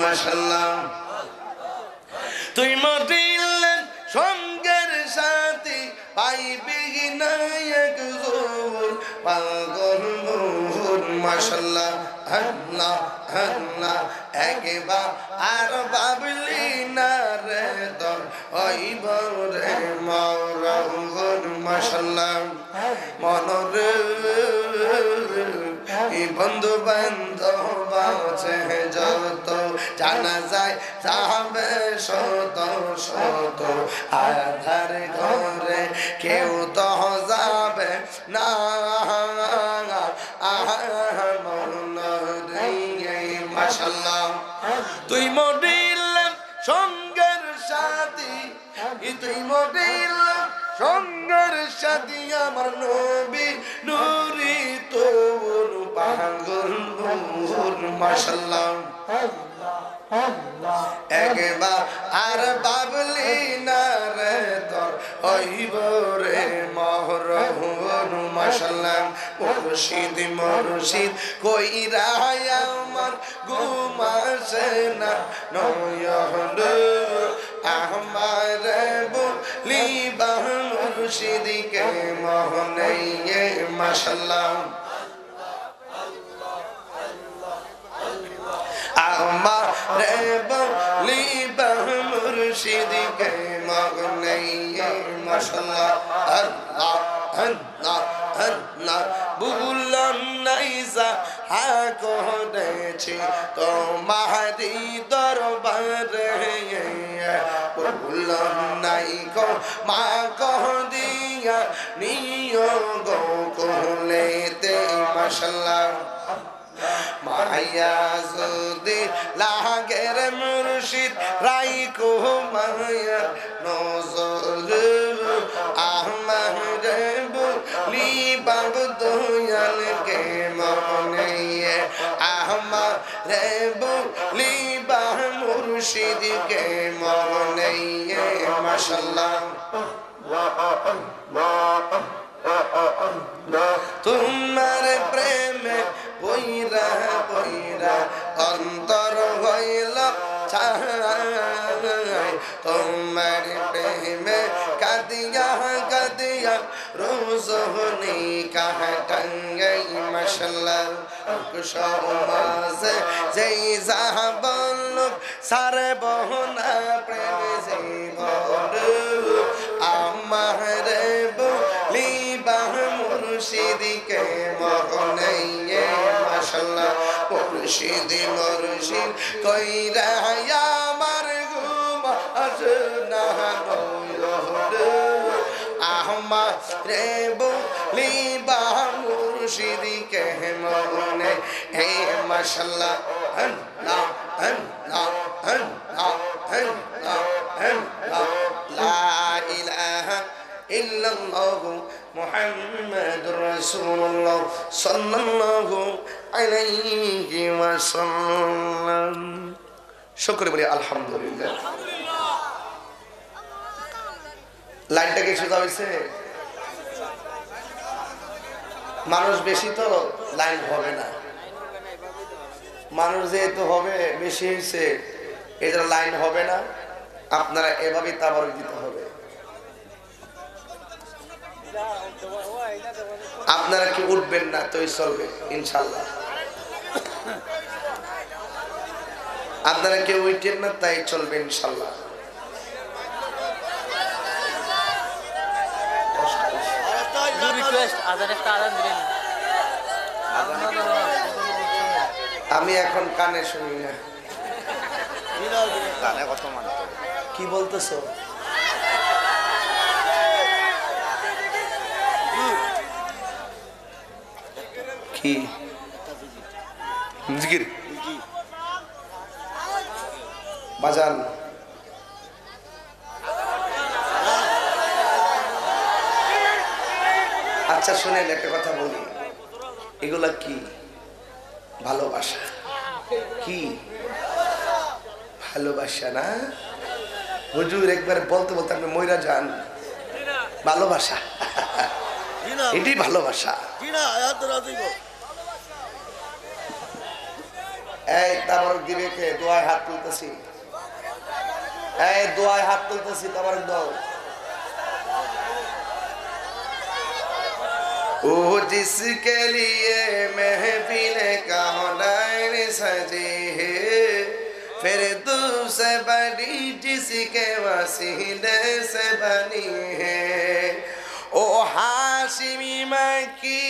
মাশাআল্লাহ। তুই মরিলে সঙ্গের সাথী পাইবি না একজন, পাগল মন। মাশাআল্লাহ। আল্লাহ, আল্লাহ। একবার আর বাবলি না রে, তোর হইব রে মরহুন। মাশাআল্লাহ। মনরে এই বন্ধু বান্ধব আছে যত, জানাজায় যাবে শত শত, আধার ঘরে কেউ তো যাবে না। আহা, মনরে। মাশাআল্লাহ। তুই মরিলে সঙ্গের সাথী, তুই মরিলে সঙ্গের সাথী আমার নবী নুরি তরুণ পাগল মন। মাশাআল্লাহ। একবার আর বাবলি না রে, তোর হইব রে মরহুন। মাশাআল্লাহ। মুর্শিদ, মুর্শিদ কইরা ঘুম আসে না নয়ন, আমারে ভুলিবা মুর্শিদকে মনে। মাশাআল্লাহ। আমারে ভুলিবা মুর্শিদকে মনে। মাশাআল্লাহ। আল্লাহ, আল্লাহ, আল্লাহ। ভুলন নাই যাহা করেছি তোমারি দরবারে, ভুলন নাই ক্ষমা করিয়া নিও গো কোলেতে। মাশাআল্লাহ। মায়া যদি লাগের মুর্শিদ রাইখো মায়া নজর, আমারে ভুলিবা দয়ালকে মনে, আমারে ভুলিবা মুর্শিদকে মনে। মাশাআল্লাহ। তোমার প্রেমে পইরা পইরা অন্তর হইল ছাই। তোমার প্রেমে কাদিয়া কাদিয়া রোজনি কাটাই। মাশাআল্লাহ। সমাজে যেই যাহা বলুক, ছাড়ব না প্রেম জীবন। আমারে ভুলিবা মুর্শিদকে মনে। মাশাআল্লাহ। মুর্শিদ, মুর্শিদ কইরা আমার ঘুম আসে না নয়ন, আমারে ভুলিবা মুর্শিদকে মনে। হে মাশাআল্লাহ। আল্লাহ, আল্লাহ, আল্লাহ, আল্লাহ, আল্লাহ। লা ইলাহা ইল্লাল্লাহু মুহাম্মাদুর রাসূলুল্লাহ সাল্লাল্লাহু আলাইহি ওয়াসাল্লাম। সকলে বলি আলহামদুলিল্লাহ। লাইনটা কি সোজা হইছে? মানুষ বেশি তো লাইন হবে না। মানুষ যেহেতু হবে, বেশি হইছে, এই জন্য লাইন হবে না। আপনারা এভাবেই তাবারুক দিতে হবে। আপনারা কি উঠবেন না? তাই চলবে ইনশাল্লাহ। আপনারা কেউ উঠেন না, তাই চলবে ইনশাল্লাহ। রিকোয়েস্ট, আজান একটা আজান দিলেন। আমি এখন কানে শুনি না। কানে কত মানতো? কি বলতেছো? কি? জিকির? বাজান। আচ্ছা, শুনেন, একটা কথা বলি, এগুলা কি? ভালোবাসা। কি? ভালোবাসা না? হুজুর একবার বলতে বলতে আপনি মইরা যান। ভালোবাসা। এটাই ভালোবাসা। এই তাবারুক দিবে কে? দোয়ায় হাত তুলতেছি। এই দোয়ায় হাত তুলতেছি, তাবারুক দাও। वो जिसके लिए महफिल कौनैन सजी है, फिरदौस बड़ी जिसके वसीले से बनी है। ओ हाशिमी मक्की,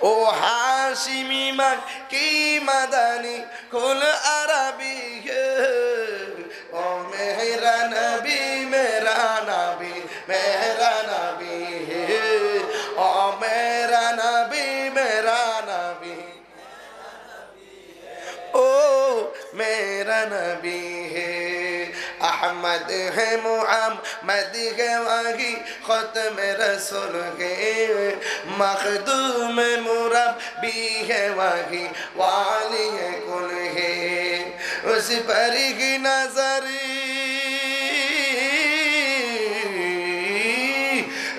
ओ हाशिमी मक्की मदनी कुल अरबी है। ओ मेरा नबी, मेरा नबी, मेरा नबी है। ओ मेरा नबी, मेरा नबी। ओ मेरा नबी है, अहमद है, मुहम्मद है, वही खत्म रसूल है, मखदूम मुरब्बी है, वही वाली कुल है। उस पर ही नजर,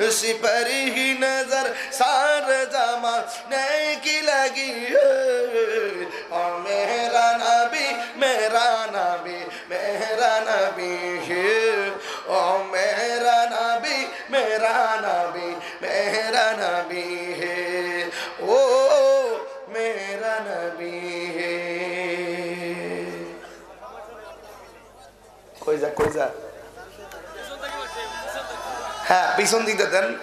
उस पर ही नजर सारे زمانے کی لگی ہے، او میرا نبی، میرا نبی، میرا نبی ہے، او میرا نبی، میرا نبی، میرا نبی ہے، او میرا نبی ہے۔ কই যা, কই যা? হ্যাঁ, পিছন দিকে দেন।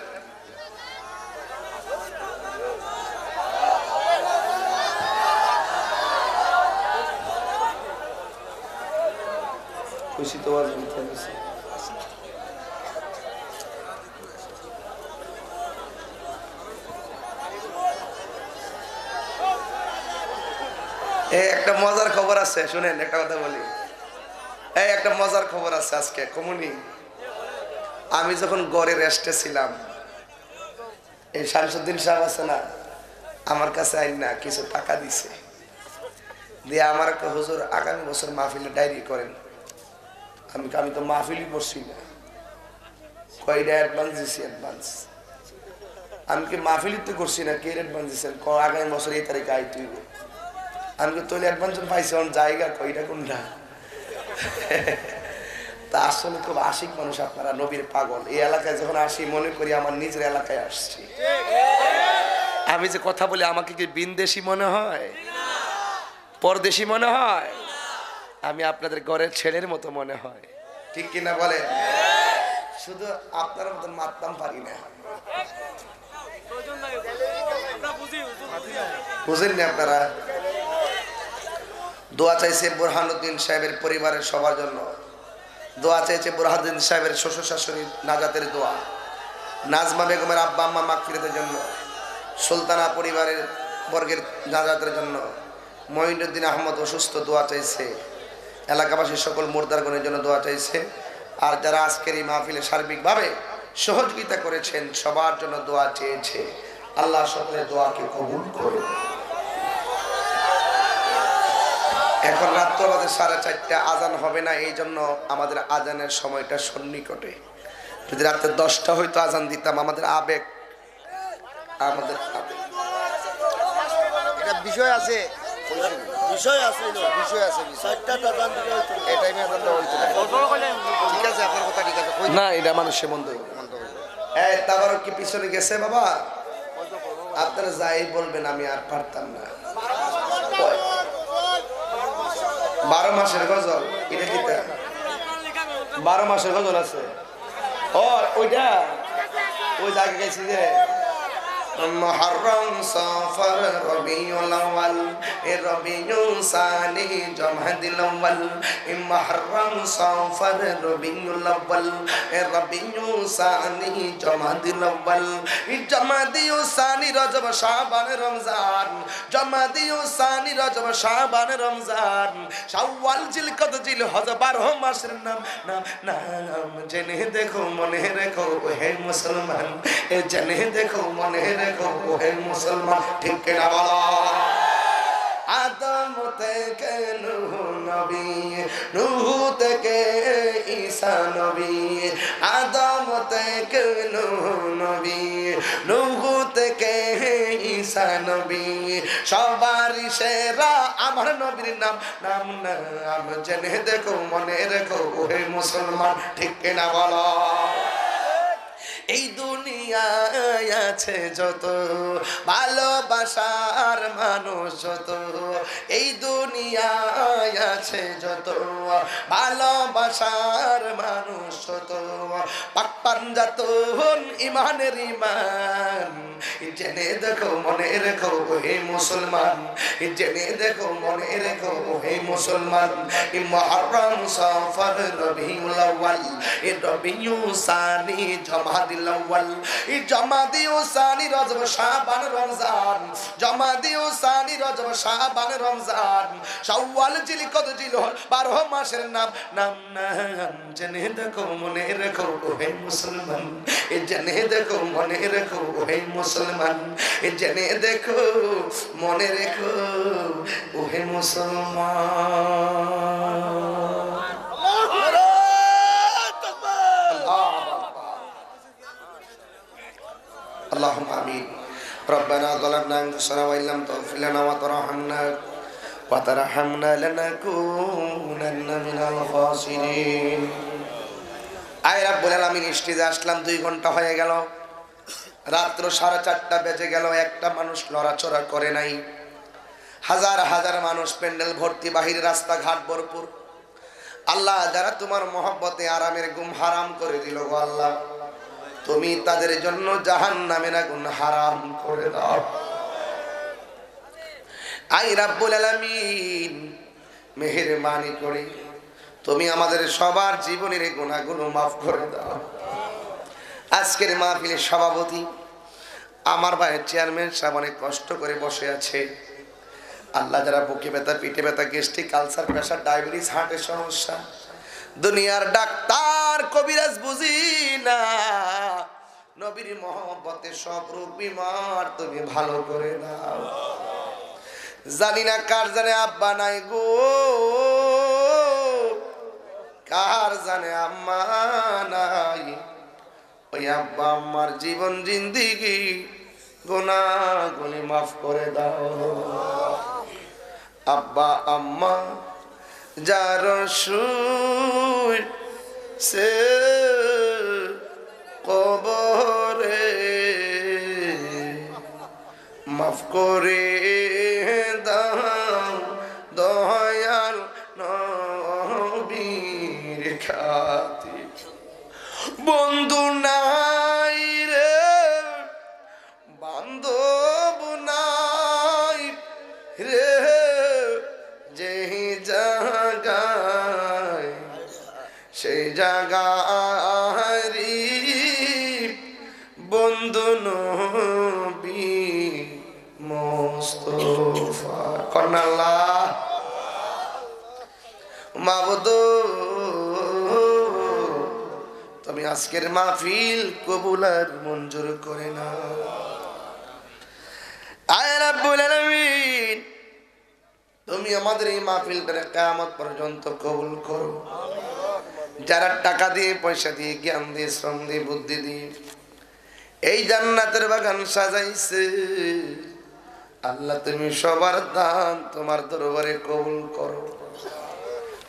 খুশি তো আজ মিথ্যা মিছে। এই একটা মজার খবর আছে, শুনেন, একটা কথা বলি। এই একটা মজার খবর আছে আজকে, কমুনি। আমি যখন ঘরে রেস্টে ছিলাম, এই শামসুদ্দিন সাহেব আছে না, আমার কাছে আইন না কিছু টাকা দিছে, দিয়ে আমার একটা, "হুজুর, আগামী বছর মাহফিলে ডায়েরি করেন।" আমি, "আমি তো মাহফিলই করছি না।" কয়, "এটা অ্যাডভান্স দিছি, অ্যাডভান্স।" আমি কি, "মাহফিলই তো করছি না, কে অ্যাডভান্স দিছেন?" কয়, "আগামী বছর এই তারিখে আইতে হইব।" আমি কি, "তাহলে অ্যাডভান্স যখন পাইছি, এখন জায়গা কই, এটা কোনটা?" তা আসলে খুব আশিক মানুষ আপনারা, নবীর পাগল। এই এলাকায় যখন আসি, মনে করি আমার নিজের এলাকায় আসছি। আমি যে কথা বলি, আমাকে কি বিনদেশি মনে হয়? পরদেশি মনে হয়? আমি আপনাদের ঘরের ছেলের মতো মনে হয়, ঠিক কিনা বলেন? শুধু আপনার মতন মাততাম পারি না। বুঝেননি আপনারা? দোয়া চাইছে বুরহানুদ্দিন সাহেবের পরিবারের সবার জন্য, দোয়া চাইছে বুরহানুদ্দিন সাহেবের শ্বশুর শাশুড়ির নাজাতের দোয়া, নাজমা বেগমের আব্বা আম্মা মাগফিরাতের জন্য, সুলতানা পরিবারের বর্গের নাজাতের জন্য, মঈনুদ্দিন আহমদ অসুস্থ, দোয়া চাইছে। এলাকাবাসীর সকল মুর্দারগণের জন্য দোয়া চাইছে। আর যারা আজকের এই মাহফিলে সার্বিকভাবে সহযোগিতা করেছেন, সবার জন্য দোয়া চেয়েছে। আল্লাহ সকলের দোয়াকে কবুল করুন। এখন রাত্র বাজে সাড়ে চারটা, আজান হবে না, এই জন্য আমাদের আজানের সময়টা সন্নিকটে। যদি রাতে দশটা হইতো আজান দিতাম, আমাদের আবেগ আমাদের এটা বিষয় আছে, বিষয় আছে, বিষয় আছে, বিষয়। চারটা দাদান দিলে হয়তো। এই টাইমে দাদা হইতো না। ঠিক আছে, আপনার কথা ঠিক আছে। কই না, এটা মানুষের মন্দ হইবে। মন্দ হইবে। এই তাবারক কি পিছনে গেছে বাবা? আপনারা যাই বলবেন, আমি আর পারতাম না। বারো মাসের গজল, এটা কিতা? বারো মাসের গজল আছে। ও, ওইটা? ওই যে আগে গেছি যে, মুহররম, সফর, রবিউল আউয়াল, এ রবিউল সানি, জমাদিল আউয়াল, এ মুহররম, সফর, রবিউল আউয়াল, এ রবিউল সানি, জমাদিল আউয়াল, এ জমাদিউল সানি, রজব, শাবান, রমজান, জমাদিউল সানি, রজব, শাবান, রমজান, শাওয়াল, জিলকদ, জিলহজ, বারো মাসের নাম, নাম, নাম। জেনে দেখো, মনে রেখো, ও হে মুসলমান। এ জেনে দেখো, মনে রেখো, ও হে মুসলমান। ঠিক কিনা বলো? আদম থেকে নূহ নবী, নূহ থেকে ঈসা নবী, আদম থেকে নূহ নবী, নূহ থেকে ঈসা নবী, সবারই সেরা আমার নবীর নাম। নাম, নাম। জেনে দেখো, মনে রেখো, ও হে মুসলমান, ঠিক কিনা বলো? এই দুনিয়ায় আছে যত ভালোবাসার মানুষ যত, এই দুনিয়ায় আছে যত ভালোবাসার মানুষ যত, পাক পাঞ্জাতন ইমানের ইমান। জেনে দেখো, মনে রেখো, ও হে মুসলমান। জেনে দেখো, মনে রেখো, ও হে মুসলমান। এই মুহররম, সফর, রবিউল আউয়াল, এই রবিউল সানি, জমাদিল আউয়াল, এই জমাদিউল সানি, রজব, শাবান, রমজান, জমাদিউল সানি, রজব, শাবান, রমজান, শাওয়াল, জিলকদ, জিলহজ, বারো মাসের নাম, নাম, নাম। জেনে দেখো, মনে রেখো, ও হে মুসলমান। এ জেনে দেখো, মনে রেখো, ও হে মুসলমান। এ জেনে দেখো, মনে রেখো, ও হে মুসলমান। আল্লাহু আকবার। আল্লাহুম্মা আমিন। ربنا ظلمنا أنفسنا وإن لم تغفر لنا وترحمنا وترحمنا لنكونن من الخاسرين. আয় রাব্বুল আলামিন, স্টেজে আসলাম, দুই ঘন্টা হয়ে গেল, রাত্র সাড়ে চারটা বেজে গেল, একটা মানুষ নড়াচড়া করে নাই। হাজার হাজার মানুষ প্যান্ডেল ভর্তি, বাহির রাস্তাঘাট ভরপুর। আল্লাহ, যারা তোমার মহব্বতে আরামের ঘুম হারাম করে দিল গো আল্লাহ, তুমি তাদের জন্য জাহান্নামের আগুন হারাম করে দাও। আয় রাব্বুল আলামিন, মেহেরবানি করে তুমি আমাদের সবার জীবনের গুনাহগুলো মাফ করে দাও। আজকের মাহফিলের সভাপতি আমার ভাই চেয়ারম্যান সাহেব অনেক কষ্ট করে বসে আছে। আল্লাহ, যারা বুকে ব্যথা, পিঠে ব্যথা, গ্যাস্ট্রিক, আলসার, প্রেশার, ডায়াবেটিস, হার্টের সমস্যা, দুনিয়ার ডাক্তার কবিরাজ বুঝি না, নবীর মহব্বতে সব রোগ বিমার তুমি ভালো করে দাও। জানি না কার জানে আব্বা নাই গো, কার জানে আম্মা নাই। ওই আব্বা আম্মার জীবন জিন্দেগি গুনাহগুলি মাফ করে দাও। আব্বা আম্মা যার শুইছে কবরে, মাফ করে দাও দয়াল নবীর খাতির। বন্ধু নাই রে, বান্ধব নাই রে, যেই জাগায় সেই জাগারি বন্ধু নবী মোস্তফা। কন্যাল্লাহ। মাবুদ, তুমি আজকের মাহফিল কবুল আর মঞ্জুর করে নাও। আয় রাব্বুল আলামিন, তুমি আমাদের এই মাহফিলটারে কিয়ামত পর্যন্ত কবুল করো। যারা টাকা দিয়ে, পয়সা দিয়ে, জ্ঞান দিয়ে, শ্রম দিয়ে, বুদ্ধি দিয়ে এই জান্নাতের বাগান সাজাইছে, আল্লাহ, তুমি সবার দান তোমার দরবারে কবুল করো।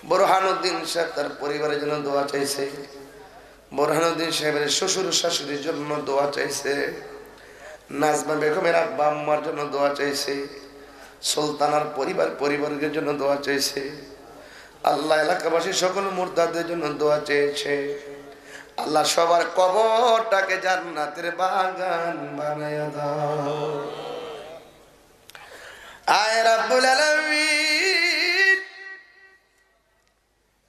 বোরহানুদ্দিন সাহেব তার পরিবারের জন্য দোয়া চাইছে, বোরহানুদ্দিন সাহেবের শ্বশুর শাশুড়ির জন্য দোয়া চাইছে, নাজমা বেগমের আব্বা আম্মার জন্য দোয়া চাইছে, সুলতানার পরিবার পরিবারের জন্য দোয়া চাইছে। আল্লাহ, এলাকাবাসী সকল মুর্দাদের জন্য দোয়া চেয়েছে। আল্লাহ, সবার কবরটাকে জান্নাতের বাগান বানাইয়া দাও। আয় রাব্বুল আলামিন,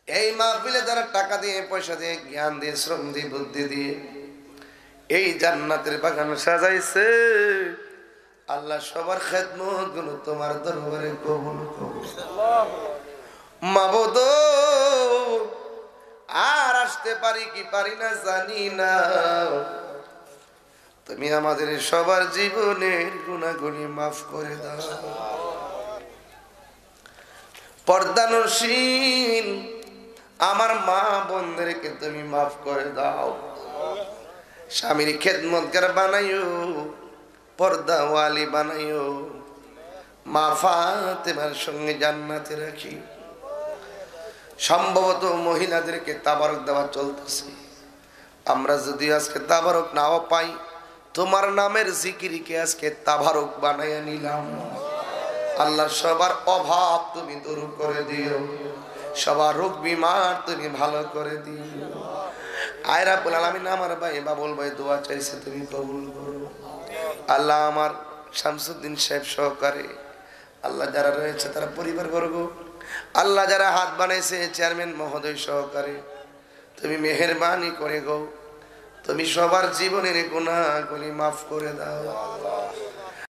এই মাহফিলে যারা টাকা দিয়ে, পয়সা দিয়ে, জ্ঞান দিয়ে, শ্রম দিয়ে, বুদ্ধি দিয়ে এই জান্নাতের বাগান সাজাইছে, আল্লাহ, সবার খেদমত গুলো তোমার দরবারে কবুল করো। মাবুদ, আর আসতে পারি কি পারি না জানি না, তুমি আমাদের সবার জীবনের গুনাহগুলি মাফ করে দাও। পর্দানশীন আমার মা বোনদেরকে তুমি মাফ করে দাও। স্বামীর খেদমতগার বানাইও, পর্দাওয়ালি বানাইও। মা ফাতেমার সঙ্গে জান্নাতে রাখি। সম্ভবত মহিলাদেরকে তাবারক দেওয়া চলতেছে। আমরা যদি আজকে তাবারক নাও পাই, তোমার নামের জিকিরকে আজকে তাবারক বানাইয়া নিলাম। আল্লাহ, সবার অভাব তুমি দূর করে দিও, সবার রোগ বিমার তুমি ভালো করে দিও। আয় রাব্বুল আলামিন, আমার ভাই বাবুল ভাই দোয়া চাইছে, তুমি কবুল করো। আল্লাহ, আমার শামসুদ্দিন সাহেব সহকারে, আল্লাহ, যারা রয়েছে তারা পরিবারবর্গ, আল্লাহ, যারা হাত বানাইছে চেয়ারম্যান মহোদয় সহকারে, তুমি মেহেরবানি করে গো, তুমি সবার জীবনের গুনাহগুলি মাফ করে দাও।